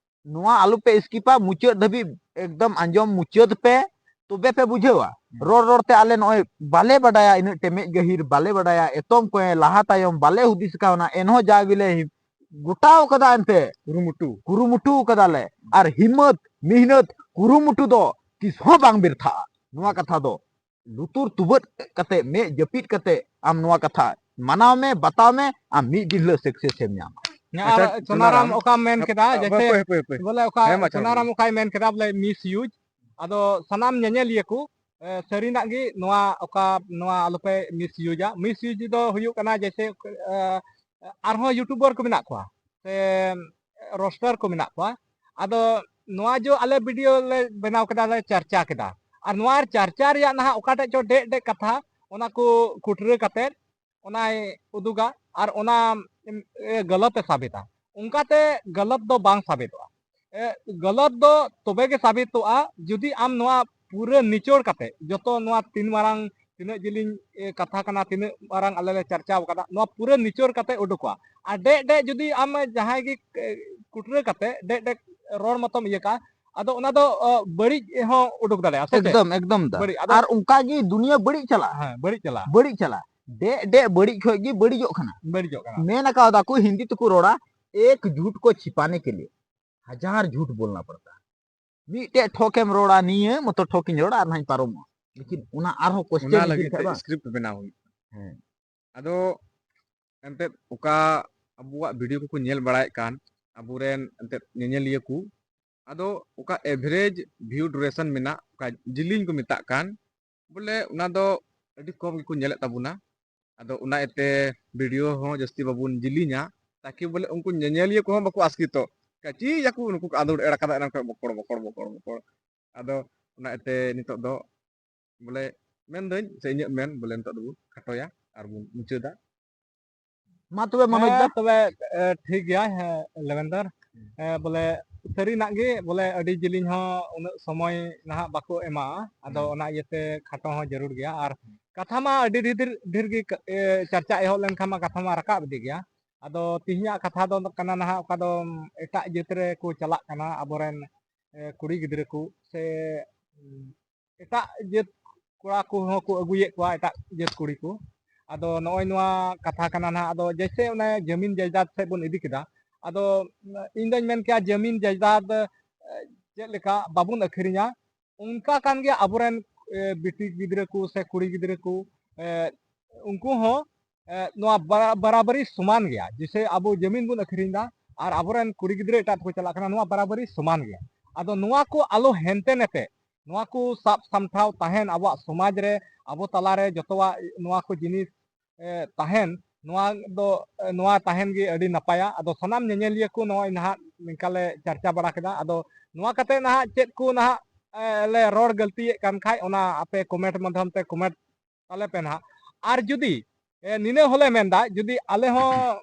ᱱᱚᱣᱟ ᱟᱞᱚᱯᱮ skip-ᱟ, ᱢᱩᱪᱟᱹᱫ ᱫᱷᱟᱹᱵᱤᱡ ᱮᱠᱫᱚᱢ ᱟᱸᱡᱚᱢ ᱢᱩᱪᱟᱹᱫ ᱯᱮ, ᱛᱚᱵᱮ ᱯᱮ ᱵᱩᱡᱷᱟᱹᱣᱟ᱾ ᱦᱩᱸ᱾ ᱨᱚᱲ ᱨᱚᱲ ᱛᱮ ᱟᱞᱮ ᱱᱚᱜᱼᱚᱭ ᱵᱟᱞᱮ ᱵᱟᱰᱟᱭᱟ, ᱤᱱᱟᱹᱜ ᱴᱮᱢᱮᱡ ᱜᱟᱹᱦᱤᱨ ᱵᱟᱞᱮ ᱵᱟᱰᱟᱭᱟ, ᱮᱛᱚᱢ ᱠᱚᱸᱭᱮ ᱞᱟᱦᱟ ᱛᱟᱭᱚᱢ ᱵᱟᱞᱮ ᱦᱩᱫᱤᱥ ᱠᱟᱣᱱᱟ, ᱮᱱᱦᱚᱸ ᱡᱟ ᱜᱮᱞᱮ ᱜᱚᱴᱟᱣ ᱠᱟᱫᱟ ᱮᱱᱛᱮ᱾ ᱠᱩᱨᱩᱢᱩᱴᱩ᱾ ᱠᱩᱨᱩᱢᱩᱴᱩ ᱠᱟᱫᱟᱞᱮ᱾ ᱟᱨ ᱦᱤᱢᱢᱚᱛ, ᱢᱤᱦᱱᱚᱛ, ᱠᱩᱨᱩᱢᱩᱴᱩ ᱫᱚ ᱛᱤᱥ ᱦᱚᱸ ᱵᱟᱝ ᱵᱮᱨᱛᱷᱟᱜᱼᱟ᱾ ᱱᱚᱣᱟ ᱠᱟᱛᱷᱟ ᱫᱚ ᱞᱩᱛᱩᱨ ᱛᱩᱵᱟᱹᱫ ᱠᱟᱛᱮ, ᱢᱮᱫ ᱡᱟᱹᱯᱤᱫ ᱠᱟᱛᱮ ᱟᱢ ᱱᱚᱣᱟ ᱠᱟᱛᱷᱟ ᱢᱟᱱᱟᱣ ᱢᱮ, ᱵᱟᱛᱟᱣ ᱢᱮ, ᱟᱢ ᱢᱤᱫ ᱫᱤᱱ ᱦᱤᱞᱳᱜ success ᱮᱢ ᱧᱟᱢᱟ᱾ ᱦᱮᱸ, ᱟᱨ ᱟᱪᱪᱷᱟ, ᱥᱳᱱᱟᱨᱟᱢ ᱚᱠᱟᱢ ᱢᱮᱱ ᱠᱮᱫᱟ, ᱦᱟᱯ-, ᱡᱮᱭᱥᱮ ᱦᱟᱯᱳᱭ, ᱦᱟᱯᱳᱭ, ᱦᱟᱯᱳᱭ᱾ ᱵᱚᱞᱮ ᱚᱠᱟ ᱦᱮᱸ, ᱢᱟ, ᱟᱪᱪᱷᱟ, ᱥᱳᱱᱟᱨᱟᱢ ᱚᱠᱟᱭ ᱢᱮᱱ ᱠᱮᱫᱟ, ᱵᱚᱞᱮ misuse᱾ ᱟᱫᱚ ᱥᱟᱱᱟᱢ ᱧᱮᱧᱮᱞᱤᱭᱟᱹ ᱠᱚ, ᱮ, ᱥᱟᱹᱨᱤᱱᱟᱜ ᱜᱮ ᱱᱚᱣᱟ ᱚᱠᱟ, ᱱᱚᱣᱟ ᱟᱞᱚᱯᱮ misuse-ᱟ᱾ Misuse ᱫᱚ ᱦᱩᱭᱩᱜ ᱠᱟᱱᱟ, ᱡᱮᱭᱥᱮ, ᱮ, ᱟᱨᱦᱚᱸ YouTuber ᱠᱚ ᱢᱮᱱᱟᱜ ᱠᱚᱣᱟ, ᱥᱮ roaster ᱠᱚ ᱢᱮᱱᱟᱜ ᱠᱚᱣᱟ᱾ ᱟᱫᱚ ᱱᱚᱣᱟ ᱡᱚ ᱟᱞᱮ video ᱞᱮ ᱵᱮᱱᱟᱣ ᱠᱮᱫᱟ, ᱞᱮ ᱪᱟᱨᱪᱟ ᱠᱮᱫᱟ, ᱟᱨ ᱱᱚᱣᱟ ᱪᱟᱨᱪᱟ ᱨᱮᱭᱟᱜ ᱱᱟᱦᱟᱜ ᱚᱠᱟᱴᱟᱜ ᱪᱚ ᱰᱮᱜ ᱰᱮᱜ ᱠᱟᱛᱷᱟ, ᱚᱱᱟ ᱠᱚ ᱠᱩᱴᱨᱟᱹ ᱠᱟᱛᱮᱫ ᱚᱱᱟᱭ ᱩᱫᱩᱜᱟ ᱟᱨ ᱚᱱᱟ, ᱮ, ᱜᱟᱞᱟᱛ ᱮ ᱥᱟᱵᱤᱛᱟ᱾ ᱚᱱᱠᱟᱛᱮ ᱜᱟᱞᱟᱛ ᱫᱚ ᱵᱟᱝ ᱥᱟᱵᱤᱛᱚᱜᱼᱟ᱾ ᱮ, ᱜᱟᱞᱟᱛ ᱫᱚ ᱛᱚᱵᱮ ᱜᱮ ᱥᱟᱵᱤᱛᱚᱜᱼᱟ, ᱡᱩᱫᱤ ᱟᱢ ᱱᱚᱣᱟ ᱯᱩᱨᱟᱹ ᱱᱤᱪᱚᱲ ᱠᱟᱛᱮ, ᱡᱚᱛᱚ ᱱᱚᱣᱟ ᱛᱤᱱ ᱢᱟᱨᱟᱝ, ᱛᱤᱱᱟᱹᱜ ᱡᱤᱞᱤᱧ, ᱮ, ᱠᱟᱛᱷᱟ ᱠᱟᱱᱟ, ᱛᱤᱱᱟᱹᱜ ᱢᱟᱨᱟᱝ ᱟᱞᱮ ᱞᱮ ᱪᱟᱨᱪᱟᱣ ᱠᱟᱫᱟ, ᱱᱚᱣᱟ ᱯᱩᱨᱟᱹ ᱱᱤᱪᱚᱲ ᱠᱟᱛᱮ ᱩᱰᱩᱠᱚᱜᱼᱟ᱾ ᱟᱨ ᱰᱮᱡ ᱰᱮᱡ ᱡᱩᱫᱤ ᱟᱢ ᱡᱟᱦᱟᱸᱭ ᱜᱮ, ᱮ, ᱠᱩᱴᱨᱟᱹ ᱠᱟᱛᱮ ᱰᱮᱡ ᱰᱮᱡ ᱨᱚᱲ ᱢᱚᱛᱚᱢ ᱤᱭᱟᱹ ᱠᱟᱜᱼᱟ, ᱟᱫᱚ ᱚᱱᱟ ᱫᱚ, ᱚ, ᱵᱟᱹᱲᱤᱡ ᱦᱚᱸ ᱩᱰᱩᱠ ᱫᱟᱲᱮᱭᱟᱜᱼᱟ, ᱥᱮ ᱪᱮᱫ? ᱮᱠᱫᱚᱢ, ᱮᱠᱫᱚᱢ ᱫᱟ᱾ ᱵᱟᱹᱲᱤᱡ, ᱟᱫᱚ ᱟᱨ ᱚᱱᱠᱟ ᱜᱮ ᱫᱩᱱᱤᱭᱟᱹ ᱵᱟᱹᱲᱤᱡ ᱪᱟᱞᱟᱜᱼᱟ᱾ ᱦᱮᱸ, ᱵᱟᱹᱲᱤᱡ ᱪᱟᱞᱟᱜᱼᱟ᱾ ᱵᱟᱹᱲᱤᱡ ᱪᱟᱞᱟᱜᱼᱟ᱾ ᱰᱮᱡ ᱰᱮᱡ ᱵᱟᱹᱲᱤᱡ ᱠᱷᱚᱡ ᱜᱮ ᱵᱟᱹᱲᱤᱡᱚᱜ ᱠᱟᱱᱟ᱾ ᱵᱟᱹᱲᱤᱡᱚᱜ ᱠᱟᱱᱟ᱾ ᱢᱮᱱ ᱟᱠᱟᱣᱫᱟ ᱠᱚ, ᱦᱤᱱᱫᱤ ᱛᱮᱠᱚ ᱨᱚᱲᱟ, "ᱮᱠ ᱡᱷᱩᱴ ᱠᱚ ᱪᱷᱤᱯᱟᱱᱮ ᱠᱮ ᱞᱤᱭᱮ ᱦᱟᱡᱟᱨ ᱡᱷᱩᱴ ᱵᱳᱞᱱᱟ ᱯᱚᱲᱛᱟ ᱦᱟᱭ᱾" ᱢᱤᱫᱴᱮᱡ ᱴᱷᱚᱠᱮᱢ ᱨᱚᱲᱟ, ᱱᱤᱭᱟᱹ ᱢᱚᱛᱚ ᱴᱷᱚᱠᱤᱧ ᱨᱚᱲᱟ ᱟᱨ ᱱᱟᱦᱟᱧ ᱯᱟᱨᱚᱢᱚᱜᱼᱟ, ᱞᱮᱠᱤᱱ ᱚᱱᱟ ᱟᱨᱦᱚᱸ ᱠᱚᱥᱪᱮᱱ ᱚᱱᱟ ᱤᱫᱤ ᱞᱟᱹᱜᱤᱫ ᱞᱮᱠᱷᱟᱡ ᱛᱮ ᱵᱟᱝ? ᱥᱠᱨᱤᱯᱴ ᱵᱮᱱᱟᱣ ᱦᱩᱭᱩᱜᱼᱟ᱾ ᱦᱮᱸ᱾ ᱟᱫᱚ ᱮᱱᱛᱮᱫ ᱚᱠᱟ ᱟᱵᱚᱣᱟᱜ ᱵᱷᱤᱰᱤᱭᱳ ᱠᱚᱠᱚ ᱧᱮᱞ ᱵᱟᱲᱟᱭᱮᱫ ᱠᱟᱱ ᱟᱵᱚᱨᱮᱱ ᱮᱱᱛᱮᱫ ᱧᱮᱧᱮᱞᱤᱭᱟᱹ ᱠᱚ, ᱟᱫᱚ ᱚᱠᱟ ᱮᱵᱷᱟᱨᱮᱡᱽ ᱵᱷᱤᱭᱩ ᱰᱩᱨᱮᱥᱚᱱ ᱢᱮᱱᱟᱜ, ᱚᱠᱟ ᱡᱤᱞᱤᱧ ᱠᱚ ᱢᱮᱛᱟᱜ ᱠᱟᱱ, ᱵᱚᱞᱮ ᱚᱱᱟ ᱫᱚ ᱟᱹᱰᱤ ᱠᱚᱢ ᱜᱮᱠᱚ ᱧᱮᱞᱮᱫ ᱛᱟᱵᱚᱱᱟ᱾ ᱟᱫᱚ ᱚᱱᱟ ᱤᱭᱟᱹᱛᱮ ᱵᱷᱤᱰᱤᱭᱳ ᱦᱚᱸ ᱡᱟᱹᱥᱛᱤ ᱵᱟᱵᱚᱱ ᱡᱤᱞᱤᱧᱟ, ᱛᱟᱠᱤ ᱵᱚᱞᱮ ᱩᱱᱠᱩ ᱧᱮᱧᱮᱞᱤᱭᱟᱹ ᱠᱚᱦᱚᱸ ᱵᱟᱠᱚ ᱟᱥᱠᱮᱛᱚᱜ, ᱠᱟᱹᱪᱤᱡ ᱟᱠᱚ ᱱᱩᱠᱩ ᱠᱚ ᱟᱫᱚᱲ ᱮᱲ ᱠᱟᱫᱟ ᱮᱱᱟᱝ ᱠᱷᱚᱱ ᱵᱚᱠᱚᱲ ᱵᱚᱠᱚᱲ ᱵᱚᱠᱚᱲ ᱵᱚᱠᱚᱲ᱾ ᱟᱫᱚ ᱚᱱᱟ ᱤᱭᱟᱹᱛᱮ ᱱᱤᱛᱚᱜ ᱫᱚ ᱵᱚᱞᱮ ᱢᱮᱱᱫᱟᱹᱧ ᱥᱮ ᱤᱧᱟᱹᱜ ᱢᱮᱱ ᱵᱚᱞᱮ ᱱᱤᱛᱚᱜ ᱫᱚᱵᱚᱱ ᱠᱷᱟᱴᱚᱭᱟ ᱟᱨ ᱵᱚᱱ ᱢᱩᱪᱟᱹᱫᱟ᱾ ᱢᱟ ᱛᱚᱵᱮ ᱢᱚᱱᱳᱡᱽ ᱫᱟ᱾ ᱦᱮᱸ, ᱛᱚᱵᱮ, ᱮ, ᱴᱷᱤᱠ ᱜᱮᱭᱟ, ᱦᱮᱸ, ᱞᱮᱵᱮᱱᱫᱟᱨ᱾ ᱦᱩᱸ᱾ ᱮ, ᱵᱚᱞᱮ ᱥᱟᱹᱨᱤᱱᱟᱜ ᱜᱮ ᱵᱚᱞᱮ ᱟᱹᱰᱤ ᱡᱤᱞᱤᱧ ᱦᱚᱸ ᱩᱱᱟᱹᱜ ᱥᱚᱢᱚᱭ ᱱᱟᱦᱟᱜ ᱵᱟᱠᱚ ᱮᱢᱟᱜᱼᱟ, ᱟᱫᱚ ᱦᱩᱸ᱾ ᱚᱱᱟ ᱤᱭᱟᱹᱛᱮ ᱠᱷᱟᱴᱚ ᱦᱚᱸ ᱡᱟᱹᱨᱩᱲ ᱜᱮᱭᱟ᱾ ᱟᱨ ᱦᱩᱸ᱾ ᱠᱟᱛᱷᱟ ᱢᱟ ᱟᱹᱰᱤ ᱰᱷᱮᱨ, ᱰᱷᱮᱨ, ᱰᱷᱮᱨ ᱜᱮ ᱠᱟ-, ᱮ, ᱪᱟᱨᱪᱟ ᱮᱦᱚᱵ ᱞᱮᱱᱠᱷᱟᱱ ᱢᱟ ᱠᱟᱛᱷᱟ ᱢᱟ ᱨᱟᱠᱟᱵ ᱤᱫᱤ ᱜᱮᱭᱟ᱾ ᱟᱫᱚ ᱛᱤᱦᱤᱧᱟᱜ ᱠᱟᱛᱷᱟ ᱫᱚ ᱠᱟᱱᱟ ᱱᱟᱦᱟᱜ ᱚᱠᱟ ᱫᱚ ᱮᱴᱟᱜ ᱡᱟᱹᱛ ᱨᱮᱠᱚ ᱪᱟᱞᱟᱜ ᱠᱟᱱᱟ ᱟᱵᱚᱨᱮᱱ, ᱮ, ᱠᱩᱲᱤ ᱜᱤᱫᱽᱨᱟᱹ ᱠᱚ ᱥᱮ, ᱩᱸ, ᱮᱴᱟᱜ ᱡᱟᱹᱛ ᱠᱚᱲᱟ ᱠᱚᱦᱚᱸ ᱠᱚ ᱟᱹᱜᱩᱭᱮᱫ ᱠᱚᱣᱟ, ᱮᱴᱟᱜ ᱡᱟᱹᱛ ᱠᱩᱲᱤ ᱠᱚ᱾ ᱟᱫᱚ ᱱᱚᱜᱼᱚᱭ ᱱᱚᱣᱟ ᱠᱟᱛᱷᱟ ᱠᱟᱱᱟ ᱱᱟᱦᱟᱜ, ᱟᱫᱚ ᱡᱮᱭᱥᱮ ᱚᱱᱮ ᱡᱟᱹᱢᱤᱱ ᱡᱟᱭᱫᱟᱫ ᱥᱮᱫ ᱵᱚᱱ ᱤᱫᱤ ᱠᱮᱫᱟ, ᱟᱫᱚ ᱤᱧ ᱫᱚᱧ ᱢᱮᱱ ᱠᱮᱭᱟ ᱡᱟᱹᱢᱤᱱ ᱡᱟᱭᱫᱟᱫ, ᱮ, ᱪᱮᱫ ᱞᱮᱠᱟ ᱵᱟᱵᱚᱱ ᱟᱹᱠᱷᱨᱤᱧᱟ, ᱚᱱᱠᱟ ᱠᱟᱱ ᱜᱮᱭᱟ ᱟᱵᱚᱨᱮᱱ, ᱮ, ᱵᱤᱴᱤ ᱜᱤᱫᱽᱨᱟᱹ ᱠᱚ ᱥᱮ ᱠᱩᱲᱤ ᱜᱤᱫᱽᱨᱟᱹ ᱠᱚ, ᱮ, ᱩᱱᱠᱩ ᱦᱚᱸ, ᱮ, ᱱᱚᱣᱟ ᱵᱟᱨᱟ-, ᱵᱟᱨᱟᱵᱟᱨᱤ ᱥᱚᱢᱟᱱ ᱜᱮᱭᱟ᱾ ᱡᱮᱭᱥᱮ ᱟᱵᱚ ᱡᱟᱹᱢᱤᱱ ᱵᱚᱱ ᱟᱹᱠᱷᱨᱤᱧ ᱮᱫᱟ ᱟᱨ ᱟᱵᱚᱨᱮᱱ ᱠᱩᱲᱤ ᱜᱤᱫᱽᱨᱟᱹ ᱮᱴᱟᱜ ᱛᱮᱠᱚ ᱪᱟᱞᱟᱜ ᱠᱟᱱᱟ, ᱱᱚᱣᱟ ᱵᱟᱨᱟᱵᱟᱨᱤ ᱥᱚᱢᱟᱱ ᱜᱮᱭᱟ᱾ ᱟᱫᱚ ᱱᱚᱣᱟ ᱠᱚ ᱟᱞᱚ ᱦᱮᱱᱛᱮ ᱱᱮᱛᱮ, ᱱᱚᱣᱟ ᱠᱚ ᱥᱟᱵ ᱥᱟᱢᱴᱷᱟᱣ ᱛᱟᱦᱮᱱ ᱟᱵᱚᱣᱟᱜ ᱥᱚᱢᱟᱡᱽ ᱨᱮ, ᱟᱵᱚ ᱛᱟᱞᱟᱨᱮ ᱡᱚᱛᱚᱣᱟᱜ ᱱᱚᱣᱟ ᱠᱚ ᱡᱤᱱᱤᱥ, ᱮ, ᱛᱟᱦᱮᱱ, ᱱᱚᱣᱟ ᱫᱚ, ᱮ, ᱱᱚᱣᱟ ᱛᱟᱦᱮᱱ ᱜᱮ ᱟᱹᱰᱤ ᱱᱟᱯᱟᱭᱟ᱾ ᱟᱫᱚ ᱥᱟᱱᱟᱢ ᱧᱮᱧᱮᱞᱤᱭᱟᱹ ᱠᱚ ᱱᱚᱜᱼᱚᱭ ᱱᱟᱦᱟᱜ ᱱᱤᱝᱠᱟ ᱞᱮ ᱪᱟᱨᱪᱟ ᱵᱟᱲᱟ ᱠᱮᱫᱟ᱾ ᱟᱫᱚ ᱱᱚᱣᱟ ᱠᱟᱛᱮ ᱱᱟᱦᱟᱜ ᱪᱮᱫ ᱠᱚ ᱱᱟᱦᱟᱜ, ᱮ, ᱞᱮ ᱨᱚᱲ ᱜᱟᱹᱞᱛᱤᱭᱮᱫ ᱠᱟᱱ ᱠᱷᱟᱡ ᱚᱱᱟ ᱟᱯᱮ ᱠᱚᱢᱮᱱᱴ ᱢᱟᱫᱽᱫᱷᱚᱢ ᱛᱮ ᱠᱚᱢᱮᱱᱴ ᱛᱟᱞᱮ ᱯᱮ ᱱᱟᱦᱟᱜ᱾ ᱟᱨ ᱡᱩᱫᱤ ᱮ, ᱱᱤᱱᱟᱹ ᱦᱚᱸᱞᱮ ᱢᱮᱱᱫᱟ, ᱡᱩᱫᱤ ᱟᱞᱮ ᱦᱚᱸ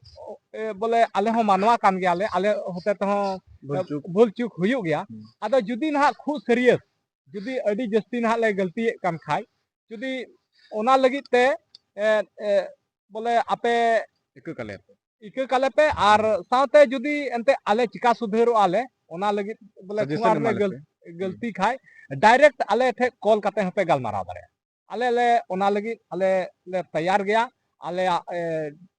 ᱮ, ᱵᱚᱞᱮ ᱟᱞᱮ ᱦᱚᱸ ᱢᱟᱱᱣᱟ ᱠᱟᱱ ᱜᱮᱭᱟᱞᱮ, ᱟᱞᱮ ᱦᱚᱛᱮ ᱛᱮᱦᱚᱸ ᱵᱷᱩᱞ ᱪᱩᱠ᱾ ᱵᱷᱩᱞ ᱪᱩᱠ ᱦᱩᱭᱩᱜ ᱜᱮᱭᱟ᱾ ᱦᱩᱸ᱾ ᱟᱫᱚ ᱡᱩᱫᱤ ᱱᱟᱦᱟᱜ ᱠᱷᱩᱵ serious, ᱡᱩᱫᱤ ᱟᱹᱰᱤ ᱡᱟᱹᱥᱛᱤ ᱱᱟᱦᱟᱜ ᱞᱮ ᱜᱟᱹᱞᱛᱤᱭᱮᱫ ᱠᱟᱱ ᱠᱷᱟᱡ, ᱡᱩᱫᱤ ᱚᱱᱟ ᱞᱟᱹᱜᱤᱫ ᱛᱮ ᱮ, ᱮ, ᱵᱚᱞᱮ ᱟᱯᱮ ᱤᱠᱟᱹ ᱠᱟᱞᱮ ᱯᱮ᱾ ᱤᱠᱟᱹ ᱠᱟᱞᱮ ᱯᱮ, ᱟᱨ ᱥᱟᱶᱛᱮ ᱡᱩᱫᱤ ᱮᱱᱛᱮ ᱟᱞᱮ ᱪᱤᱠᱟ ᱥᱩᱫᱷᱟᱹᱨᱚᱜᱼᱟ ᱞᱮ, ᱚᱱᱟ ᱞᱟᱹᱜᱤᱫ ᱵᱚᱞᱮ suggestion ᱠᱷᱩᱵ ᱞᱮ ᱮᱢᱟ ᱞᱮ ᱜᱟᱹᱞ-, ᱞᱮᱯᱮ᱾ ᱜᱟᱹᱞᱛᱤ ᱠᱷᱟᱡ, direct ᱟᱞᱮ ᱴᱷᱮᱡ call ᱠᱟᱛᱮ ᱦᱚᱸᱯᱮ ᱜᱟᱞᱢᱟᱨᱟᱣ ᱫᱟᱲᱮᱭᱟᱜᱼᱟ᱾ ᱟᱞᱮ ᱞᱮ ᱚᱱᱟ ᱞᱟᱹᱜᱤᱫ ᱟᱞᱮ ᱞᱮ ᱛᱮᱭᱟᱨ ᱜᱮᱭᱟ᱾ ᱟᱞᱮᱭᱟᱜ ᱮ,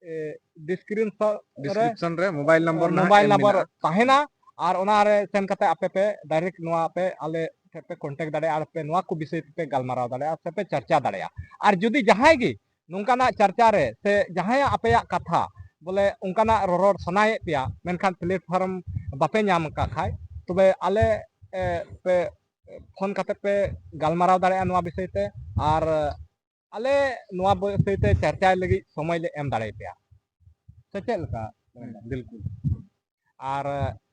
ᱮ, description ᱨᱮ description ᱨᱮ mobile number ᱱᱟᱦᱟᱜ mobile ᱮᱢ number ᱢᱮᱱᱟᱜᱼᱟ᱾ ᱛᱟᱦᱮᱱᱟ, ᱟᱨ ᱚᱱᱟ ᱨᱮ ᱥᱮᱱ ᱠᱟᱛᱮ ᱟᱯᱮ ᱯᱮ direct ᱱᱚᱣᱟ ᱯᱮ ᱟᱞᱮ ᱴᱷᱮᱡ ᱯᱮ contact ᱫᱟᱲᱮᱭᱟᱜᱼᱟ, ᱟᱨ ᱯᱮ ᱱᱚᱣᱟ ᱠᱚ ᱵᱤᱥᱚᱭ ᱛᱮᱯᱮ ᱜᱟᱞᱢᱟᱨᱟᱣ ᱫᱟᱲᱮᱭᱟᱜᱼᱟ ᱥᱮ ᱯᱮ ᱪᱟᱨᱪᱟ ᱫᱟᱲᱮᱭᱟᱜᱼᱟ᱾ ᱟᱨ ᱡᱩᱫᱤ ᱡᱟᱦᱟᱸᱭ ᱜᱮ ᱱᱚᱝᱠᱟᱱᱟᱜ ᱪᱟᱨᱪᱟ ᱨᱮ ᱥᱮ ᱡᱟᱦᱟᱸᱭᱟᱜ ᱟᱯᱮᱭᱟᱜ ᱠᱟᱛᱷᱟ ᱵᱚᱞᱮ ᱚᱱᱠᱟᱱᱟᱜ ᱨᱚᱨᱚᱲ ᱥᱟᱱᱟᱭᱮᱫ ᱯᱮᱭᱟ, ᱢᱮᱱᱠᱷᱟᱱ platform ᱵᱟᱯᱮ ᱧᱟᱢ ᱟᱠᱟᱫ ᱠᱷᱟᱡ, ᱛᱚᱵᱮ ᱟᱞᱮ ᱮ, ᱯᱮ phone ᱠᱟᱛᱮ ᱯᱮ ᱜᱟᱞᱢᱟᱨᱟᱣ ᱫᱟᱲᱮᱭᱟᱜᱼᱟ ᱱᱚᱣᱟ ᱵᱤᱥᱚᱭ ᱛᱮ, ᱟᱨ ᱟᱞᱮ ᱱᱚᱣᱟ ᱵᱤᱥᱚᱭ ᱛᱮ ᱪᱟᱨᱪᱟᱭ ᱞᱟᱹᱜᱤᱫ ᱥᱚᱢᱚᱭ ᱞᱮ ᱮᱢ ᱫᱟᱲᱮᱭᱟᱯᱮᱭᱟ᱾ ᱥᱮ ᱪᱮᱫ ᱞᱮᱠᱟ? ᱦᱮᱸ, ᱵᱤᱞᱠᱩᱞ᱾ ᱟᱨ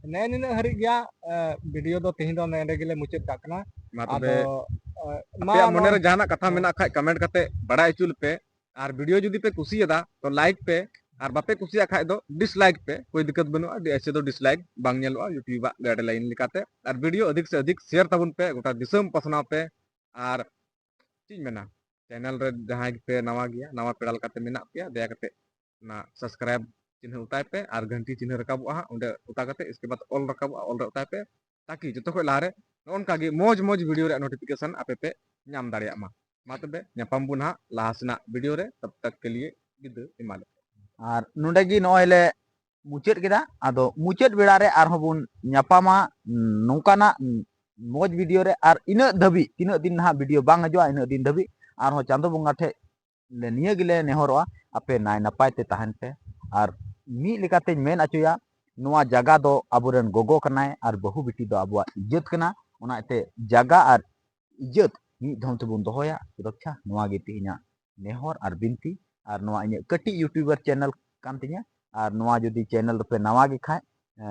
ᱱᱮᱜᱼᱮ ᱱᱤᱱᱟᱹᱜ ᱦᱟᱹᱨᱤᱡ ᱜᱮᱭᱟ, ᱮ, video ᱫᱚ ᱛᱮᱦᱮᱧ ᱫᱚ ᱱᱚᱰᱮ ᱜᱮᱞᱮ ᱢᱩᱪᱟᱹᱫ ᱠᱟᱜ ᱠᱟᱱᱟ᱾ ᱢᱟ ᱛᱚᱵᱮ, ᱟᱫᱚ, ᱮ, ᱢᱟ ᱟᱯᱮᱭᱟᱜ ᱢᱚᱱᱮ ᱱᱚᱣᱟ ᱨᱮ ᱡᱟᱦᱟᱱᱟᱜ ᱠᱟᱛᱷᱟ ᱦᱮᱸ᱾ ᱢᱮᱱᱟᱜ ᱠᱷᱟᱡ comment ᱠᱟᱛᱮ ᱵᱟᱲᱟᱭ ᱦᱚᱪᱚ ᱞᱮᱯᱮ, ᱟᱨ video ᱡᱩᱫᱤ ᱯᱮ ᱠᱩᱥᱤᱭᱟᱫᱟ ᱛᱚ like ᱯᱮ, ᱟᱨ ᱵᱟᱯᱮ ᱠᱩᱥᱤᱭᱟᱜ ᱠᱷᱟᱡ ᱫᱚ dislike ᱯᱮ, ᱠᱳᱭ ᱫᱤᱠᱠᱟᱛ ᱵᱟᱹᱱᱩᱜᱼᱟ, ᱮᱭᱥᱮ ᱫᱚ dislike ᱵᱟᱝ ᱧᱮᱞᱚᱜᱼᱟ YouTube ᱟᱜ guideline ᱞᱮᱠᱟᱛᱮ᱾ ᱟᱨ video ᱟᱫᱷᱤᱠ ᱥᱮ ᱟᱫᱷᱤᱠ share ᱛᱟᱵᱚᱱ ᱯᱮ, ᱜᱚᱴᱟ ᱫᱤᱥᱚᱢ ᱯᱟᱥᱱᱟᱣ ᱯᱮ, ᱟᱨ ᱪᱮᱫ ᱤᱧ ᱢᱮᱱᱟ, channel ᱨᱮ ᱡᱟᱦᱟᱸᱭ ᱜᱮᱯᱮ ᱱᱟᱣᱟ ᱜᱮᱭᱟ, ᱱᱟᱣᱟ ᱯᱮᱲᱟ ᱞᱮᱠᱟᱛᱮ ᱢᱮᱱᱟᱜ ᱯᱮᱭᱟ, ᱫᱟᱭᱟ ᱠᱟᱛᱮ ᱚᱱᱟ subscribe ᱪᱤᱱᱦᱟᱹ ᱚᱛᱟᱭ ᱯᱮ ᱟᱨ ᱜᱷᱟᱱᱴᱤ ᱪᱤᱱᱦᱟᱹ ᱨᱟᱠᱟᱵᱚᱜᱼᱟ ᱦᱟᱸᱜ, ᱚᱸᱰᱮ ᱚᱛᱟ ᱠᱟᱛᱮ ᱤᱥᱠᱮ ᱵᱟᱫ all ᱨᱟᱠᱟᱵᱚᱜᱼᱟ, all ᱨᱮ ᱚᱛᱟᱭ ᱯᱮ, ᱛᱟᱠᱤ ᱡᱚᱛᱚ ᱠᱷᱚᱡ ᱞᱟᱦᱟᱨᱮ ᱱᱚᱜᱼᱚ ᱱᱚᱝᱠᱟ ᱜᱮ ᱢᱚᱡᱽ ᱢᱚᱡᱽ video ᱨᱮᱭᱟᱜ notification ᱟᱯᱮ ᱯᱮ ᱧᱟᱢ ᱫᱟᱲᱮᱭᱟᱜ ᱢᱟ᱾ ᱢᱟ ᱛᱚᱵᱮ ᱧᱟᱯᱟᱢ ᱵᱚᱱ ᱦᱟᱸᱜ ᱞᱟᱦᱟ ᱥᱮᱱᱟᱜ video ᱨᱮ, ᱛᱟᱵ ᱛᱟᱠ ᱠᱮ ᱞᱤᱭᱮ ᱵᱤᱫᱟᱹ ᱮᱢᱟ ᱞᱮ ᱯᱮ᱾ ᱟᱨ ᱱᱚᱰᱮ ᱜᱮ ᱱᱚᱜᱼᱚᱭ ᱞᱮ ᱢᱩᱪᱟᱹᱫ ᱠᱮᱫᱟ᱾ ᱟᱫᱚ ᱢᱩᱪᱟᱹᱫ ᱵᱮᱲᱟ ᱨᱮ ᱟᱨᱦᱚᱸ ᱵᱚᱱ ᱧᱟᱯᱟᱢᱟ ᱱᱚᱝᱠᱟᱱᱟᱜ ᱢᱚᱡᱽ video ᱨᱮ᱾ ᱟᱨ ᱤᱱᱟᱹᱜ ᱫᱷᱟᱹᱵᱤᱡ, ᱛᱤᱱᱟᱹᱜ ᱫᱤᱱ ᱱᱟᱦᱟᱜ video ᱵᱟᱝ ᱦᱤᱡᱩᱜᱼᱟ, ᱤᱱᱟᱹᱜ ᱫᱤᱱ ᱫᱷᱟᱹᱵᱤᱡ ᱟᱨᱦᱚᱸ ᱪᱟᱸᱫᱳ ᱵᱚᱸᱜᱟ ᱴᱷᱮᱡ ᱞᱮ ᱱᱤᱭᱟᱹ ᱜᱮᱞᱮ ᱱᱮᱦᱚᱨᱚᱜᱼᱟ, ᱟᱯᱮ ᱱᱟᱭ ᱱᱟᱯᱟᱭ ᱛᱮ ᱛᱟᱦᱮᱱ ᱯᱮ᱾ ᱟᱨ ᱢᱤᱫ ᱞᱮᱠᱟᱛᱮᱧ ᱢᱮᱱ ᱚᱪᱚᱭᱟ, ᱱᱚᱣᱟ ᱡᱟᱭᱜᱟ ᱫᱚ ᱟᱵᱚᱨᱮᱱ ᱜᱚᱜᱚ ᱠᱟᱱᱟᱭ ᱟᱨ ᱵᱟᱹᱦᱩ ᱵᱤᱴᱤ ᱫᱚ ᱟᱵᱚᱣᱟᱜ ᱤᱡᱽᱡᱚᱛ ᱠᱟᱱᱟ᱾ ᱚᱱᱟ ᱤᱭᱟᱹᱛᱮ ᱡᱟᱭᱜᱟ ᱟᱨ ᱤᱡᱽᱡᱚᱛ ᱢᱤᱫ ᱫᱷᱚᱢ ᱛᱮᱵᱚᱱ ᱫᱚᱦᱚᱭᱟ ᱥᱩᱨᱚᱠᱷᱟ, ᱱᱚᱣᱟ ᱜᱮ ᱛᱮᱦᱮᱧᱟᱜ ᱱᱮᱦᱚᱨ ᱟᱨ ᱵᱤᱱᱛᱤ᱾ ᱟᱨ ᱱᱚᱣᱟ ᱤᱧᱟᱹᱜ ᱠᱟᱹᱴᱤᱡ YouTuber channel ᱠᱟᱱ ᱛᱤᱧᱟ, ᱟᱨ ᱱᱚᱣᱟ ᱡᱩᱫᱤ channel ᱨᱮᱯᱮ ᱱᱟᱣᱟ ᱜᱮ ᱠᱷᱟᱡ, ᱮ,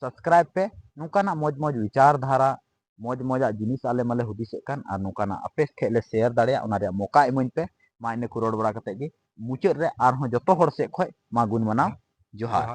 subscribe ᱯᱮ᱾ ᱱᱚᱝᱠᱟᱱᱟᱜ ᱢᱚᱡᱽ ᱢᱚᱡᱽ ᱵᱤᱪᱟᱨ ᱫᱷᱟᱨᱟ, ᱢᱚᱡᱽ ᱢᱚᱡᱟᱜ ᱡᱤᱱᱤᱥ ᱟᱞᱮ ᱢᱟᱞᱮ ᱦᱩᱫᱤᱥᱮᱫ ᱠᱟᱱ, ᱟᱨ ᱱᱚᱝᱠᱟᱱᱟᱜ ᱟᱯᱮ ᱴᱷᱮᱡ ᱞᱮ share ᱫᱟᱲᱮᱭᱟᱜ, ᱚᱱᱟ ᱨᱮᱭᱟᱜ ᱢᱚᱠᱟ ᱤᱢᱟᱹᱧ ᱯᱮ᱾ ᱢᱟ ᱤᱱᱟᱹ ᱠᱚ ᱨᱚᱲ ᱵᱟᱲᱟ ᱠᱟᱛᱮ ᱜᱮ ᱢᱩᱪᱟᱹᱫ ᱨᱮ ᱟᱨᱦᱚᱸ ᱡᱚᱛᱚ ᱦᱚᱲ ᱥᱮᱫ ᱠᱷᱚᱱ ᱢᱟ ᱜᱩᱱ ᱢᱟᱱᱟᱣ ᱡᱚᱦᱟᱨ᱾